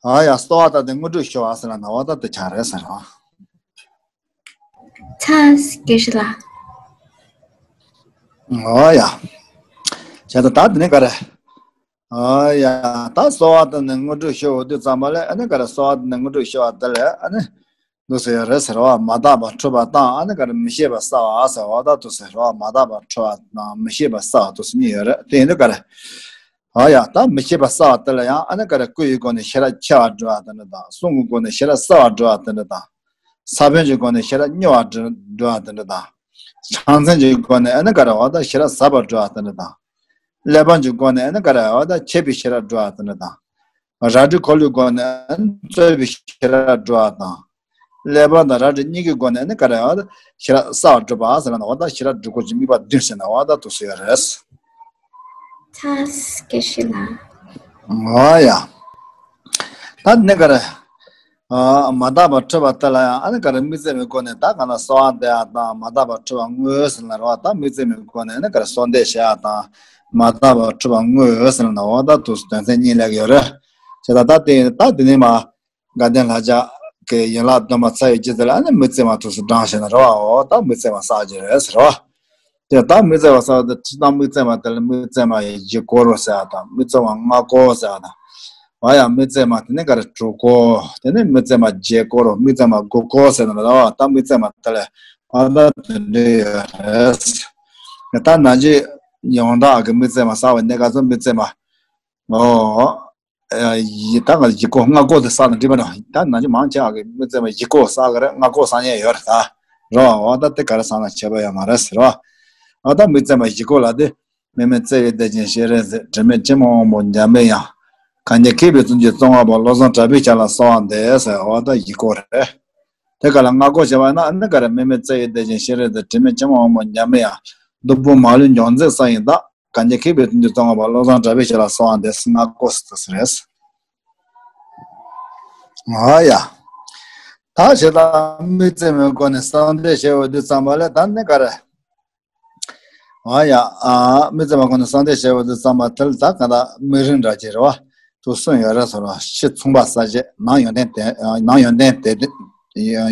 ཨ་ཡ་གསོལ་བ་བཏབ་སྟེ་དངོས་གྲུབ་ཞུ་བ་ཟེར་ནོ་ད་དེ་ཆགས་རེད་ཟེར་བ། ཚ་སྐད་ཤི་ལ། ཨ་ཡ། བྱས་ད་ད་དེ་ནས་ག་རེ། ཨ་ཡ། ད་གསོལ་བ་བཏབ་ནས་དངོས་གྲུབ་ཞུ་འོ་དུས་ཙམ་པ་ལས་ཨ་ནི་ག་རེ་གསོལ་བ་བཏབ་ནས་དངོས་གྲུབ་ཞུ་བ་དེ་ལས་ཨ་ནི་འདུག་སེ་ཡོད་རེད་ཟེར་བ། མ་དག་པ་འཁྲུལ་པ་དང་ཨ་ནི་ག་རེ་མི་ཤེས་པ་བསལ་བ་ཟེར་བ་ད་འདུག་སེ་རེད་བ། མ་དག་པ་འཁྲུལ་པ་དང་མི་ཤེས་པ་བསལ་བ་འདུག་སེ་གཉིས་ཡོད་རེད། དེ་ཡིན་དུས་ག་རེ། ཨ་ཡ། ད་མི་ཤེས་པ་བསལ་བ་དེ་ལ་ཡང་ཨ་ནི་ག་རེ་སྐུ་ཡི་སྒོ་ནས་ཤེས་རབ་འཆལ་བར་འགྲོ་བ་དེ་འདྲ་དང་། གསུང་གི་སྒོ་ནས་ཤེས་རབ་གསལ་བར་འགྲོ་བ་དེ་འདྲ་དང་། ས་བོན་གྱི་སྒོ་ནས་ཤེས་རབ་སྙོམས་པར་འགྲོ་བ་དེ་འདྲ་དང་། ཕྱག་མཚན་གྱི་སྒོ་ནས་ཨ་ནི་ག་རེ་འོ་ད་ཤེས་རབ་ཟབ་པར་འགྲོ་བ་དེ་འདྲ་དང་། གླེགས་བམ་གྱི་སྒོ་ནས་ཨ་ནི་ག་རེ་འོ་ད་འཆད་པའི་ཤེས་རབ་འགྲོ་བ་དེ་འདྲ་དང་། རལ་གྲི་འཁོར་ལོའི་སྒོ་ནས་ཨ་ནི་རྩོད་པའི་ཤེས་རབ་འགྲོ་བ་དང་། གླེགས་བམ་དང་རལ་གྲི་གཉིས་ཀྱི་སྒོ་ནས་ཨ་ནི་ག་རེ་འོ་ད་ཤེས་རབ་གསལ་བར་སྒྲུབ་པ་ཟེར་ན་འོ་ད་ཤེས་རབ་སྒྲུབ་དགོས་ཀྱི་དམིགས་པ་བདུན་ཟེར་ན་འོ་ད་འདུག་སེ་ཡོད་རེད། ཚ་སྐད་ཤི་ལ། འོ་ཡ། ད་ནི་ག་རེ། ཨ་མ་དག་པ་འཁྲུལ་པ་དེ་ལ་ཡང་ཨ་ནི་ག་རེ་དམིགས་བརྩེ་མའི་སྒོ་ནས་ད་ག་ན་གསོལ་བ་འདེབས་ཡག་དང་། མ་དག་པ་འཁྲུལ་པ་བསྔོ་ཟེར་ན་རེད་བ། ད་དམིགས་བརྩེ་མའི་སྒོ་ནས་ཨ་ནི་ག་རེ་གསོལ་འདེབས་བྱེད་ཡག་དང་། མ་དག་པ་འཁྲུལ་པ་བསྔོ་ཟེར་ན་འོ་ད་དུ་དོན་ཚན་གཉིས་ལས་ཀྱི་ཡོད་རེད། བྱས་ད་ད་དེ་ད་དེ་ནས་མ་དགའ་ལྡན་ལྷ་བརྒྱ་གི་ཡན་ལག་བདུན་པ་ཚར་བའི་རྗེས་དེ་ལ་ཨ་ནི་དམིགས་བརྩེ་མ་ཐུགས་སུ་བགྲངས་བྱས་ན་རེད་བ། འོ་ད་དམིགས་བརྩེ་མ་བསགས་རྒྱུ་རེད་ཟེར་བ། དེ་ལྟར་དམིགས་བརྩེ་བ་བསགས་ཏེ་ཁྲིད་དང་དམིགས་བརྩེ་བ་དེ་ལ་དམིགས་བརྩེ་བ་ཡི་བཞི་བསྐོར་རོ་ཟེར་བ་དང་། དམིགས་བརྩེ་བ་ལྔ་བསྐོར་ཟེར་བ་དང་། འོ་ཡ་དམིགས་བརྩེ་བ་དེ་ནས་ག་རེ་དྲུག་བསྐོར། དེ་ནས་དམིགས་བརྩེ་བ་བརྒྱད་བསྐོར་རོ། དམིགས་བརྩེ་བ་དགུ་བསྐོར་ཟེར་ན་ད་དམིགས་བརྩེ་བ་དེ་ལ་ཨ་ད་དེ་འདྲ་ཡོད་རེད། ད་ནང་བཞིན་ཡོངས་གྲགས་ཀྱི་དམིགས་བརྩེ་བ་བསགས་པའི་གནས་སྐབས་སུ་དམིགས་བརྩེ་བ་འོ། ཡི་ད་ག་ལ་ཡི་གོ་ལྔ་གོ་དེ་བསགས་ན་འགྲིག་པ་འདྲ། ད་ནང་ཆེ་མང་ཆེ་བ་གི་དམིགས་བརྩེ་མ་ཡི་གོ་བསགས་གི་རེད། ལྔ་གོ་བསགས་མཁན་ཡོད་རེད་ད། རོ་འོ་ད་དེ་ག་རེ་བསགས་ན་ཁྱད་པར་ཡོད་མ་རེད་ཟེར་བ། འོ་ད་དམིགས་བརྩེ་མ་ཡི་གོ་ལ་དེ། དམིགས་མེད་བརྩེ་བའི་གཏེར་ཆེན་སྤྱན་རས་གཟིགས། དྲི་མེད་ཕྱི་མ་དབང་པོ་འཇམ་པའི་དབྱངས། གང་ཉིད་མཁྱེན་པའི་བརྩོན་འགྲུས་གཙང་བ་པོ། བློ་བཟང་གྲགས་པའི་ཞབས་ལ་གསོལ་བ་འདེབས་ཟེར་འོ་ད་ཡི་གོ་རེད། དེ་ག་ལ་ལྔ་གོ་བྱས་པ་ན་ཨ་ནི་ག་རེ། དམིགས་མེད་བརྩེ་བའི་གཏེར་ཆེན་སྤྱན་རས་གཟིགས། དྲི་མེད་ཕྱི་མ་དབང་པོ་འཇམ་པའི་དབྱངས། སྟུག་པོ་མ་ལུས་འཇོམས་མཛད་གསང་བའི་བདག། གང་ཉིད་མཁྱེན་པའི་བརྩོན་འགྲུས་གཙང་བ་པོ། བློ་བཟང་གྲགས་པའི་ཞབས་ལ་གསོལ་བ་འདེབས། ལྔ་གོ་སུ་རེད། ཨ་ཡ། ད་ཞེ་དྲག་དམིགས་བརྩེ་མའི་སྒོ་ནས་གསོལ་འདེབས་བྱས་པ་དུས་ཙམ་པ་ལས་ད་ནི་ག་རེ། ཨ་ཡ། ཨ་དམིགས་བརྩེ་མའི་སྒོ་ནས་གསོལ་འདེབས་བྱས་པ་དུས་ཙམ་པ་དེ་ལ་ད་ག་ད་དམིགས་རིམ་འདྲ་ཅིག་རེད་བ། དུ་གསུངས་ཡོད་རེད་ཟེར་བ། ཕྱི་མཚུངས་པ་གསལ་བྱེད། ནང་ཡོན་ཏན་དེ་ནང་ཡོན་ཏན་དེ་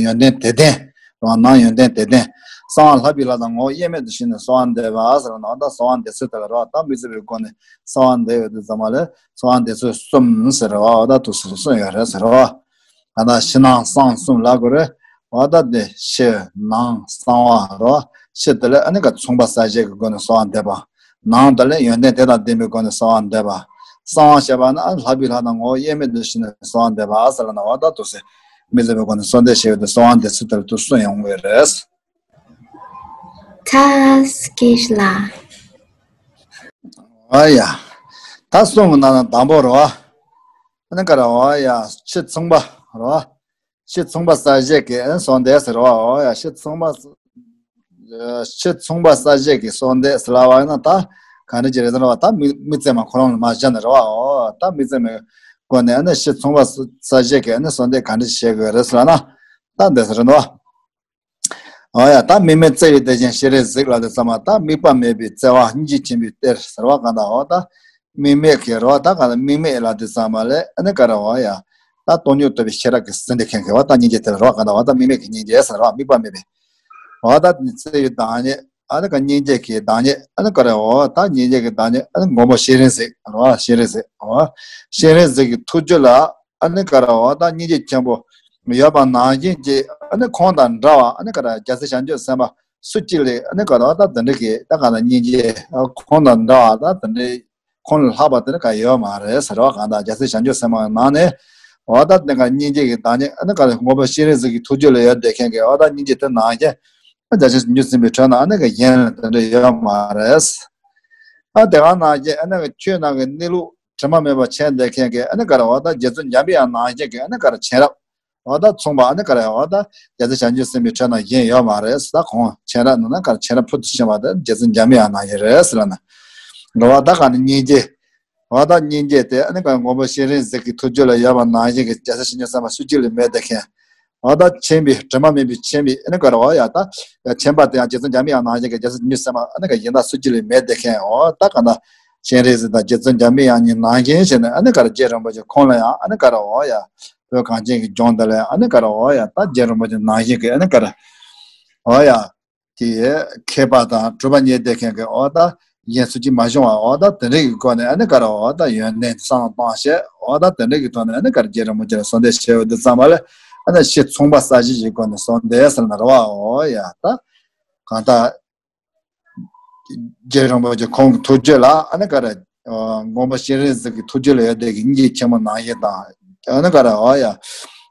ཡོན་ཏན་དེ་ལྡན། རང་སྣང་ཡོན་ཏན་དེ་ལྡན། གསང་བ་ལྷག་པའི་ལྷ་དང་ངོ་བོ་དབྱེར་མེད་དུ་ཞུགས་ནས་གསོལ་བ་འདེབས་པ་ཟེར་བ་ན། ད་གསོལ་བ་འདེབས་ཚུལ་དེ་ལ་རོ། ད་དམིགས་བརྩེ་བའི་སྒོ་ནས་གསོལ་བ་འདེབས་ཡོད་དུས་ཙམ་པ་ལས་གསོལ་བ་འདེབས་ཚུལ་གསུམ་ཟེར་རོ། ད་དུ་ཟེར་གསུངས་ཡོད་རེད་ཟེར་རོ། ད་ཕྱི་ནང་གསང་གསུམ་ལ་གོ་རེ། འོ་ད་དེ་ཕྱི་ནང་གསང་བ་རོ། ཕྱི་དེ་ལས་ཨ་ནི་ག་མཚུངས་པ་གསལ་བྱེད་ཀྱི་སྒོ་ནས་གསོལ་བ་འདེབས་པ། ནང་དེ་ལས་ཡོན་ཏན་དེ་དང་ལྡན་པའི་སྒོ་ནས་གསོལ་བ་འདེབས་པ། གསང་བ་ཞེས་པ་ནི་ཨ་ནི་ལྷག་པའི་ལྷ་དང་ངོ་བོ་དབྱེར་མེད་དུ་ཞུགས་ནས་གསོལ་བ་འདེབས་པ་ཟེར་ལ་ན། འོ་ད་དུ་ཟེར་དམིགས་བརྩེ་བའི་སྒོ་ནས་གསོལ་འདེབས་བྱས་ཡོད་དེ་གསོལ་བ་འདེབས་ཚུལ་དེ་ལ་དུ་གསུངས་ཡོང་བའི་རེད། ཚ་སྐད་ལ། ཨ་ཡ། ད་གསུང་གི་ནང་ན་དང་པོ་རོ། ཨ་ནི་ག་ར་འོ་ཡ་ཕྱི་མཚུངས་པ་རོ། ཕྱི་མཚུངས་པ་གསལ་བྱེད་ཀྱི་ཨ་ནི་གསོལ་འདེབས་ཟེར་བ། འོ་ཡ་ཕྱི་མཚུངས་པ། ཕྱི་མཚུངས་པ་གསལ་བྱེད་ཀྱི་གསོལ་འདེབས་ཟེར་ལ་བ་ཡིན་ན་ད་ག་འདྲ་ཅིག་རེད་ཟེར་བ། ད་དམིགས་དམིགས་བརྩེ་མ་ཁོ་རང་ལ་མ་བཞག་ནས་རེད་བ། འོ་ད་དམིགས་བརྩེ་མའི་སྒོ་ནས་ཨ་ནི་ཕྱི་མཚུངས་པ་གསལ་བྱེད་ཀྱི་ཨ་ནི་གསོལ་འདེབས་ག་འདྲ་ཅིག་བྱེད་དགོས་རེད་ཟེར་ལ་ན། ད་འདི་ཟེར་རེད་འདུག་འོ་ཡ། ད་དམིགས་མེད་བརྩེ་བའི་གཏེར་ཆེན་སྤྱན་རས་གཟིགས་ལ་དེ་ཚང་མ་ད་དམིགས་པ་མེད་པའི་བརྩེ་བ་སྙིང་རྗེ་ཆེན་པོའི་གཏེར་ཟེར་བ་གང་ལྟར། འོ་ད་དམིགས་མེད་ཀྱི་རོ། ད་གང་ལྟར་དམིགས་མེད་ལ་དེ་ཚང་མ་ལས་ཨ་ནི་ག་ར་འོ་ཡ། ད་སྟོང་ཉིད་རྟོགས་པའི་ཤེས་རབ་ཀྱི་ཟིལ་འདེབས་མཁན་གྱི་འོ་ད་སྙིང་རྗེ་དེ་ལ་རོ། གང་ལྟར་འོ་ད་དམིགས་མེད་ཀྱི་སྙིང་རྗེ་ཟེར་བ། དམིགས་པ་མེད་པའི་འོ་ད་བརྩེ་བའི་བདག་ཉིད། ཨ་ནི་ག་སྙིང་རྗེ་གི་བདག་ཉིད། ཨ་ནི་ག་ར་འོ་ད་སྙིང་རྗེ་གི་བདག་ཉིད་ཨ་ནི་མགོན་པོ་སྤྱན་རས་གཟིགས་རོ། སྤྱན་རས་གཟིགས་འོ། སྤྱན་རས་གཟིགས་ཀྱི་ཐུགས་རྒྱུད་ལ་ཨ་ནི་ག་ར་འོ་ད་སྙིང་རྗེ་ཆེན་པོ་ཡོད་པ་ནང་བཞིན་གྱི་ཨ་ནི་ཁོང་དང་འདྲ་བ་ཨ་ནི་ག་ར་རྒྱལ་སྲས་བྱང་ཆུབ་སེམས་དཔའ་ སུ་གཅིག་ལས་ཨ་ནི་ག་རེ་བ་ད་དེ་འདྲ་གི་ད་ག་ན་སྙིང་རྗེ་ཁོང་དང་འདྲ་བ་ད་དེ་འདྲའི་ཁོང་ལ་ལྷག་པ་དེ་འདྲ་ག་ཡོད་མ་རེད་ཟེར་བ། གང་ལྟར་རྒྱལ་སྲས་བྱང་ཆུབ་སེམས་དཔའི་ནང་ནས་འོ་ད་དེ་ག་སྙིང་རྗེ་གི་བདག་ཉིད་ཨ་ནི་ག་རེ་མགོན་པོ་སྤྱན་རས་གཟིགས་ཀྱི་ཐུགས་རྒྱུད་ལ་ཡོད་བསྡད་མཁན་གྱི་འོ་ད་སྙིང་རྗེ་དེ་ནང་བཞིན་ཨ་རྒྱལ་སྲས་བྱང་ཆུབ་སེམས་དཔའི་ཁྲོད་ན་ཨ་ནི་ག་གཞན་ལ་དེ་འདྲ་ཡོད་མ་རེད། ཨ་དེ་ག་ནང་བཞིན་ཨ་ནི་ག་ཆོས་ནང་གི་གནས་ལུགས་དྲི་མ་མེད་པར་མཁྱེན་བསྡད་མཁན་གྱི་ཨ་ནི་ག་རེ་འོ་ད་རྗེ་བཙུན་འཇམ་པའི་དབྱངས་ནང་བཞིན་གྱི་ཨ་ནི་ག་རེ་མཁྱེན་རབ་འོ་ད་མཚུངས་པ་ཨ་ནི་ག་རེ་འོ་ད་རྒྱལ་སྲས་བྱང་ཆུབ་སེམས་དཔའི་ཁྲོད་ན་གཞན་ཡོད་མ་རེད་ཟེར། ད་ཁོང་མཁྱེན་རབ་ནང་ན་ག་རེ་མཁྱེན་རབ་ཕུལ་དུ་ཕྱིན་པ་དེ་རྗེ་བཙུན་འཇམ་པའི་དབྱངས་ནང་བཞིན་རེད་ཟེར་ལ་ན། འགྲོ་བ་ད་ག་ནི་སྙིང་རྗེ་འོ་ད་སྙིང་རྗེ་དེ་ཨ་ནི་ག་རེ་མགོན་པོ་སྤྱན་རས་གཟིགས་ཀྱི་ཐུགས་རྒྱུད་ལ་ཡོད་པ་ནང་བཞིན་གྱི་རྒྱལ་སྲས་བྱང་ཆུབ་སེམས་དཔའ་སུ་གཅིག་ལས་མེད་བསྡད་མཁན། འོ་ད་མཁྱེན་པའི་དྲི་མ་མེད་པའི་མཁྱེན་པའི་ཨ་ནི་ག་རེ་འོ་ཡ་ད་མཁྱེན་པ་དེ་ཡང་རྗེ་བཙུན་འཇམ་པའི་དབྱངས་ནང་བཞིན་གྱི་རྒྱལ་སྲས་བྱང་ཆུབ་སེམས་དཔའ་ཨ་ནི་ག་གཞན་དག་སུ་གཅིག་ལས་མེད་བསྡད་མཁན། འོ་ད་ག་ད་སྤྱན་རས་གཟིགས་དང་རྗེ་བཙུན་འཇམ་པའི་དབྱངས་གཉིས་ནང་བཞིན་བྱས་ནས་ཨ་ནི་ག་རེ་རྗེ་རིན་པོ་ཆེ་ཁོང་ལ་ཡང་ཨ་ནི་ག་རེ་འོ་ཡ་བོད་གངས་ཅན་གྱི་ལྗོངས་འདི་ལ་ཡང་ཨ་ནི་ག་རེ་འོ་ཡ་ད་རྗེ་རིན་པོ་ཆེ་ནང་བཞིན་གྱི་ཨ་ནི་ག་རེ་འོ་ཡ་དེ་མཁས་པ་དང་གྲུབ་པ་བརྙེས་བསྡད་མཁན་གྱི་འོ་ད་གཞན་སུ་གཅིག་མ་བྱུང་བ་འོ་ད་དེ་འདྲ་གི་སྒོ་ནས་ཨ་ནི་ག་རེ་འོ་ད་ཡོན་ཏན་བསམ་བློ་བཏང་བྱས་འོ་ད་དེ་འདྲ་གི་ཐོག་ནས་ཨ་ནི་ག་རེ་རྗེ་རིན་པོ་ཆེ་ལ་གསོལ་འདེབས་བྱས་ཡོད་དུས་ཙམ་པ་ལ་ཨ་ནི་ཕྱི་མཚུངས་པ་གསལ་བྱེད་ཀྱི་སྒོ་ནས་གསོལ་འདེབས་ཟེར་ན་རེད་བ། འོ་ཡ་ད་གང་ལྟར་རྗེ་རིན་པོ་ཆེ་ཁོང་གི་ཐུགས་རྒྱུད་ལ་ཨ་ནི་ག་རེ་མགོན་པོ་སྤྱན་རས་གཟིགས་ཀྱི་ཐུགས་རྒྱུད་ལ་ཡོད་བསྡད་ཀྱི་སྙིང་རྗེ་ཆེན་མོ་ནང་བཞིན་དང་ཨ་ནི་ག་རེ་འོ་ཡ་རྗེ་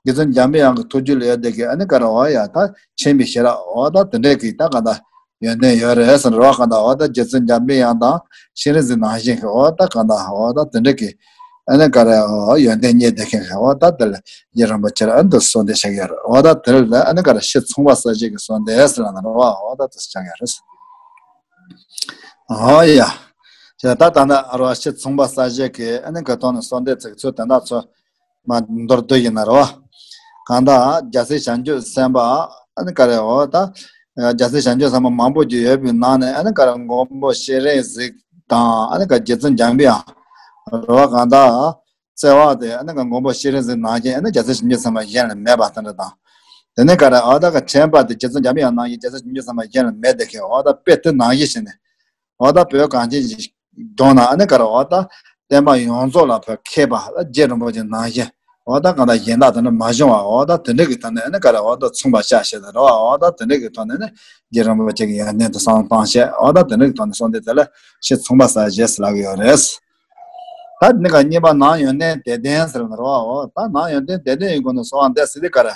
བཙུན་འཇམ་པའི་དབྱངས་ཀྱི་ཐུགས་རྒྱུད་ལ་ཡོད་བསྡད་ཀྱི་ཨ་ནི་ག་རེ་འོ་ཡ་ད་མཁྱེན་པའི་ཤེས་རབ་འོ་ད་དེ་འདྲས་ཀྱི་ད་གང་ལྟར་ཡོན་ཏན་ཡོད་རེད་ཟེར་རོ། གང་ལྟར་འོ་ད་རྗེ་བཙུན་འཇམ་པའི་དབྱངས་དང་སྤྱན་རས་གཟིགས་ནང་བཞིན་གྱི་འོ་ད་གང་ལྟར་འོ་ད་དེ་འདྲས་ཀྱི་ཨ་ནི་ག་རེ་འོ་ཡོན་ཏན་བརྙེས་བསྡད་མཁན་གྱི་འོ་ད་དེ་ལ་རྗེ་རིན་པོ་ཆེ་ལ་ཨ་ནི་དུ་གསོལ་འདེབས་བྱེད་ཀྱི་ཡོད་རེད། འོ་ད་དེ་ལ་ཨ་ནི་ག་རེ་ཕྱི་མཚུངས་པ་གསལ་བྱེད་ཀྱི་གསོལ་འདེབས་ཟེར་ལ་ན་རོ་འོ་ད་དུ་བྱེད་ཀྱི་ཡོད་རེད། འོ་ཡ། ད་ད་ད་ནི་རོ་ཕྱི་མཚུངས་པ་གསལ་བྱེད་ཀྱི་ཨ་ནི་ག་ཐོག་ནས་གསོལ་འདེབས་ཚིག་ཚོད་དེ་འདྲ་ཚོ་མ་མདོར་བསྡུས་ཡིན་ན་རོ། གང་ལྟར་རྒྱལ་སྲས་བྱང་ཆུབ་སེམས་དཔའ་ཨ་ནི་ག་རེ་འོ་ད། རྒྱལ་སྲས་བྱང་ཆུབ་སེམས་དཔའ་མང་པོ་ཅིག་ཡོད་པའི་ནང་ནས་ཨ་ནི་ག་རེ་མགོན་པོ་སྤྱན་རས་གཟིགས་དང་ཨ་ནི་ག་རྗེ་བཙུན་འཇམ་པའི་དབྱངས་རོ། གང་ལྟར། བརྩེ་བ་དེ་ཨ་ནི་ག་མགོན་པོ་སྤྱན་རས་གཟིགས་ནང་བཞིན་ཨ་ནི་རྒྱལ་སྲས་བྱང་ཆུབ་སེམས་དཔའ་གཞན་ལ་མེད་པ་དེ་འདྲ་དང་། དེ་ནས་ག་རེ་འོ་ད་ག་མཁྱེན་པ་དེ་རྗེ་བཙུན་འཇམ་པའི་དབྱངས་ནང་བཞིན་རྒྱལ་སྲས་བྱང་ཆུབ་སེམས་དཔའ་གཞན་ལ་མེད་དེ་མཁན་འོ་ད་དཔེ་དེ་ནང་བཞིན་བྱས་ནས་འོ་ད་བོད་གངས་ཅན་གྱི་ལྗོངས་ན་ཨ་ནི་ག་རེ་འོ་ད་བསྟན་པ་ཡོངས་རྫོགས་ལ་བོད་མཁས་པ་རྗེ་རིན་པོ་ཆེ་ནང་བཞིན་འོ་ད་གང་ལྟར་གཞན་དག་དེ་འདྲ་མ་བྱུང་བ་འོ་ད་དེ་འདྲ་གི་ཐོག་ནས་ཨ་ནི་ག་རེ་འོ་ད་མཚུངས་པ་བཤད་བཤད་དེ་རེད་བ། འོ་ད་དེ་འདྲ་གི་ཐོག་ནས་ནི་རྗེ་རིན་པོ་ཆེ་གི་ཡོན་ཏན་དེ་བསམ་བློ་བཏང་བྱས་འོ་ད་དེ་འདྲ་གི་ཐོག་ནས་གསུངས་ཏེ་དེ་ལ་ཕྱི་མཚུངས་པ་གསལ་བྱེད་ཟེར་ལབ་ཀྱི་ཡོད་རེད། ད་ནི་ག་གཉིས་པ་ནང་ཡོན་ཏན་དད་ལྡན་ཟེར་ལ་རོ། ད་ནང་ཡོན་ཏན་དད་ལྡན་ཡོད་དགོས་ནི་སོང་བ་འདས་ཟེར་དེ་ག་རེ།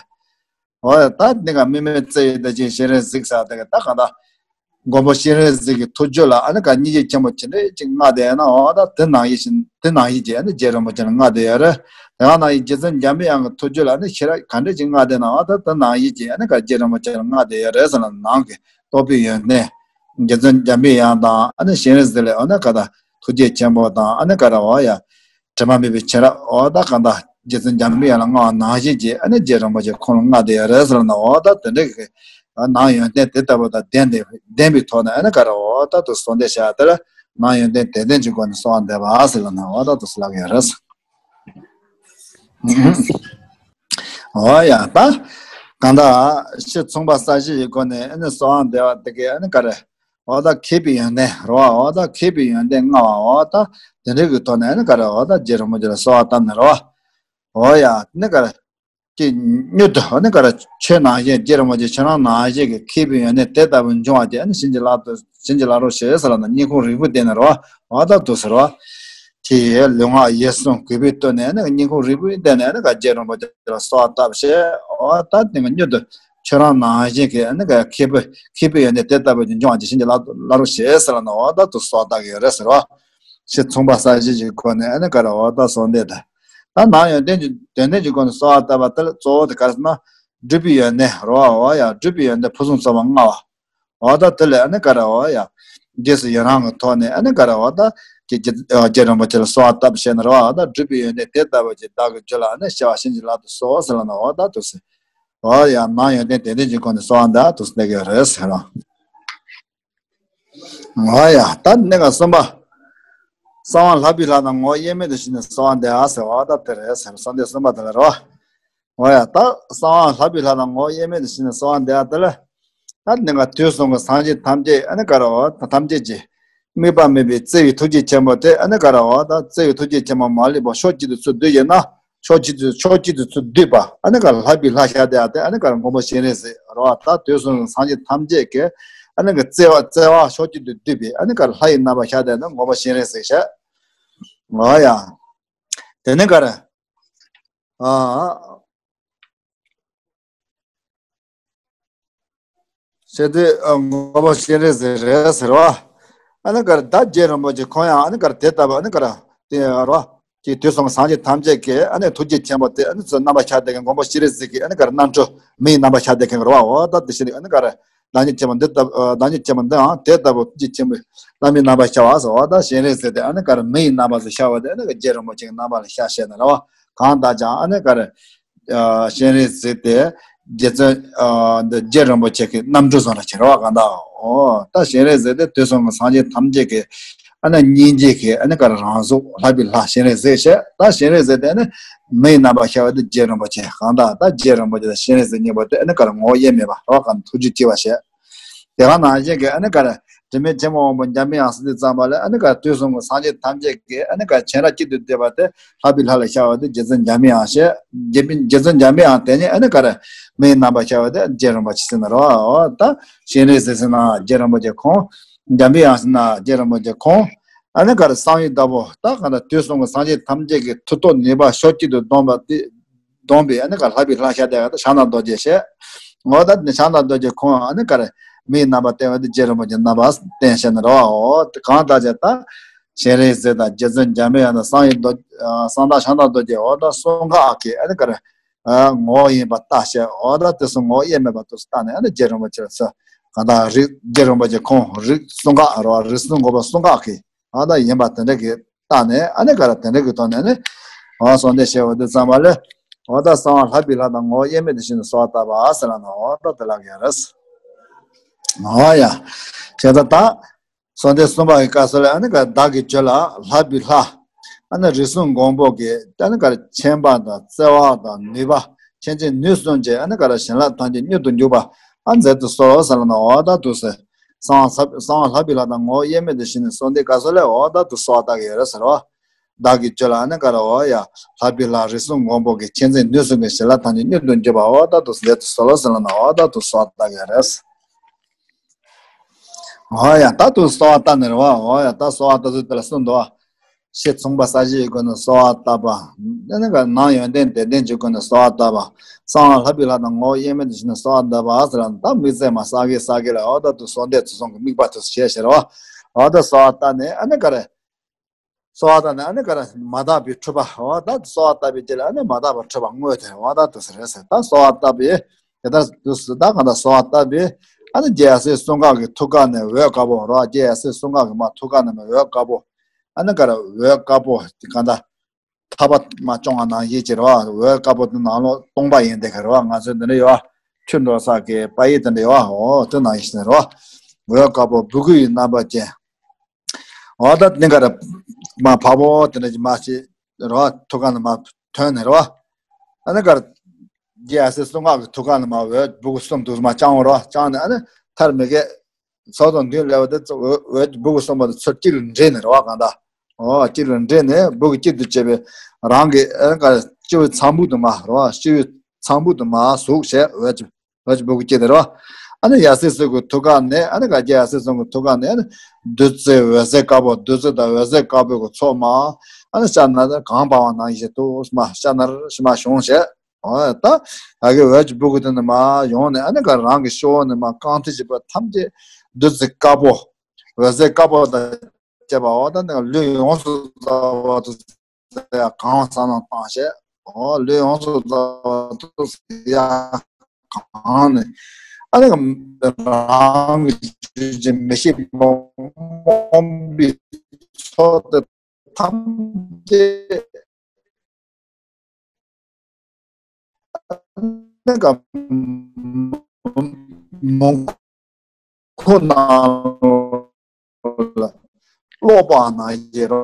འོ་ད་ནི་ག་དམིགས་མེད་བརྩེ་བའི་བདེ་ཆེན་སྤྱན་རས་གཟིགས་ཟེར་དེ་ག་ད་ག་ད། མགོན་པོ་སྤྱན་རས་གཟིགས་ཀྱི་ཐུགས་རྒྱུད་ལ་ཨ་ནི་ག་སྙིང་རྗེ་ཆེན་པོ་ཅི་འདྲས་ཅིག་མངའ་བསྡད་ན་འོ་ད་དེ་ནང་བཞིན་དེ་ནང་བཞིན་གྱི་ཨ་ནི་རྗེ་རིན་པོ་ཆེ་ལ་མངའ་བསྡད་ཡོད་རེད། དེ་ག་ནང་བཞིན་རྗེ་བཙུན་འཇམ་པའི་དབྱངས་ཀྱི་ཐུགས་རྒྱུད་ལ་ཨ་ནི་ཤེས་རབ་ག་འདྲས་ཅིག་མངའ་བསྡད་ན་འོ་ད་དེ་ནང་བཞིན་གྱི་ཨ་ནི་ག་རྗེ་རིན་པོ་ཆེ་ལ་མངའ་བསྡད་ཡོད་རེད་ཟེར་ལ་ནང་གི་རྟོགས་པའི་ཡོན་ཏན། རྗེ་བཙུན་འཇམ་པའི་དབྱངས་དང་ཨ་ནི་སྤྱན་རས་གཟིགས་ལས་འོ་ན་ག་ད་ཐུགས་རྗེ་ཆེན་པོ་དང་ཨ་ནི་ག་ར་འོ་ཡ། དྲི་མ་མེད་པའི་མཁྱེན་རབ་འོ་ད་ག་ད་རྗེ་བཙུན་འཇམ་པའི་དབྱངས་ལ་མངའ་བ་ནང་བཞིན་གྱི་ཨ་ནི་རྗེ་རིན་པོ་ཆེ་ཁོང་ལ་མངའ་བསྡད་ཡོད་རེད་ཟེར་ན་འོ་ད་དེ་འདྲ་གི་ནང་ཡོན་ཏན་དེ་ལྟ་བུ་དང་ལྡན་ཏེ་ལྡན་པའི་ཐོག་ནས་ཨ་ནི་ག་ར་འོ་ད་དུ་གསོལ་འདེབས་བྱ་དེ་ལ་ནང་ཡོན་ཏན་དད་ལྡན་གྱི་སྒོ་ནས་གསོལ་བ་འདེབས་པ་ཟེར་ལ་ན་འོ་ད་དུ་ཟེར་ལབ་ཡོད་རེད། འོ་ཡ་ད། གང་ལྟར་ཕྱི་མཚུངས་པ་གསལ་བྱེད་ཀྱི་སྒོ་ནས་ཨ་ནི་གསོལ་བ་འདེབས་པ་དེ་གའི་ཨ་ནི་ག་རེ། འོ་ད་མཁས་པའི་ཡོན་ཏན་རེད་བ། འོ་ད་མཁས་པའི་ཡོན་ཏན་མངའ་བ་འོ་ད་དེ་འདྲ་གི་ཐོག་ནས་ཨ་ནི་ག་རེ་འོ་ད་རྗེ་རིན་པོ་ཆེ་ལ་གསོལ་བ་བཏབ་ནས་རེད་བ། འོ་ཡ་ཨ་ནི་ག་རེ། ཀྱི་མྱུར་དུ་ཨ་ནི་ག་རེ་ཆོས་ནང་བཞིན་རྗེ་རིན་པོ་ཆེ་ཁྱེད་རང་ནང་བཞིན་གྱི་མཁས་པའི་ཡོན་ཏན་དེ་ལྟ་བུ་འབྱུང་བ་དེ་ཨ་ནི་བྱིན་གྱིས་བརླབ་ཏུ་བྱིན་གྱིས་བརླབ་རོགས་ཞེས་ཟེར་ལ་ན་སྙིང་ཁུང་རུས་པའི་གཏིང་ནས་རེད་བ། འོ་ད་དུ་ཟེར་བ། དེ་ལུས་ངག་ཡིད་གསུམ་གུས་པས་བཏུད་ནས་ནི་སྙིང་ཁུང་རུས་པའི་གཏིང་ནས་ནི་ག་རྗེ་རིན་པོ་ཆེ་ལ་གསོལ་བ་བཏབ་ཞེས། འོ་ད་དེ་ག་མྱུར་དུ་ཁྱོད་རང་ནང་བཞིན་གྱི་ནི་ག་མཁས་པའི་མཁས་པའི་ཡོན་ཏན་དེ་ལྟ་བུ་ཅིག་འབྱུང་བ་ཅིག་བྱིན་གྱིས་བརླབ་བརླབ་རོགས་ཞེས་ཟེར་ལ་ནི་འོ་ད་དུ་གསོལ་བ་བཏབ་ཀྱི་ཡོད་རེད་ཟེར་བ། ཞེས་མཚུངས་པ་གསལ་བྱེད་ཀྱི་སྒོ་ནས་ནི་ག་རེ་འོ་ད་གསོལ་འདེབས་དང་། ད་ནང་ཡོན་ཏན་གྱི་དོན་ལྡན་གྱི་སྒོ་ནས་གསོལ་བ་བཏབ་པ་དེ་ལ་གཙོ་བོ་དེ་ག་རེ་ཟེར་ན། སྒྲུབ་པའི་ཡོན་ཏན་རེད་བ། འོ་ཡ་སྒྲུབ་པའི་ཡོན་ཏན་ཕུན་སུམ་ཚོགས་པ་མངའ་བ། འོ་ད་དེ་ལས་ཨ་ནི་ག་རེ་འོ་ཡ། རྗེས་སུ་ཡི་རང་གི་ཐོག་ནས་ཨ་ནི་ག་རེ་འོ་ད། ཀྱི་རྗེ་རྗེ་རིན་པོ་ཆེ་ལ་གསོལ་བ་བཏབ་བྱས་ནས་རེད་བ། འོ་ད་སྒྲུབ་པའི་ཡོན་ཏན་དེ་ལྟ་བུ་ཅིག་བདག་གི་རྒྱུད་ལ་ཨ་ནི་སྐྱེ་བ་བྱིན་གྱིས་བརླབ་ཏུ་གསོལ་ཟེར་ལ་ན་འོ་ད་དུ་ཟེར། འོ་ཡ་ནང་ཡོན་ཏན་དེ་ལྡན་གྱི་སྒོ་ནས་གསོལ་བ་འདེབས་དུ་ཟེར་གྱི་རེད་ཟེར་རོ། འོ་ཡ་ད་ནི་ག་གསུམ་པ། གསང་བ་ལྷ་བུའི་ལྷ་དང་ངོ་བོ་དབྱེར་མེད་དུ་ཞི་ནས་གསོལ་བ་འདེབས་ཟེར་བ་ད་དེ་རེད་ཟེར་གསོལ་འདེབས་གསུམ་པ་དེ་ལ་རོ། འོ་ཡ་ད་གསང་བ་ལྷ་བུའི་ལྷ་དང་ངོ་བོ་དབྱེར་མེད་དུ་ཞི་ནས་གསོལ་བ་འདེབས་དེ་ལ། ད་ནི་ག་དུས་གསུམ་གྱི་སངས་རྒྱས་ཐམས་ཅད་ཨ་ནི་ག་ར་འོ་ད་ཐམས་ཅད་ཀྱི། དམིགས་པ་མེད་པའི་བརྩེ་བའི་ཐུགས་རྗེ་ཆེན་པོ་དེ་ཨ་ནི་ག་ར་འོ་ད་བརྩེ་བའི་ཐུགས་རྗེ་ཆེན་པོ་མ་ལུས་པ་ཕྱོགས་གཅིག་ཏུ་ཚུར་བསྡུས་ཡོད་ན། ཕྱོགས་གཅིག་ཏུ་ཕྱོགས་གཅིག་ཏུ་ཚུར་བསྡུས་པ་ཨ་ནི་ག་ལྷ་བུའི་ལྷ་ཤ་སྟག་དེ་ཨ་ནི་ག་ར་མགོན་པོ་སྤྱན་རས་གཟིགས་རེད་བ། ད་དུས་གསུམ་སངས་རྒྱས་ཐམས་ཅད་ཀྱི་ ཨ་ནི་ག་བརྩེ་བ་བརྩེ་བ་ཕྱོགས་གཅིག་ཏུ་བསྡུས་པའི་ཨ་ནི་ག་ལྷ་ཡི་རྣམ་པ་ཤར་བསྡད་ན་མགོན་པོ་སྤྱན་རས་གཟིགས་ཤག་འོ་ཡ། དེ་ནི་ག་རེ། ཨ། ཞེས་ཏེ་མགོན་པོ་སྤྱན་རས་གཟིགས་རེད་ཟེར་བ། ཨ་ནི་ག་རེ་ད་རྗེ་རིན་པོ་ཆེ་ཁོང་ཡང་ཨ་ནི་ག་རེ་དེ་ལྟ་བུ་ཨ་ནི་ག་རེ་དེ་རོ། ཀྱི་དུས་གསུམ་སངས་རྒྱས་ཐམས་ཅད་ཀྱི་ཨ་ནི་ཐུགས་རྗེ་ཆེན་པོ་དེ་ཨ་ནི་ཚུར་རྣམ་པ་ཤར་བསྡད་མཁན་མགོན་པོ་སྤྱན་རས་གཟིགས་ཀྱི་ཨ་ནི་ག་རེ་རྣམ་འཕྲུལ་མིའི་རྣམ་པ་ཤར་བསྡད་མཁན་གི་རོ་བ། འོ་ད་དེ་བཞིན་ཨ་ནི་ག་རེ་བདག་ཉིད་ཆེན་པོ་འདི་ལྟ་བུ་བདག་ཉིད་ཆེན་པོ་འདི་འང་དེ་ལྟ་བུ་ཐུགས་རྗེ་ཆེན་པོའི་བླ་མའི་རྣམ་པ་ཤར་བ་ཟེར་བ། ད་སྤྱན་རས་གཟིགས་དེ་ཨ་ནི་ག་རེ་མིའི་རྣམ་པ་ཟེར་ཤར་བ་དེ་ཨ་ནི་ག་རྗེ་རིན་པོ་ཆེའི་རྣམ་པ་ལ་ཤར་བཤད་ནི་རེད་བ། གང་ལྟར་ཀྱང་ཨ་ནི་ག་རེ། སྤྱན་རས་གཟིགས་དེ་རྗེ་བཙུན་འདི་རྗེ་རིན་པོ་ཆེ་གི་རྣམ་འཕྲུལ་བཟོ་འདྲ་བྱེད་རོགས་གང་ལྟར། འོ་ད་སྤྱན་རས་གཟིགས་དེ་དུས་གསུམ་གྱི་སངས་རྒྱས་ཐམས་ཅད་ཀྱི་ཨ་ནི་སྙིང་རྗེ་གི་ཨ་ནི་ག་རེ་རང་གཟུགས་ལྷ་བི་ལྷ་སྤྱན་རས་གཟིགས་བྱས། ད་སྤྱན་རས་གཟིགས་དེ་ཨ་ནི་མིའི་རྣམ་པ་ཤར་བ་དེ་རྗེ་རིན་པོ་ཆེ་གང་ལྟར། ད་རྗེ་རིན་པོ་ཆེ་དང་སྤྱན་རས་གཟིགས་གཉིས་པོ་དེ་ཨ་ནི་ག་རེ་ངོ་བོ་དབྱེར་མེད་པ་རོགས་གང་ཐུགས་རྗེ་གཅིག་པ་བྱས། དེ་ག་ནང་བཞིན་གྱི་ཨ་ནི་ག་རེ་དྲི་མེད་ཕྱིར་མི་འོང་བ་འཇམ་པའི་དབྱངས་ཟེར་དུས་ཙམ་པ་ལ་ཨ་ནི་ག་རེ་དུས་གསུམ་གྱི་སངས་རྒྱས་ཐམས་ཅད་ཀྱི་ཨ་ནི་ག་རེ་བྱེ་བྲག་གཅིག་ཏུ་བསྡུས་པ་དེ་ལྷ་བི་ལྷ་ལ་ཤར་བ་དེ་རྗེ་བཙུན་འཇམ་པའི་དབྱངས་ཞེས། རྗེ་བཙུན་རྗེ་བཙུན་འཇམ་པའི་དབྱངས་དེ་ཉིད་ཨ་ནི་ག་རེ་མིའི་རྣམ་པ་ཤར་བ་དེ་རྗེ་རིན་པོ་ཆེ་ཟེར་ནི་རོ། ད་སྤྱན་རས་གཟིགས་ཟེར་ན་རྗེ་རིན་པོ་ཆེ་ཁོང་། འཇམ་པའི་དབྱངས་ཟེར་ན་རྗེ་རིན་པོ་ཆེ་ཁོང་། ཨ་ནི་ག་རེ་གསང་བའི་བདག་པོ་ད་ག་ད་དུས་གསུམ་གྱི་སངས་རྒྱས་ཐམས་ཅད་ཀྱི་མཐུ་སྟོབས་ནུས་པ་ཕྱོགས་གཅིག་ཏུ་བསྡོམས་པ་དེ། བསྡོམས་པའི་ཨ་ནི་ག་ལྷ་བི་ལྷ་ཤར་དེ་ག་ད་ཕྱག་ན་རྡོ་རྗེ་ཞེས། འོ་ད་ནི་ཕྱག་ན་རྡོ་རྗེ་ཁོང་ཨ་ནི་ག་རེ་མིའི་རྣམ་པ་བསྟན་པ་དེ་རྗེ་རིན་པོ་ཆེ་རྣམ་པ་བསྟན་བཤད་ནི་རོ། འོ་དེ་གང་ལྟར་བྱས་ད་སྤྱན་རས་གཟིགས་དང་རྗེ་བཙུན་འཇམ་པའི་དབྱངས་དང་གསང་བའི་རྡོ་གསང་བདག་ཕྱག་ན་རྡོ་རྗེ་འོ་ད་གསུམ་ཀ་གི་ཨ་ནི་ག་རེ་ངོ་བོ་ཡིན་པ་ལྟ་བྱས། འོ་ད་དེ་གསུམ་ངོ་བོ་དབྱེར་མེད་པ་དུ་ལྟ་ནས་ཨ་ནི་རྗེ་རིན་པོ་ཆེ་ལ་གང་ལྟར་རིགས་རྗེ་རིན་པོ་ཆེ་ཁོང་རིགས་གསུམ་ཀ་རོ་རིགས་གསུམ་འགོག་པ་གསུམ་ཀ་གི་ཨ་ད་ཡིན་པ་དེ་འདྲ་གི་ལྟ་ནས་ཨ་ནི་ག་རེ་དེ་འདྲ་གི་ཐོག་ནས་ནི་འོ་གསོལ་འདེབས་བྱས་པ་དེ་ཙམ་པ་ལས་འོ་ད་གསང་བ་ལྷ་བི་ལྷ་དང་ངོ་བོ་དབྱེར་མེད་དུ་ཤེས་ནས་གསོལ་བ་བཏབ་པ་ཟེར་ལ་ནི་འོ་ད་དེ་ལ་ག་རེ། འོ་ཡ། བྱས་ཙང་ད་གསོལ་འདེབས་གསུམ་པ་གི་སྐབས་སུ་ལ་ཨ་ནི་ག་བདག་གི་རྒྱུད་ལ་ལྷ་བི་ལྷ། ཨ་ནི་རིགས་གསུམ་མགོན་པོ་གི་ཨ་ནི་ག་རེ་མཁྱེན་པ་དང་བརྩེ་བ་དང་ནུས་པ་མཁྱེན་བརྩེ་ནུས་གསུམ་གྱིས་ཨ་ནི་ག་རེ་བྱིན་རླབས་ཐམས་ཅད་མྱུར་དུ་འཇུག་པ་ཨ་མཛད་དུ་གསོལ་ཟེར་ལ་ནི་འོ་ད་དུ་ཟེར། གསང་བ་གསང་བ་ལྷ་བི་ལྷ་དང་ངོ་བོ་དབྱེར་མེད་དུ་ཤེས་ནས་གསོལ་འདེབས་སྐབས་སུ་ལ་འོ་ད་དུ་གསོལ་བ་བཏབ་ཀྱི་ཡོད་རེད་ཟེར་བ། བདག་གི་རྒྱུད་ལ་ཨ་ནི་ག་རེ་འོ་ཡ། ལྷ་བི་ལྷ་རིགས་གསུམ་མགོན་པོ་གི་མཁྱེན་བརྩེ་ནུས་གསུམ་གྱི་བྱིན་རླབས་ཐམས་ཅད་མྱུར་དུ་འཇུག་པ་འོ་ད་དུ་མཛད་དུ་གསོལ་ཟེར་ལ་ནི་འོ་ད་དུ་གསོལ་བ་བཏབ་ཀྱི་ཡོད་རེད། འོ་ཡ་ད་དུ་གསོལ་བ་བཏབ་ནི་རེད་བ། འོ་ཡ་ད་གསོལ་བ་བཏབ་ཚུལ་དེ་ལ་གསུངས་འདུག་བ། ཕྱི་མཚུངས་པ་གསལ་བྱེད་ཀྱི་སྒོ་ནས་གསོལ་བ་བཏབ་པ། ཨ་ནི་ག་ནང་ཡོན་ཏན་དད་ལྡན་གྱི་སྒོ་ནས་གསོལ་བ་བཏབ་པ། གསང་བ་ལྷ་བི་ལྷ་དང་ངོ་བོ་དབྱེར་མེད་དུ་ཤེས་ནས་གསོལ་བ་བཏབ་པ་ཟེར་ལ་ད་དམིགས་བརྩེ་མ་བསགས་གི་བསགས་གི་ལ་འོ་ད་དུ་གསོལ་འདེབས་ཚུལ་གསུམ་གྱི་དམིགས་པ་དུ་བྱས་ཟེར་བ། འོ་ད་གསོལ་བ་བཏབ་ནས་ཨ་ནི་ག་རེ། གསོལ་བ་བཏབ་ནས་ཨ་ནི་ག་རེ་མ་དག་པའི་འཁྲུལ་པ་འོ་ད་གསོལ་བ་བཏབ་པའི་རྗེས་ལ་ཨ་ནི་མ་དག་པའི་འཁྲུལ་པ་དངོས་དེ་འོ་ད་དུ་ཟེར་རེད་ཟེར་ད་གསོལ་བ་བཏབ་པའི་དེ་ལྟར་དུ་ཟེར་ད་གང་ལྟར་གསོལ་བ་བཏབ་པའི་ཨ་ནི་རྒྱལ་སྲས་གསུམ་ཀ་གི་ཐུགས་ཀ་ནས་འོད་དཀར་པོ་རོ་རྒྱལ་སྲས་གསུམ་ཀ་གི་མ་ཐུགས་ཀ་ནས་མ་འོད་དཀར་པོ་ཨ་ནི་ག་རེ་འོད་དཀར་པོ་དེ་གང་ལྟར་ཐག་པ་མ་བཅོང་བ་ནང་བཞིན་གྱི་རོ་འོད་དཀར་པོ་དེ་ནང་ལོགས་སྟོང་པ་ཡིན་དེ་ག་རོ་ང་ཚོའི་འདི་འདྲ་ཡོད་ཆུ་འགྲོ་ས་གི་པ་ཡིག་དེ་འདྲ་ཡོད་འོ་དེ་ནང་བཞིན་རོ་འོད་དཀར་པོ་སྦུ་གུ་ཡི་རྣམ་པ་ཅན། འོ་ད་ནི་ག་རེ། མ་འཕགས་པོ་དེ་འདྲ་ཅིག་མ་ཅིག་རོ་ཐུགས་ཀ་ནས་མ་ཐོན་ནས་རོ། ཨ་ནི་ག་རེ། རྒྱལ་སྲས་གསུམ་ཀ་གི་ཐུགས་ཀ་ནས་མ་འོད་སྦུ་གུ་གསུམ་དུ་མ་བཅང་བ་རོ་བཅང་ནས་ཨ་ནི་ཐར་མི་གེ། ཚོགས་དང་མདུན་ལེགས་པ་དེ་འོད་འོད་སྦུ་གུ་གསུམ་པ་དེ་ཚུར་གཅིག་ལ་འདྲེས་ནས་རོ་གང་ལྟར། འོ་གཅིག་ལ་འདྲེས་ནས་སྦུ་གུ་གཅིག་ཏུ་བྱས་པའི་རང་གི་ཨ་ནི་ག་རེ་སྤྱི་བོའི་ཚངས་བུག་དུ་མ་རོ་སྤྱི་བོའི་ཚངས་བུག་དུ་མ་ཟུག་བྱས་འོད་ཀྱི། འོད་ཀྱི་སྦུ་གུ་སྐྱེས་ཏེ་རོ། ཨ་ནི་ཡབ་སྲས་གསུམ་གྱི་ཐུགས་ཀ་ནས་ཨ་ནི་ག་རྒྱལ་ཡབ་སྲས་གསུམ་གྱི་ཐུགས་ཀ་ནས་ཨ་ནི་བདུད་རྩི་འོད་ཟེར་དཀར་པོ་བདུད་རྩི་དང་འོད་ཟེར་དཀར་པོའི་གི་ཚོགས་མ་ཨ་ནི་ཤ་ནར་གང་བ་བ་ནང་བཞིན་དུ་མ་ཤ་ནར་ཤི་མ་བྱུང་བྱས། འོ་ད་ཡ་གི་འོད་ཀྱི་སྦུ་གུ་དེ་ནི་མ་ཡོང་ནས་ཨ་ནི་ག་རང་གི་ཤོ་ནི་མ་རྐང་མཐིལ་བྱེད་པ་ཐམས་ཅད་བདུད་རྩི་དཀར་པོ་འོད་ཟེར་དཀར་པོ་དང་བཅས་པ་འོ་ད་ནི་ལུས་ཡོངས་སུ་རྫོགས་པ་དུ་ཡ་གང་བསམ་བློ་བཏང་བྱས། འོ་ལུས་ཡོངས་སུ་རྫོགས་པ་དུ་ཡ་གང་ནས་ཨ་ནི་རང་གི་རྒྱུད་ཀྱི་མི་ཤེས་པ་རྨོངས་པའི་ཚོགས་དེ་ཐམས་ཅད་ཨ་ནི་ག་མོན་ཁོ་ནང་ལ་ཀློག་པ་ནང་བཞིན་རོ།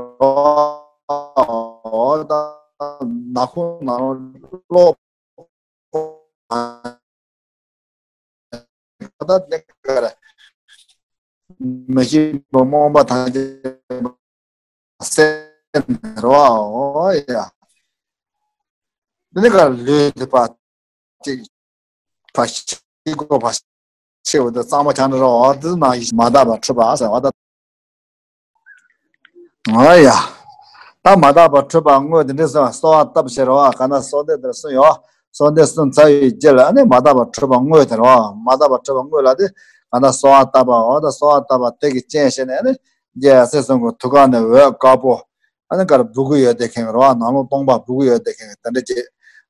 ད་ནག་ཁུང་ནང་ཀློག་པ་ད་དེ་གར་མི་ཤེས་པ་རྨོངས་པ་ཐམས་ཅད་སེལ་ནས་རོ། ཡ་དེ་གར་ལུས་དེ་པ་ཅིག་ཕ་ཤི་གོ་ཕ་ ཆེ་བ་དེ་གཙང་མ་ཆགས་འགྲོ་རོགས། དེ་ནང་བཞིན་མ་དག་པ་འཁྲུད་པ་ཟེར་བ་ད། ཨ་ཡ། ད་མ་དག་པ་འཁྲུད་པ་དངོས་དེ་འདྲ་ཟེར་བ་གསོལ་བ་བཏབ་ཕྱིར་རོ། ག་ན་གསོལ་འདེབས་དེར་གསུངས་ཡོད། གསོལ་འདེབས་གསུངས་ཚར་བའི་རྗེས་ལ་ཨ་ནི་མ་དག་པ་འཁྲུད་པ་དངོས་དེ་རོ། མ་དག་པ་འཁྲུད་པ་དངོས་ལ་དེ་ག་ན་གསོལ་བ་བཏབ་པའོ། ད་གསོལ་བ་བཏབ་པ་དེ་གི་རྐྱེན་བྱས་ནས་ཨ་ནི་རྒྱལ་སྲས་གསུམ་གྱི་ཐུགས་ཀ་ནས་འོད་དཀར་པོ། ཨ་ནི་གར་སྦུ་གུ་ཡོད་དེ་མཁན་རོ། ནང་ལོགས་སྟོང་པ་སྦུ་གུ་ཡོད་དེ་མཁན་དེ་འདྲ་ཅིག་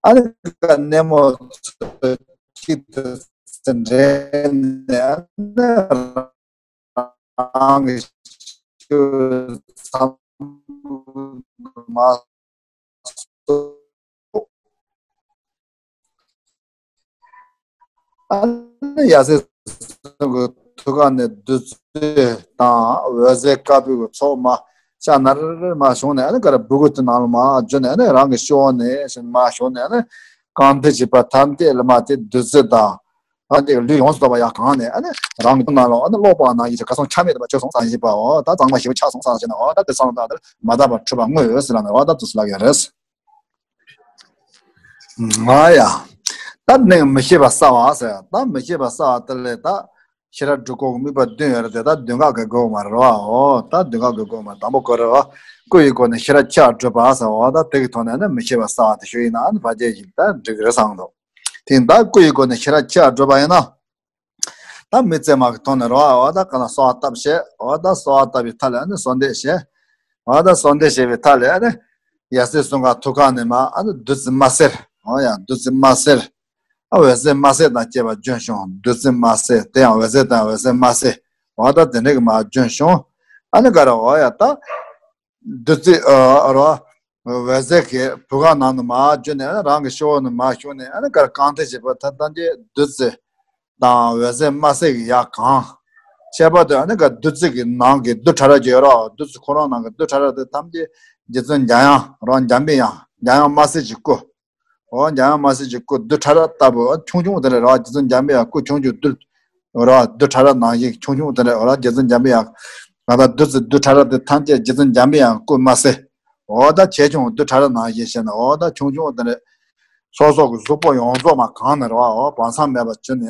ཨ་ནི་ག་སྣེ་མོ་ཚོ་གཅིག་ཏུ་འདྲེས་ནས་ཨ་ནི་རང་གི་ཤུལ་ཙམ་མ་གཏོགས། ཨ་ནི་ཡབ་སྲས་གསུམ་གྱི་ཐུགས་ཀ་ནས་བདུད་རྩི་དང་འོད་ཟེར་དཀར་པོའི་ཚོགས་མ་ཤ་ནར་མ་བྱུང་ནས་ཨ་ནི་ག་རེ་སྦུ་གུ་དེ་ནང་ལ་མ་འཇུ་ནས་ཨ་ནི་རང་གི་ཤོག་ནས་མ་བྱུང་ནས་ཨ་ནི་གང་དེ་བྱེད་པ་ཐམས་ཅད་ལ་མ་དེ་བདུད་རྩི་དང་། ཨ་ནི་ལུས་ཡོངས་སུ་རྫོགས་པ་ཡང་གང་ནས་ཨ་ནི་རང་གི་ནང་ལ་ཨ་ནི་ཀློག་པ་ནང་བཞིན་གྱི་ཁ་སང་ཆ་མེད་པ་བྱོས་སོང་ས་ཞིག་པའོ། ད་གཙང་མ་ཞིག་ཆགས་སོང་ས་ཞིག་ནའོ། ད་དེ་སང་ད་དེར་མ་དག་པ་འཁྲུད་པ་དངོས་ཡོད་ཟེར་ལ་ནའོ། ད་དེ་སུ་ལ་ཡོད་རེད། ང་ཡ། ད་ནི་མི་ཤེས་པ་གསལ་བ་ཟེར། ད་མི་ཤེས་པ་གསལ་བ་དེ་ལས་ད་ཤེས་རབ་སྒྲུབ་ཁོག་དམིགས་པ་བདུན་ཡོད་རེད་དེ། ད་བདུན་ཀ་གི་སྒོ་མ་རེད་བའོ། ད་བདུན་ཀ་གི་སྒོ་མ་དང་པོ་ག་རེ་རེད་བ། སྐུ་ཡི་སྒོ་ནས་ཤེས་རབ་ཆེ་བ་སྒྲུབ་པ་ཟེར་བ། ད་དེ་གི་ཐོག་ནས་ནི་མི་ཤེས་པ་གསལ་བ་དེ་ཞུ་ཡིན་ན་ཨ་ནི་ཕལ་ཆེར་ཞིག་ད་འགྲིག་གི་རེད་བསམ་འདུག་དེ་ད་སྐུ་ཡི་སྒོ་ནས་ཤེས་རབ་ཆེ་བ་སྒྲུབ་པ་ཡིན་ན། ད་མི་ཚེ་མ་གི་ཐོག་ནས་རོ། འོ་ད་ག་ན་གསོལ་བ་བཏབ་བྱས། འོ་ད་གསོལ་བ་བཏབ་པའི་མཐའ་ལ་ཨ་ནི་གསོལ་འདེབས་བྱས། འོ་ད་གསོལ་འདེབས་བྱས་པའི་མཐའ་ལ་ཨ་ནི་ཡབ་སྲས་གསུམ་ག་ཐུགས་ཀ་ནས་མ་ཨ་ནི་བདུད་རྩི་དམར་སེར། འོ་ཡ་བདུད་རྩི་དམར་སེར། ཨ་འོད་ཟེར་དམར་སེར་དང་བཅས་པ་བྱོན་བྱུང་། བདུད་རྩི་དམར་སེར་དེ་ཡང་འོད་ཟེར་དང་འོད་ཟེར་དམར་སེར། འོ་ད་དེ་འདྲ་གི་མ་བྱོན་བྱུང་། ཨ་ནི་ག་རེ་འོ་ཡ་ད། བདུད་རྩི་ཨ་རོ། འོད་ཟེར་གྱི་བུ་ག་ནང་དུ་མ་བྱོན་ནས་ཨ་ནི་རང་གི་ཤོག་ནས་མ་བྱོན་ནས་ཨ་ནི་ག་རེ་གང་དེ་བྱེད་པ་ཐམས་ཅད་བདུད་རྩི་དང་འོད་ཟེར་དམར་སེར་གྱི་ཡར་གང་། ཁྱད་པར་དུ་ཨ་ནི་ག་བདུད་རྩི་གི་ནང་གི་རྡུལ་ཕྲ་རབ་ཅིག་ཡོད་རོ། བདུད་རྩི་ཁོ་རང་ནང་གི་རྡུལ་ཕྲ་རབ་དེ་ཐམས་ཅད་རྗེ་བཙུན་འཇམ་དབྱངས་རང་འཇམ་པའི་དབྱངས་འཇམ་དབྱངས་དམར་སེར་གྱི་སྐུ། འོ་འཇམ་དབྱངས་དམར་སེར་གྱི་སྐུ་རྡུལ་ཕྲ་རབ་ལྟ་བུ་ཆུང་ཆུང་དེ་འདྲ་རེད་བ། རྗེ་བཙུན་འཇམ་པའི་དབྱངས་སྐུ་ཆུང་ཆུང་རྡུལ། འོ་རེད་བ། རྡུལ་ཕྲ་རབ་ནང་བཞིན་ཆུང་ཆུང་དེ་འདྲ། འོ་རེད་བ། རྗེ་བཙུན་འཇམ་པའི་དབྱངས་ང་དང་བདུད་རྩི་རྡུལ་ཕྲ་རབ་དེ་ཐམས་ཅད་རྗེ་བཙུན་འཇམ་པའི་དབྱངས་སྐུ་དམར་སེར། འོ་ད་ཆེ་ཆུང་རྡུལ་ཕྲ་རབ་ནང་བཞིན་བྱས་ནས་འོ་ད་ཆུང་ཆུང་དེ་འདྲ། སོ་སོ་གི་གཟུགས་པོ་ཡོངས་རྫོགས་མ་གང་ནས་རེད་བ། འོ་བག་ཚ་མེད་པ་བྱས་ནས་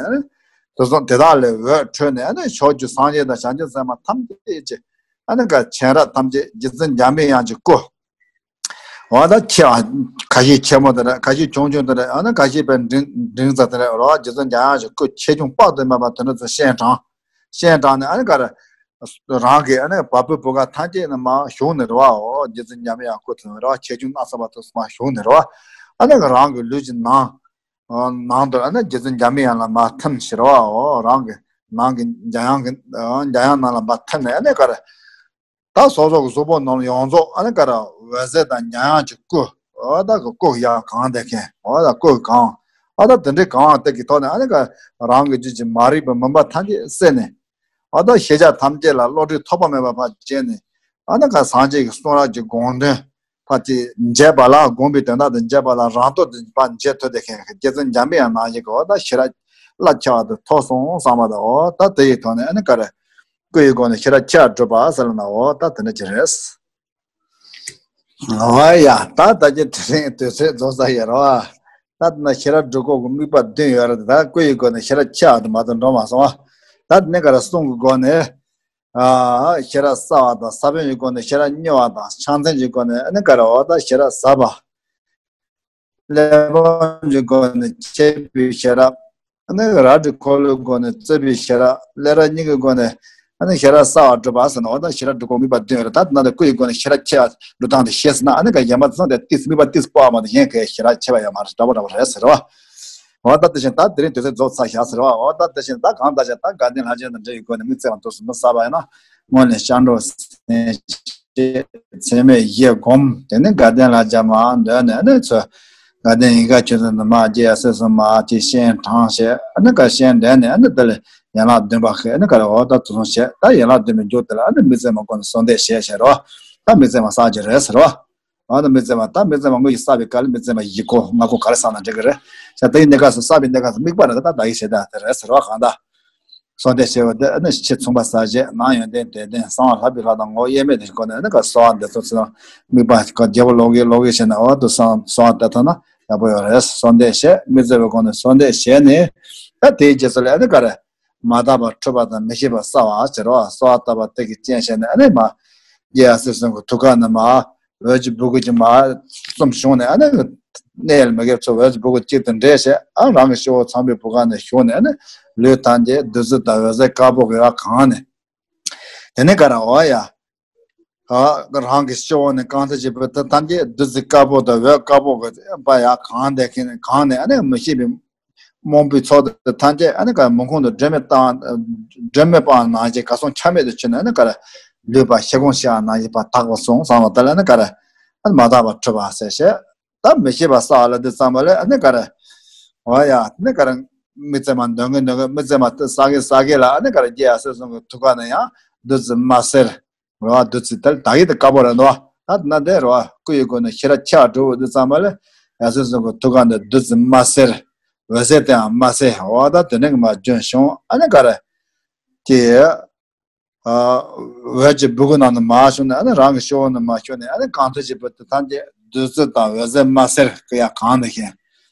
དེ་ཚོ་དེ་དག་ལས་འོད་འཕྲོས་ནས་ཨ་ནི་ཕྱོགས་བཅུའི་སངས་རྒྱས་དང་བྱང་ཆུབ་སེམས་དཔའ་ཐམས་ཅད་ཀྱི་ཨ་ནི་ག་མཁྱེན་རབ་ཐམས་ཅད་རྗེ་བཙུན་འཇམ་པའི་དབྱངས་ཀྱི་སྐུ། འོ་ད་ཆེ་བ། ཁ་ཤས་ཆེན་མོ་དེ་འདྲ། ཁ་ཤས་ཆུང་ཆུང་དེ་འདྲ། ཨ་ནི་ཁ་ཤས་པའི་འབྲིང་འབྲིང་ཙམ་དེ་འདྲ་རོ། རྗེ་བཙུན་འཇམ་དབྱངས་ཀྱི་སྐུ་ཆེ་ཆུང་དཔག་ཏུ་མེད་པ་དེ་འདྲ་ཚོ་སྤྱན་དྲངས། སྤྱན་དྲངས་ནས་ཨ་ནི་ག་རེ། རང་གི་ཨ་ནི་བ་སྤུའི་བུ་ག་ཐམས་ཅད་ནས་མར་ཞུགས་ནས་རེད་བ། འོ་རྗེ་བཙུན་འཇམ་དབྱངས་སྐུ་དེ་རེད་བ། ཆེ་ཆུང་སྣ་ཚོགས་པ་དེ་ཚོ་མར་ཞུགས་ནས་རེད་བ། ཨ་ནི་རང་གི་ལུས་ཀྱི་ནང་། ནང་དུ་ཨ་ནི་རྗེ་བཙུན་འཇམ་པའི་དབྱངས་ལ་མར་ཐིམ་ཕྱིར་རེད་བ། འོ་རང་གི་ནང་གི་འཇམ་དབྱངས་ཀྱི་འཇམ་དབྱངས་ནང་ལ་མར་ཐིམ་ནས་ཨ་ནི་ག་རེ། ད་སོ་སོ་གི་གཟུགས་པོ་ནང་ལ་ཡོངས་རྫོགས་ཨ་ནི་ག་རེ་འོད་ཟེར་དང་ཉམས་དབྱངས་ཀྱི་སྐུ། འོ་ད་གི་སྐུ་ཡང་གང་བསྡད་མཁན། འོ་ད་སྐུ་གང་། ཨ་ད་དེ་འདྲའི་གང་བསྡད་ཀྱི་ཐོག་ནས་ཨ་ནི་ག་རང་གི་རྒྱུད་ཀྱི་མ་རིག་པའི་མུན་པ་ཐམས་ཅད་བསལ་ནས། ཨ་ད་ཤེས་བྱ་ཐམས་ཅད་ལ་བློ་གྲོས་ཐོགས་པ་མེད་པ་ཕར་བྱས་ནས། ཨ་ནི་ག་སངས་རྒྱས་ཀྱི་གསུང་རབ་ཀྱི་དགོངས་དོན་ཕར་ཅིག་འཇལ་བ་ལ་དགོངས་པའི་དོན་དག་དེ་འཇལ་བ་ལ་རང་སྟོབས་དེ་ཕར་འཇལ་ཐུབ་བསྡད་མཁན་གྱི་རྗེ་བཙུན་འཇམ་པའི་དབྱངས་ནང་བཞིན་གྱི་འོ་ད་ཤེས་རབ་རླབས་ཆེ་བ་དེ་ཐོབ་སོང་བསམ་པ་དང་། འོ་ད་དེ་ཡི་ཐོག་ནས་ཨ་ནི་ག་རེ། སྐུ་ཡི་སྒོ་ནས་ཤེས་རབ་ཆེ་བ་སྒྲུབ་པ་ཟེར་ན་འོ་ད་དེ་འདྲ་ཅིག་རེད། འོ་ཡ། ད་ད་ཀྱི་དེ་རིང་དུས་ཚོད་རྫོགས་ས་ཡོད་རེད་བ། ད་དེ་ན་ཤེས་རབ་སྒྲུབ་ཁོག་གི་དམིགས་པ་བདུན་ཡོད་རེད། ད་སྐུ་ཡི་སྒོ་ནས་ཤེས་རབ་ཆེ་བ་དེ་མ་གཏོགས་འགྲོ་མ་སོང་བ། ད་དེ་ནས་ག་རེ་གསུང་གི་སྒོ་ནས། ཨ་ཤེས་རབ་གསལ་བ་དང་། ས་བོན་གྱི་སྒོ་ནས་ཤེས་རབ་མྱུར་བ་དང་། ཕྱག་མཚན་གྱི་སྒོ་ནས་ཨ་ནི་ག་རེ་འོ་ད་ཤེས་རབ་ཟབ་པ། གླེགས་བམ་གྱི་སྒོ་ནས་འཆད་པའི་ཤེས་རབ། ཨ་ནི་རལ་གྲི་འཁོར་ལོའི་སྒོ་ནས་རྩོད་པའི་ཤེས་རབ། ཀླད་རབ་གཉིས་ཀྱི་སྒོ་ནས་ཨ་ནི་ཤེས་རབ་གསལ་བ་སྒྲུབ་པ་ཟེར་ན་འོ་ད་ཤེས་རབ་སྒྲུབ་ཁོག་དམིགས་པ་བདུན་ཡོད་རེད། ད་དེ་ན་དེ་སྐུ་ཡི་སྒོ་ནས་ཤེས་རབ་ཆེ་བ་སྒྲུབ་སྟངས་དེ་ཤེས་ཟིན་ན་ཨ་ནི་ག་ཡན་པ་ཚང་དེ་ཏིས་དམིགས་པ་ཏིས་སྤོ་བ་མ་གཏོགས་གཞན་གའི་ཤེས་རབ་ཆེ་བ་ཡོད་མ་རེད། འདྲ་པོ་འདྲ་པོ་རེད་ཟེར་བ། འོ་ད་དེ་བཞིན་ད་དེ་རིང་དུས་ཚོད་རྫོགས་ཚར་བཞག་ཟེར་བ། འོ་ད་དེ་བཞིན་ད་གང་ལྟར་བྱས་ད་དགའ་ལྡན་ལྷ་བརྒྱ་དང་འབྲེལ་བའི་སྒོ་ནས་དམིགས་བརྩེ་བ་དུས་སུ་མི་གསལ་བ་ཡིན་ན། སྔོན་ལ་སྐྱབས་འགྲོ་སེམས་བསྐྱེད། ཚད་མེད་བཞི་བསྒོམ། དེ་ནས་དགའ་ལྡན་ལྷ་བརྒྱ་མར་འདོན་ནས་ཨ་ནི་ཚུར་དགའ་ལྡན་ཡིད་དགའ་ཆོས་འཛིན་དུ་མར་རྗེ་ཡབ་སྲས་སུ་མར་ཅིག་སྤྱན་དྲངས་བྱས། ཨ་ནི་ག་སྤྱན་འདྲེན་ནས་ཨ་ནི་དེ་ལ་ཡན་ལག་བདུན་པ་ཁེ་ཨ་ནི་ག་རེ་འོ་ད་དུ་སོང་བྱས། ད་ཡན་ལག་བདུན་པའི་མཇུག་དེ་ལ་ཨ་ནི་དམིགས་བརྩེ་མ་སྒོ་ནས་གསོལ་འདེབས་བྱས་བྱས་རོ། ད་དམིགས་བརྩེ་མ་གསལ་གྱི་རེད་ཟེར་རོ། འོ་ད་དམིགས་བརྩེ་མ་ད་དམིགས་བརྩེ་མ་དངོས་ཀྱི་གསལ་བའི་སྐབས་ལ་དམིགས་བརྩེ་མ་བཞི་སྒོ་ལྔ་སྒོ་ག་རེ་བསགས་ན་འགྲིག་གི་རེད། བྱས་ད་ཡིན་གནས་སྐབས་སུ་གསལ་བའི་གནས་སྐབས་སུ་དམིགས་པ་རེད། ད་ད་ཡིག་བྱེད་ད་དེ་རེད་ཟེར་རོ། གང་ལྟར། གསོལ་འདེབས་བྱས་པ་འདི་ཨ་ནི་ཕྱི་མཚུངས་པ་གསལ་བྱེད། ནང་ཡོན་ཏན་དད་ལྡན། གསང་བ་ལྷག་པའི་ལྷ་དང་ངོ་བོ་དབྱེར་མེད་དེ་སྒོ་ནས་ཨ་ནི་ག་གསོལ་བ་འདེབས་ཚུལ་ཚུལ་དམིགས་པ་ག་རྒྱལ་པོ་ལོག་གེ་ལོག་གེ་བྱས་ནས་འོ་དུ་གསང་གསོལ་བ་འདེབས་ཐུབ་ན་ཡག་པོ་ཡོད་རེད། གསོལ་འདེབས་བྱས། དམིགས་བརྩེ་བའི་སྒོ་ནས་གསོལ་འདེབས་བྱས་ནས་ད་དེའི་རྗེས་སུ་ལ་ཨ་ནི་ག་རེ། མ་དག་པ་འཁྲུལ་པ་དང་མི་ཤེས་པ་གསལ་བར་བྱེད་རོགས། གསོལ་བ་བཏབ་པ་དེ་གི་རྐྱེན་བྱས་ནས་ཨ་ནི་མ་རྒྱལ་ཡ་སྲས་གསུམ་གྱི་ཐུགས་ཀ་ནས་མ་འོད་ཀྱི་སྦུ་གུ་གྱི་མ་གསུམ་བྱུང་ནས་ཨ་ནི་གནས་ལ་མི་དགེ་ཚོ་འོད་ཀྱི་སྦུ་གུ་གཅིག་ཏུ་འདྲེས་བྱས་ཨ་རང་གི་སྤྱི་བོ་ཚངས་པའི་བུ་ག་ནས་ཞུགས་ནས་ཨ་ནི་ལུས་ཐམས་ཅད་བདུད་རྩི་དང་འོད་ཟེར་དཀར་པོ་གིས་ཡར་གང་ནས། དེ་ནས་ག་ར་འོ་ཡ། ཨ་རང་གི་སྤྱི་བོ་ནས་རྐང་མཐིལ་གྱི་བུ་དེ་ཐམས་ཅད་བདུད་རྩི་དཀར་པོ་དང་འོད་དཀར་པོ་གིས་པ་ཡར་གང་བསྡད་མཁན་གང་ནས་ཨ་ནི་མི་ཤེས་པའི་རྨོངས་པའི་ཚོགས་དེ་ཐམས་ཅད་ཨ་ནི་ག་མུན་ཁུང་དུ་སྒྲོན་མེ་བཏང་སྒྲོན་མེ་སྤངས་ནང་བཞིན་ག་སོང་ཆ་མེད་དུ་ཕྱིན་ནས་ཨ་ནི་ག་ར་ལུས་པ་ཤེལ་སྒོང་ཕྱེ་བ་ནང་བཞིན་པ་དག་པ་སོང་བསམ་པ་དེ་ལ་ཨ་ནི་ག་ར་ཨ་ནི་མ་དག་པ་འཁྲུལ་པ་ཟེར་བཤད། ད་མི་ཤེས་པ་གསལ་བ་ལ་འདི་ཙམ་པ་ལས་ཨ་ནི་ག་ར། འོ་ཡ་ཨ་ནི་ག་ར། མི་ཚེ་མ་འདོན་གི་འདོན་གི་མི་ཚེ་མ་ས་གི་ས་གི་ལ་ཨ་ནི་ག་ར་རྒྱལ་ཡ་སྲས་གསུམ་གྱི་ཐུགས་ཀ་ནས་ཡང་བདུད་རྩི་མ་སེར། འོ་བདུད་རྩི་དལ་ད་གི་དེ་དཀར་པོ་རེད་འདུག་ད་ན་དེ་རོ་སྐུ་ཡི་སྒོ་ནས་ཤེས་རབ་ཆགས་འགྲོ་བོ་འདི་ཙམ་པ་ལས་ཡ་སྲས་གསུམ་གྱི་ཐུགས་ཀ་ནས་བདུད་རྩི་མ་སེར། འོད་ཟེར་དེའང་མ་སེར་འོ་ད་དེ་ནས་མ་བྱོན་བྱུང་ཨ་ནི་ག་ར། ཀྱེ། འོད་ཀྱི་སྦུ་གུ་ནང་ནས་མར་ཞུགས་ནས་ཨ་ནི་རང་གི་སྤྱི་བོ་ནས་མར་ཞུགས་ནས་ཨ་ནི་རྐང་མཐིལ་གྱི་བུ་དེ་ཐམས་ཅད་བདུད་རྩི་དང་འོད་ཟེར་མ་སེར་གྱིས་ཡར་གང་བསྡད་མཁན།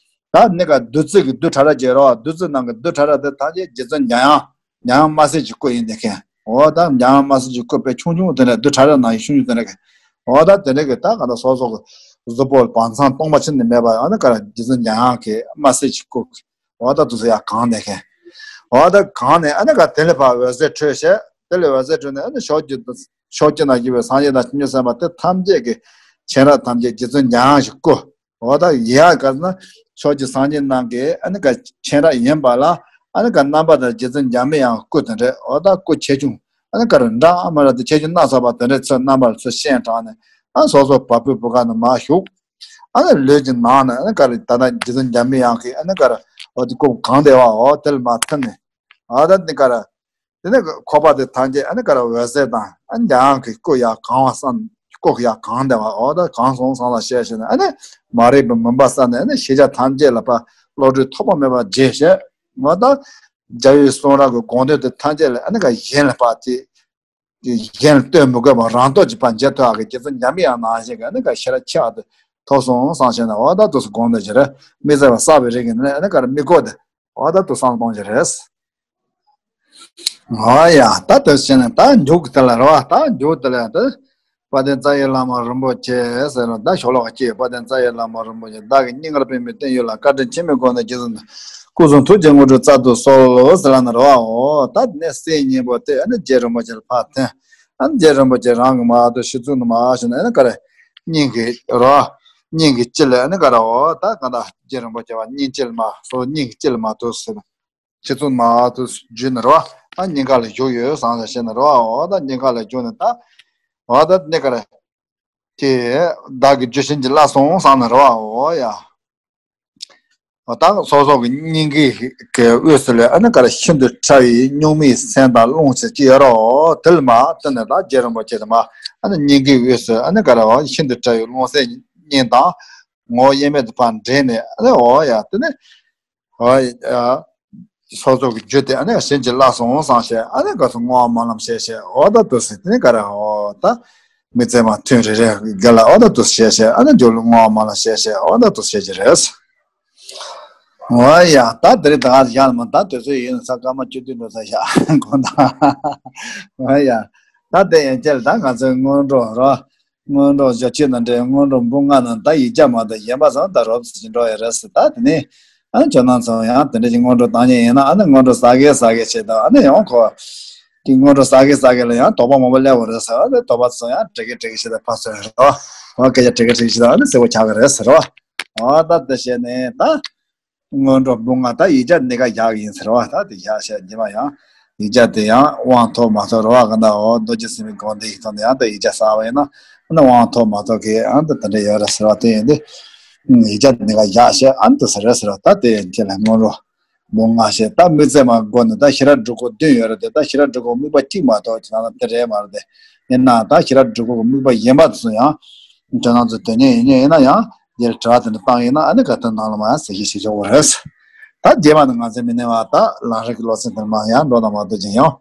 ད་ནི་ག་བདུད་རྩི་གི་རྡུལ་ཕྲ་རབ་ཀྱི་རོ་བདུད་རྩི་ནང་གི་རྡུལ་ཕྲ་རབ་དེ་ཐམས་ཅད་རྗེ་བཙུན་འཇམ་དབྱངས་འཇམ་དབྱངས་དམར་སེར་གྱི་སྐུ་ཡིན་བསྡད་མཁན། འོ་ད་འཇམ་དབྱངས་དམར་སེར་གྱི་སྐུ་དཔེ་ཆུང་ཆུང་དེ་འདྲ་རྡུལ་ཕྲ་རབ་ནང་བཞིན་ཆུང་ཆུང་དེ་འདྲ་གི་འོ་ད་དེ་འདྲ་གི་ད་ག་ད་སོ་སོ་གི་གཟུགས་པོ་བང་མཛངས་སྟོང་པ་ཕྱིན་ནས་མེད་པ་ཨ་ནི་ག་ར་རྗེ་བཙུན་འཇམ་དབྱངས་ཀྱི་དམར་སེར་གྱི་སྐུ། འོ་ད་དུས་སུ་ཡར་གང་བསྡད་མཁན། འོ་ད་གང་ནས་ཨ་ནི་ག་དེ་ལས་ཕར་འོད་ཟེར་འཕྲོས་བྱས་དེ་ལས་འོད་ཟེར་འཕྲོས་ནས་ཨ་ནི་ཕྱོགས་བཅུ་ཕྱོགས་བཅུ་ན་བཞུགས་པའི་སངས་རྒྱས་དང་བྱང་ཆུབ་སེམས་དཔའ་དེ་ཐམས་ཅད་ཀྱི་མཁྱེན་རབ་ཐམས་ཅད་རྗེ་བཙུན་འཇམ་དབྱངས་ཀྱི་སྐུ། འོ་ད་ཡར་ག་ན་ཕྱོགས་བཅུའི་སངས་རྒྱས་རྣམས་ཀྱི་ཨ་ནི་ག་མཁྱེན་རབ་ཡིན་པ་ལ་ཨ་ནི་ག་རྣམ་པ་དང་རྗེ་བཙུན་འཇམ་པའི་དབྱངས་སྐུ་དེ་འདྲ་འོ་ད་སྐུ་ཆེ་ཆུང་ཨ་ནི་ག་ར་འདྲ་ཨ་མ་ར་དེ་ཆེ་ཆུང་སྣ་ཚོགས་པ་དེ་འདྲ་ཚུར་རྣམ་པར་ཚུར་སྤྱན་དྲངས་ནས་ཨ་སོ་སོ་བ་སྤུའི་བུ་ག་ནས་མར་ཞུགས། ཨ་ནི་ལུས་ཀྱི་ནང་ནས་ཨ་ནི་ག་རེ་ད་ལྟ་རྗེ་བཙུན་འཇམ་པའི་དབྱངས་ཀྱིས་ཨ་ནི་ག་རེ་འོ་དེ་སྐུ་གང་བདེ་བ་འོ་དེ་ལ་མ་ཐིམ་ནས་ཨ་ད་ནི་ག་རེ་དེ་ནི་ཁོག་པ་དེ་ཐམས་ཅད་ཨ་ནི་ག་རེ་འོད་ཟེར་དང་ཨ་ནི་འཇམ་དབྱངས་ཀྱི་སྐུ་ཡར་གང་བ་བསམ་སྐུ་ཡར་གང་བདེ་བ་འོ་ད་གང་སོང་བསམ་ལ་བཤད་བྱས་ནས་ཨ་ནི་མ་རིག་པའི་མུན་པ་བསལ་ནས་ཨ་ནི་ཤེས་བྱ་ཐམས་ཅད་ལ་ཕར་བློ་གྲོས་ཐོགས་པ་མེད་པར་རྒྱས་བྱས་འོ་ད་རྒྱལ་བའི་གསུང་རབ་ཀྱི་དགོངས་དོན་དེ་ཐམས་ཅད་ལ་ཨ་ནི་ག་གཞན་ལ་ཕར་དེ། གཞན་ལ་ལྟོས་མི་དགོས་པར་རང་སྟོབས་ཀྱིས་ཕར་འཇལ་ཐུབ་ཡག་གི་རྗེ་བཙུན་འཇམ་པའི་དབྱངས་ནང་བཞིན་གྱི་ཨ་ནི་ག་ཤེས་རབ་ཆེ་བ་དེ་ཐོབ་སོང་བསམ་བྱས་ནས་འོ་ད་དུས་སུ་དགོངས་ནས་ཀྱི་རེད། དམིགས་བརྩེ་བ་བསགས་པའི་རིགས་ཀྱི་ནི་ཨ་ནི་ག་རེ་དམིགས་སྐོར་དེ་འོ་ད་དུས་སང་གཏོང་གི་རེད། འོ་ཡ་ད་དུས་བྱས་ནས་ད་མཇུག་དེ་ལ་རེད་བ། ད་མཇུག་དེ་ལ་ད་དཔལ་ལྡན་རྩ་བའི་བླ་མ་རིན་པོ་ཆེ་ཟེར་ནས་ད་ཤོ་ལོ་ཀ་གཅིག་དཔལ་ལྡན་རྩ་བའི་བླ་མ་རིན་པོ་ཆེ་བདག་གིས་སྙིང་གར་ཕུལ་བའི་བསྟན་བཅོས་ལ་བཀའ་དྲིན་ཆེན་པོའི་སྒོ་ནས་རྗེ་བཙུན་སྐུ་གསུང་ཐུགས་ཀྱི་དངོས་གྲུབ་སྩལ་དུ་གསོལ་ཟེར་ལབ་ནས་རེད་བ། འོ་ད་ནི་སྲས་གཉིས་པོ་དེ་ཨ་ནི་རྗེ་རིན་པོ་ཆེ་ལ་ཕར་འཐེན། ཨ་ནི་རྗེ་རིན་པོ་ཆེ་རང་གི་མར་དུ་ཞུ་ཚུལ་ནི་མར་ཞུ་ནས་ཨ་ནི་ག་རེ་སྙིང་གི་རོ། སྙིང་གི་དཀྱིལ་ལ་ཨ་ནི་ག་རེ་འོ་ད་ག་ད་རྗེ་རིན་པོ་ཆེ་བ་སྙིང་དཀྱིལ་མ་སོ་སྙིང་གི་དཀྱིལ་མ་དུ་ཟེར་ཞུ་ཚུལ་མར་དུ་བརྒྱུད་ནས་རོ། ཨ་སྙིང་ག་ལ་བཞུགས་ཡོད་བསམ་ཟེར་བཤད་ནས་རོ། འོ་ད་སྙིང་ག་ལ་བཞུགས་ནས་ད་འོ་ད་ནི་ག་རེ། དེ་བདག་གི་རྒྱུད་བྱིན་གྱིས་བརླབས་སོང་བསམ་ནས་རེད་བ། འོ་ཡ། འོ་ད་སོ་སོ་གི་སྙིང་གའི་གི་དབུས་སུ་ལས་ཨ་ནི་ག་རེ་ཤིན་ཏུ་ཕྲ་བའི་སྨྱུག་མའི་སེན་དང་རླུང་ཞིག་ཅིག་ཡོད་རེད། དེ་ལ་མ་བསྟུན་ནས་ད་རྗེ་རིན་པོ་ཆེ་དེ་མ་ཨ་ནི་སྙིང་གའི་དབུས་སུ་ཨ་ནི་ག་རེ་བ་ཤིན་ཏུ་ཕྲ་བའི་རླུང་སེམས་གཉིས་དང་ངོ་བོ་དབྱེར་མེད་དུ་ཕར་འདྲེས་ནས་ཨ་ནི་འོ་ཡ་དེ་ནི། ཨ་ཡ། སོ་སོ་གི་རྒྱུད་དེ་ཨ་ནི་བྱིན་གྱིས་བརླབས་སོང་བསམ་བྱས་ཨ་ནི་ག་སོ་བསྔོ་བ་སྨོན་ལམ་བྱས་བྱས་འོ་ད་དུ་ཟེར་དེ་ནི་ག་རེ་འོ་ད་མི་ཚེ་མ་ཐུན་རེ་རེ་ག་ལ་འོ་ད་དུ་བྱས་བྱས་ཨ་ནི་རྒྱུད་ལ་བསྔོ་བ་སྨོན་ལམ་བྱས་བྱས་འོ་ད་དུ་བྱས་ཀྱི་རེད། འོ་ཡ་ད་དེ་རིང་ད་ག་ཡག་ལ་མ་ད་དུས་ཚོད་ཡིན་ས་སྐར་མ་བཅུ་བདུན་འགྲོ་ས་ཡག་དགོངས་དག་འོ་ཡ་ད་དེ་ཡན་ཆད་ལ་ད་ང་ཚོའི་སྔོན་འགྲོ་རོ། སྔོན་འགྲོ་བཞི་བཅུ་དང་འབྲེལ་སྔོན་འགྲོ་འབུམ་ལྔ་ནང་ད་ཡིག་བརྒྱ་མ་གཏོགས་གཞན་པ་ཚང་ད་རོབ་ཙམ་ཞིག་འགྲོ་ཡི་རེད་ཟེར། ད་དེ་ནས་ཨ་ནི་ཁྱོད་རང་ཚོ་ཡང་དེ་འདྲ་ཞིག་སྔོན་འགྲོ་བཏང་མཁན་ཡིན་ན་ཨ་ནི་སྔོན་འགྲོ་ཟ་གི་ཟ་གི་བྱེད་དང་ཨ་ནི་ཡང་ཁོ་དེ་སྔོན་འགྲོ་ཟ་གི་ཟ་གི་ལ་ཡང་དོགས་པ་མང་པོ་སླེབས་པ་རེད་ཟེར། ཨ་ནི་དོགས་པ་ཚོ་ཡང་དྲི་གི་དྲི་གི་བྱེད་དང་ཕར་ཚུར་རེད་བ། སྐད་ཆ་དྲི་གི་དྲི་གི་བྱེད་དང་ཨ་ནི་གསལ་པོ་ཆགས་གི་རེད་ཟེར་བ། འོ་ད་དེ་བྱས་ནས་ད། སྔོན་འགྲོ་འབུམ་ལྔ་ད་ཡིག་བརྒྱ་འདི་ག་བཞག་གི་ཡིན་ཟེར་བ། ད་དེ་བཞག་བཤད་རྗེས་མ་ཡང་ཡིག་བརྒྱ་དེ་ཡང་དབང་ཐོབ་མ་ཐོབ་རེད་བ། ག་ད་འོ་རྡོ་རྗེ་སེམས་དཔའི་དགོངས་དོན་ཡིག་ཐོག་ནས་ཡང་ད་ཡིག་བརྒྱ་བསགས་པ་ཡིན་ན་ཨ་ནི་དབང་ཐོབ་མ་ཐོབ་ཀྱི་ཨ་ནི་ད་དེ་འདྲ་ཡོད་རེད་ཟེར་བ། དེ་ཡིན་དུས་ཡིག་བརྒྱ་འདི་ག་བཞག་བཤད་ཨ་ནི་དེ་ཟེར་རེད་ཟེར་བ། ད་དེ་ཡིན་དེ་ལ་སྔོན་འགྲོ་འབུམ་ལྔ་བཤད། ད་དམིགས་བརྩེ་མ་སྒོ་ནས་ད་ཤེས་རབ་སྒྲུབ་སྐོར་བདུན་ཡོད་རེད་དེ། ད་ཤེས་རབ་སྒྲུབ་སྐོར་དམིགས་པ་གཅིག་མ་གཏོགས་ཁྱེད་རང་ལ་དེ་རེད་མ་རེད་དེ། ཡིན་ན་ད་ཤེས་རབ་སྒྲུབ་སྐོར་གྱི་དམིགས་པ་གཞན་པ་དེ་ཚོ་ཡང་ཁྱེད་རང་ཚོ་དོན་གཉེར་ཡིན་མཁན་ཡིན་ན་ཡང་། ཡར་དྲི་བ་དེ་འདྲ་བཏང་ཡིན་ན་ཨ་ནི་ག་དོན་ནང་ལ་མ་ཡང་གཟིགས་ཞིབ་བྱེད་ཆོག་གི་རེད། ད་རྗེས་མ་ནི་ང་ཚོའི་མི་ནས་བ་ད་ལམ་རིམ་གྱི་སློབ་ཚན་དེར་མ་ཡང་འགྲོ་དང་མ་འགྲོ་ཅིང་ཡང་།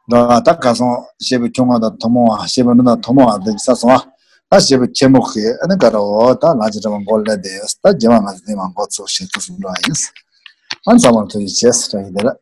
འགྲོ་བ་ད་ག་སོང་སྐྱེས་བུ་ཆུང་ངུ་དང་ཐུན་མོང་བ། སྐྱེས་བུ་འབྲིང་དང་ཐུན་མོང་བ་དེ་ས་སོང་བ། ད་སྐྱེས་བུ་ཆེན་པོ་གི་ཨ་ནི་ག་རེ་འོ་ད་ལམ་གྱི་སྒྲོན་མ་འགོ་ལས་དེ་ཡོད། ད་རྗེས་མ་ང་ཚོ་དེ་མ་འགོ་ཚུགས་ཤིག་ཐུགས་སུ་འགྲོ་བ་ཡིན། ཨ་ནི་ཚང་མར་ཐུགས་རྗེ་ཆེ་ཟེར་ཡིན་དེ་རེད།